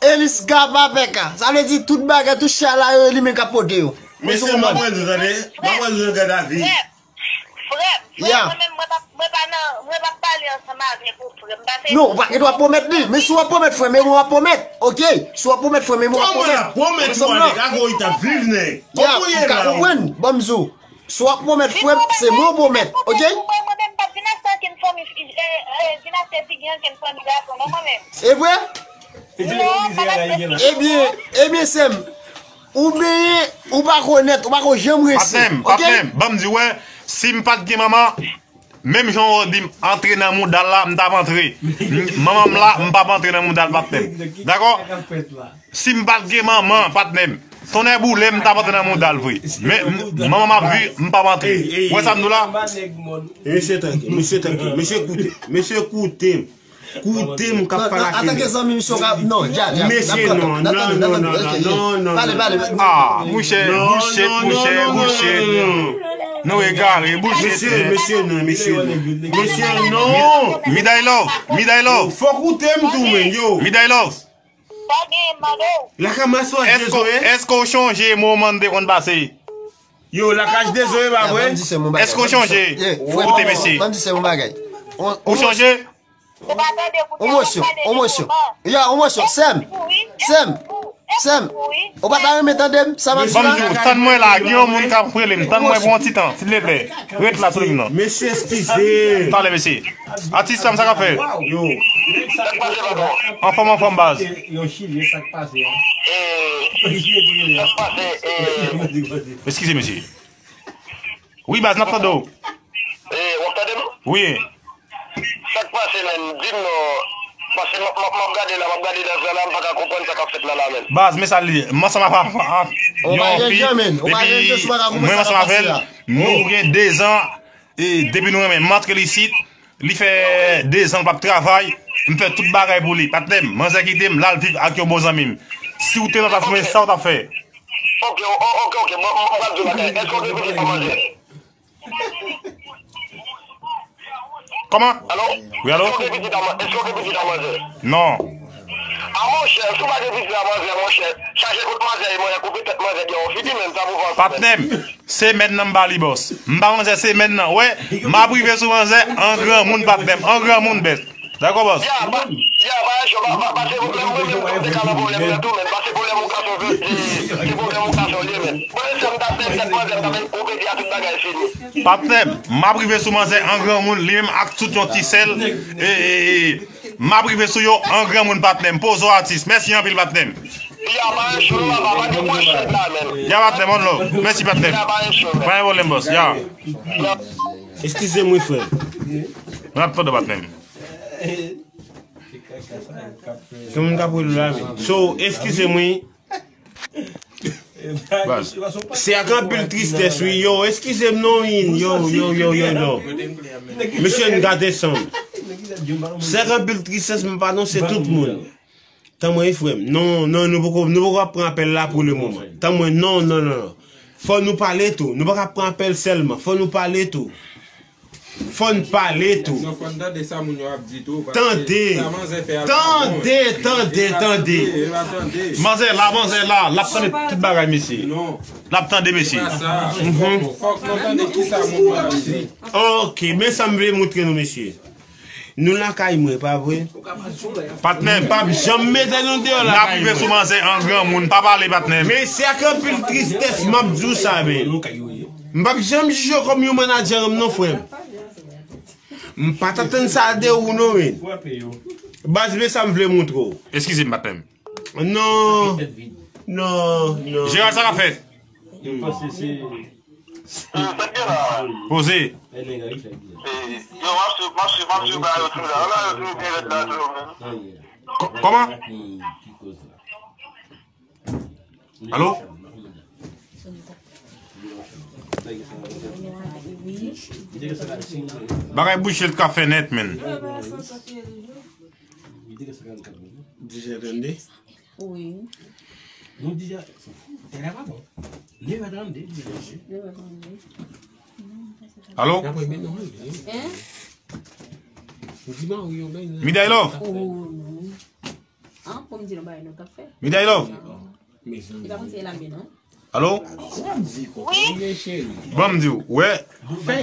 Elis Gaba Pèka. Sa vle di tout bagay, tout chay la yo, li menm k ap pote yo. Mesye, m ap pran nou, tande. M ap pran nou, gade avi. Frè m, frè m, mwen menm, mwen pa, mwen pa nan, mwen pa pale ansanm avèk ou, frè m. Non, ou pa gen dwa pwomèt li. Men si w ap pwomèt frè m, men mwen w ap pwomèt. Oke? Si w ap pwomèt frè m, men mwen w ap pwomèt. Kòman w ap pwomèt frè m? Nèg, a gwo, li t ap viv, nèg. Kòman w ye la? Ou ka konprann? Ban m di w. Si w ap pwomèt frè m, se mwen w pwomèt, oke? Mwen menm, m p ap vin achte ankenn fanmi, vin achte figi ankenn fanmi gason, non, mwen menm. E vre? Ebyen, ebyen, sè m, ou benyen, ou pa ko nèt, ou pa ko janm resi, oke? Patnè m, patnè m, ban m di w, wè, si m pa t gen manman, menm jan w di m antre nan mouda l la, m t ap antre. Manman m la, m p ap antre nan mouda l, patnè m. Dakò? Si m pa t gen manman, patnè m, tonnè boule m, m t ap antre nan mouda l vre. Men, m, manman m ap viv, m p ap antre. Ou wè sa m di w la? Mesye trankil, mesye trankil, mesye koute, mesye koute m. Koute m k ap pale ak li. Antanke zanmi, misye w ka, non, dja, dja. Mesye, non, non, non, non, non, non. Pale, pale. Ah, mouche, bullshit, mouche, bullshit. Nou egare, bullshit. Mesye, mesye, non, mesye, non. Mesye, non. Miday Love, Miday Love. Fò koute m tou, men, yo. Miday Love. Sa w genyen m mande w? Lakay mwen sou Èske, Jezoye. Èske w chonje moman n te konn pase? Yo, lakay Jezoye, pa vre? Èske w chonje? Koute mesye. Ban m di sè m yon bagay. Ou chonje? Ou pa tande koute, w ap pale de moman. Ya, ou mosyon. Sè m. Sè m. Sè m. Ou pa ta renmen tande m? Sa m ap di la? Ban m di w, tann mwen la, gen yon moun k ap rele m. Tann mwen pou yon ti tan, silvouplè. Ret la sou liy nan. Mesye, eskize. Talè, mesye. Atis la m, sa k ap fèt? Yo. Anfòm, anfòm, baz. Yo, Chili, sa k pase a? Sa k pase? Eskize, mesye. Wi, baz, n ap tande w. W ap tande m? Wi. Sa k pase, menm? Di m non. Paske m ap, m ap, m ap gade la, m ap gade nan zè la, m pa ka konprann sa k ap fèt la, la, menm. Baz, men sa l ye. M ansanm avè yon fi, depi mwen ansanm avè l, nou gen dezan, e depi nou renmen, m antre l isit, li fè dezan l p ap travay, m fè tout bagay pou li. Patnè m, manzè kite m, l al viv ak yon bon zanmi m. Si w te nan plas mwen, sa w t ap fè? Ok, o-, o-, ok, ok, bon, m, m pral di w bagay. Èske w gen pitit ak manzè? Kòman? Alo? Wi, alo? Èske w gen pitit ak man-, èske w gen pitit ak manzè? Non. A monchè, si w pa gen piti la manzè, monchè, chaje kot manzè ye, monchè, koupe tèt manzè byen, w fini menm, sa pou vann. Patnè m, semèn nan m ba li bòs. M ba manzè semèn nan, wè, m ap rive sou manzè, an granmoun patnè m, an granmoun bèt. Dakò bòs? Ya, pa, ya, pa enjò, pa, pa, pa se pwoblèm, mwen menm tou, m te ka nan pwoblèm nan tou, men pa se pwoblèm yon gason, se, se pwoblèm yon gason li ye, men. Mwen menm, sa m t ap fè, tèt manzè, m t ap fè, ou pedi a tout bagay fini. Patnè m, m ap rive sou manzè, an granmoun, li menm ak tout yon ti sèl, e, e, e, M ap rive sou yo an granmoun patnè m. Poze w atis. Mèsi anpil patnè m. Ya pa enjò non papa, pa gen pwoblèm la menm. Ya patnè m, on love. Mèsi patnè m. Ya pa enjò non. Pa gen pwoblèm bòs. Ya. Eskize m wi frè. M ap tande patnè m. Gen moun k ap rele w la men. So, eskize m wi. Baz. Se ak anpil tristès wi. Yo, eskize m non wi. Yo, yo, yo, yo, yo. Mesye n gade san. Se ak anpil tristès m pa non se tout moun. Tan mwen frè m. Non, non, nou poko, nou poko ap pran apèl la pou le moman. Tan mwen, non, non, non, non. Fò nou pale tou. Nou pa ka pran apèl sèlman. Fò nou pale tou. Fò n pale tou. Non, fò n tande sa moun yo ap di tou, paske Tande. Sa manzè fè a pa bon. Tande, tande, tande. E pa tande. Manzè la, manzè la, l ap tande tout bagay mesye. Non. L ap tande mesye. Se pa sa. Mhm. Fòk nou tande ki sa moun yo ap di. Ok, men sa m vle montre nou mesye. Nou lakay mwen, pa vre? Patnè m. M p ap janm mete nou deyò lakay mwen. N ap rive sou manzè an granmoun, pa pale patnè m. Men se ak anpil tristès m ap di w sa, men. M p ap janm jije w kòm yon manadjè m non, frè m. M pa t atann sa de ou non, men. Baz, men sa m vle montre w. Eskize m, patnè m. Non. Non, non. Jeral, sa k ap fèt? Poze. Yo, m ap swiv, m ap swiv, m ap swiv bagay yo tou la. Bagay yo tou byen rèd la tou, men. Kò-, kòman? Alo? Bagay bouche l ka fè nèt, men. Deja tande? Wi. Alo? Hein? Miday Love? Oh, non. Ah, pou m di nou bagay nou t ap fè. Miday Love? Li pa konn se la men non. Alo? Wi. Bon, m di w, wè,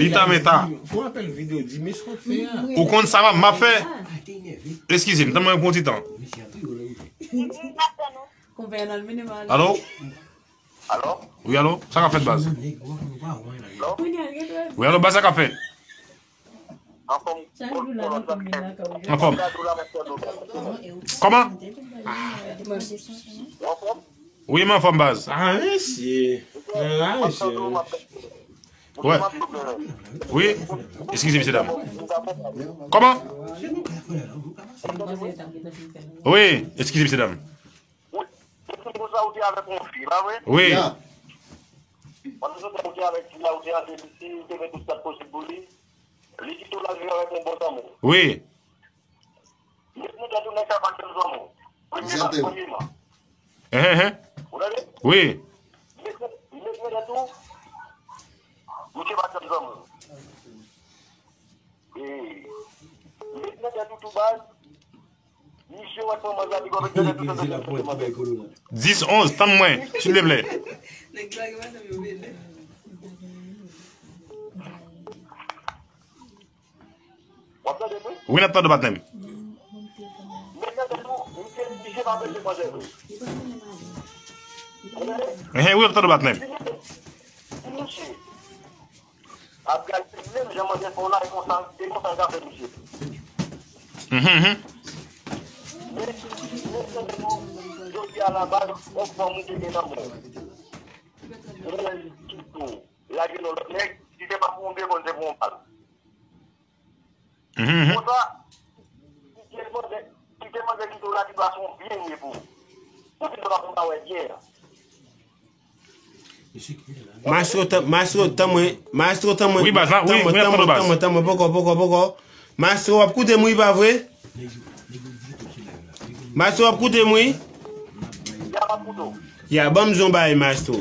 li tanmen ta. Fè yon apèl videyo, di men sa w ap fè a. Ou konn sa m ap, m ap fè? Eskize m, tann mwen pou yon ti tan. Alo? Alo? Wi, alo? Sa k ap fèt, baz? Wi, alo, baz, sa k ap fèt? Anfòm. Anfòm. Kòman? Wi, m anfòm, baz. Ah, mesye. Ah, mesye. Wè. Wi. Eskize, mesye dam. Kòman? Wi, eskize, mesye dam. Wi. Depi konsa ou te avèk yon fi, pa vre? Wi. Ya. Pandan se tan ou te avèk fi a, ou te antre li, ou te fè tout sa k posib pou li. Li kite w l al viv avèk yon bon zanmi w. Wi. Met nan tèt ou nèg sa pa t janm zanmi w. Premye pa, premyeman. Hein, hein. Ou tande? Wi. Met, met nan tèt ou, misye pa t janm zanmi w. E, met nan tèt ou tou baz, Dis onz, tann mwen, silvouplè. Wi, n ap tande w, patnè m. Enhen, wi, n ap tande w, patnè m. Ap gade menm jan manzè fè w la, e konsa, e konsa l ka fè misye. Mhm, mhm. Men, men, men, men, jodi a la baz, yon fanm ou te gen nan men w. Ou wè li kite w, lage nan lòt nèg, si se pa pou yon byen, konn se pou yon bal. Mhm, mhm. Konsa, kite manzè, kite manzè kite w la, li pase yon byen ye pou ou. Ou di l pa konn pa wè byen an. Maestro, tan, maestro, tan mwen, maestro, tan mwen, wi, baz, la, wi, tan mwen, wi, tan mwen, tan mwen, tan mwen, poko, poko, poko. Maestro, w ap koute m, wi, pa vre? Maestro, w ap koute m, wi? Ya, ban m di w yon bagay, maestro.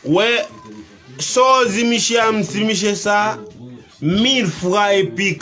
Wè, sa w di misye a, m di misye sa, mil fwa epik.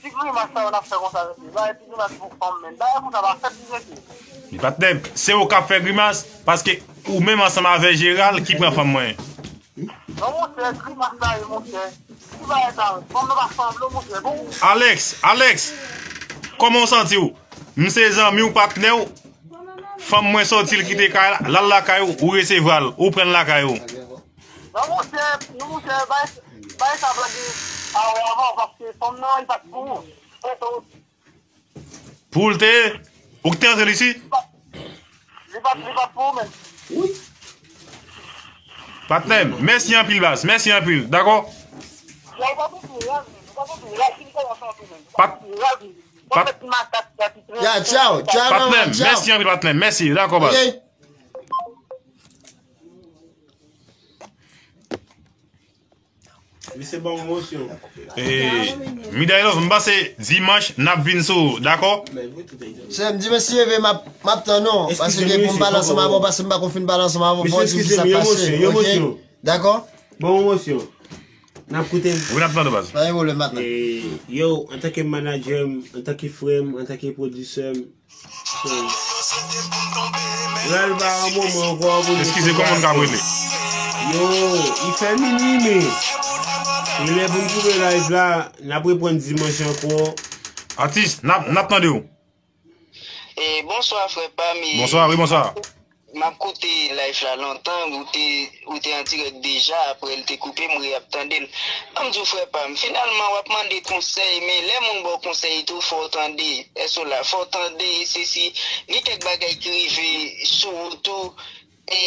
Ti grimas sa yo n ap fè konsa, mesye. Bagay ti grimas pou fanm, men. Bagay konsa pa fèt pou mesye. Men patnè, se ou k ap fè grimas, paske ou menm ansanm avè Jeral ki pran fanm mwen. Non, monchè, grimas sa ye, monchè. Ki bagay sa yo? Fanm nan pa sanble, monchè. Bon. Alex, Alex, kòman w santi w? M se zanmi w, patnè w. Fanm mwen sòti, l kite kay la, l al lakay ou, ou resevwa l, ou pran l lakay ou. Non, monchè, non, monchè, bay, bay sa blage a ou avan, paske fanm nan, li pa t pou ou. Pou ou l te ye, ou k te antre l isi? Li pa t, li pa t pou ou menm. Patnè m, mèsi anpil baz, mèsi anpil, dakò? Yo, ou pa pou ou, ou pa pou ou, ou pa pou ou, ou pa pou ou, ou pa pou ou, ou pa pou ou. Ya, tchaw, tchaw, patnè m, tchaw. Mèsi anpil, patnè m, mèsi, dakò baz. Ok. Misye ba w emosyon. Eh, Miday Love, m panse dimanch n ap vin sou ou, dakò? Sè m, dimanch si Dye vle, m ap, m ap tann ou, paske pou m pale ansanm avè w, paske m pa konn fin pale ansanm avè w, fò w di m kisa k pase, ok? Dakò? Bon emosyon. N ap koute m. Wi, n ap tande baz. Pa gen pwoblèm, m ap tann. Eh, yo, antanke manadjè m, antanke frè m, antanke pwodisè m, Ral pa yon moman ankò pou nou. Eskize, kòman n ka rele? Yo, li fè mini, men. E lè pou n koupe live la, n ap reprann dimanch ankò. Atis, n ap, n ap tande w. E, bonswa, frè pa m, e, bonswa, wi, bonswa. M ap koute live la lontan, ou te, ou te an dirèk deja, apre l te koupe, m re ap tande l. Ban m di w, frè pa m, finalman, w ap mande konsèy, men lè moun ba w konsèy tou, fò w tande. Èske w la? Fò w tande, e sesi, gen kèk bagay ki rive sou ou tou, e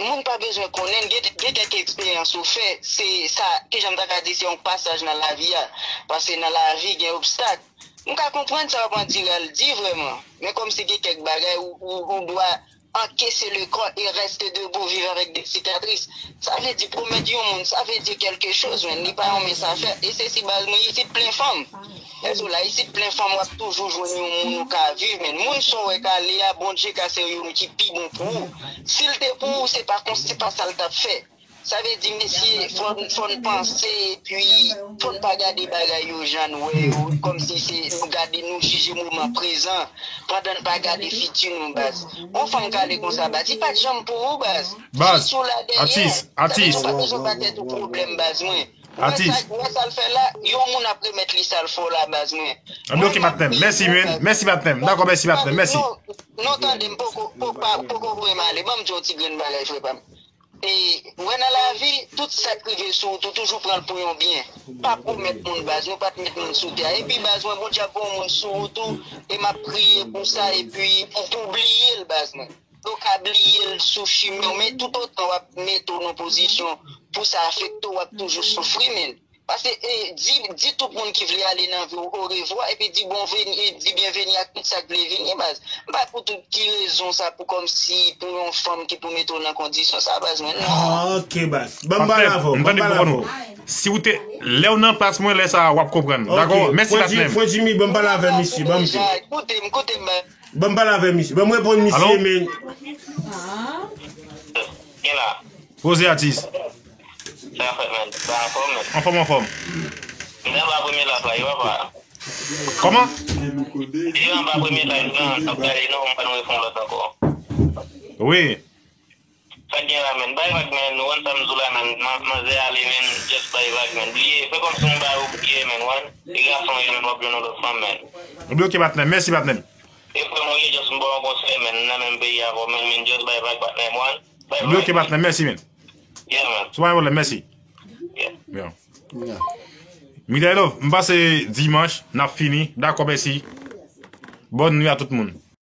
moun pa bezwen konnen, gen, gen kèk eksperyans ou fè, se sa, kijan m ta ka di, se yon pasaj nan lavi a, paske nan lavi gen obstak. M ka konprann sa w ap andire al di vrèman, men kòmsi gen kèk bagay ou, ou, ou dwa encaisser le corps et rester debout, vivre avec des cicatrices. Sa vle di pwomèt yon moun, sa vle di quelque chose, men li pa yon mince affaire. E se si baz mwen, isit plen fanm. Lè sou la, isit plen fanm, w ap toujou jwenn yon moun ou ka viv, men moun sa w wè k ale a, Bondye ka se youn ki pi bon pou ou. Si l te pou ou, se pa konsa, se pa sa l t ap fè. Sa vle di, mesye, fò n, fò n panse, epi fò n pa gade bagay yo jan n wè yo, kòmsi se nou gade, nou jije moman prezan, pandan n pa gade fiti nou, baz. Yon fanm k ale konsa, baz, li pa t janm pou ou, baz. Baz, si w la dèyè, atis, sa vle di atis. Ou pa bezwen ba tèt ou pwoblèm, baz mwen. Ou wè sa, atis. Ou wè sa l fè la, yon moun ap remèt li sa l fè w la, baz mwen. Ebyen, oke, patnè m. Mèsi, men. Mèsi, patnè m. Dakò, mèsi, patnè m. Mèsi. Non, non, tande m, poko, poko, poko voye m ale. Ban m di yon ti grenn bagay, frè pa m. E, wè nan lavi, tout sa k rive sou ou, tou, toujou pran l pou yon byen. Pa pwomèt moun, baz, nou pa t met moun sou tè a. Epi, baz mwen, Bondye ap voye yon moun sou ou tou, e m ap priye pou sa, epi pou, pou w bliye l, baz mwen. Ou ka bliye l sou chimen w, men toutotan w ap mete w nan pozisyon pou sa afekte w, w ap toujou soufri, men. Paske, e, di, di tout moun ki vle ale nan vi w orevwa, epi di bon veni, e, di byenveni ak tout sa k vle vini, baz. M pa pou tout ki rezon sa pou kòmsi pou yon fanm ki pou mete w nan kondisyon sa, baz mwen, non. Ah, ok, baz. Ban m pale avè w, ban m pale avè w. Si w te, lè w nan plas mwen, lè sa a, w ap konprann. Ok. Dakò? Mèsi, patnè m. Frè Jimmy, ban m pale avè misye, ban m di. Koute m, koute m, baz. Ban m pale avè misye. Ban m reponn misye, men. Gen la. Poze atis. Sa fèt, men. Sa anfòm, men. Anfòm, anfòm. Mwen pa premye la, sa, yo pa. Kòman? Deja, mwen pa premye la, non, ap gade, non, mwen pa nou refon lòt ankò. Wi. Sa gen la, men. Bay vag, men. Nou konn sa m di w la, men. Man-, manzè ale, men. Just bay vag, men. Bliye. Fè kòmsi m ba ou bliye, men, wan. E gason, men, w ap jwenn yon lòt fanm, men. Oke, patnè m. Mèsi, patnè m. E frè mwen, just m ba w yon konsèy, men. M nan menm peyi avè w, men, men. Just bay vag, patnè m, wan. Bay vag. Oke, patnè m. Mèsi, men. Yeah, man. Se pa yon pwoblèm, mèsi. Yeah. Yeah. Miday Love, m panse dimanch, n ap fini. Dakò, mèsi. Bòn nwi a tout moun.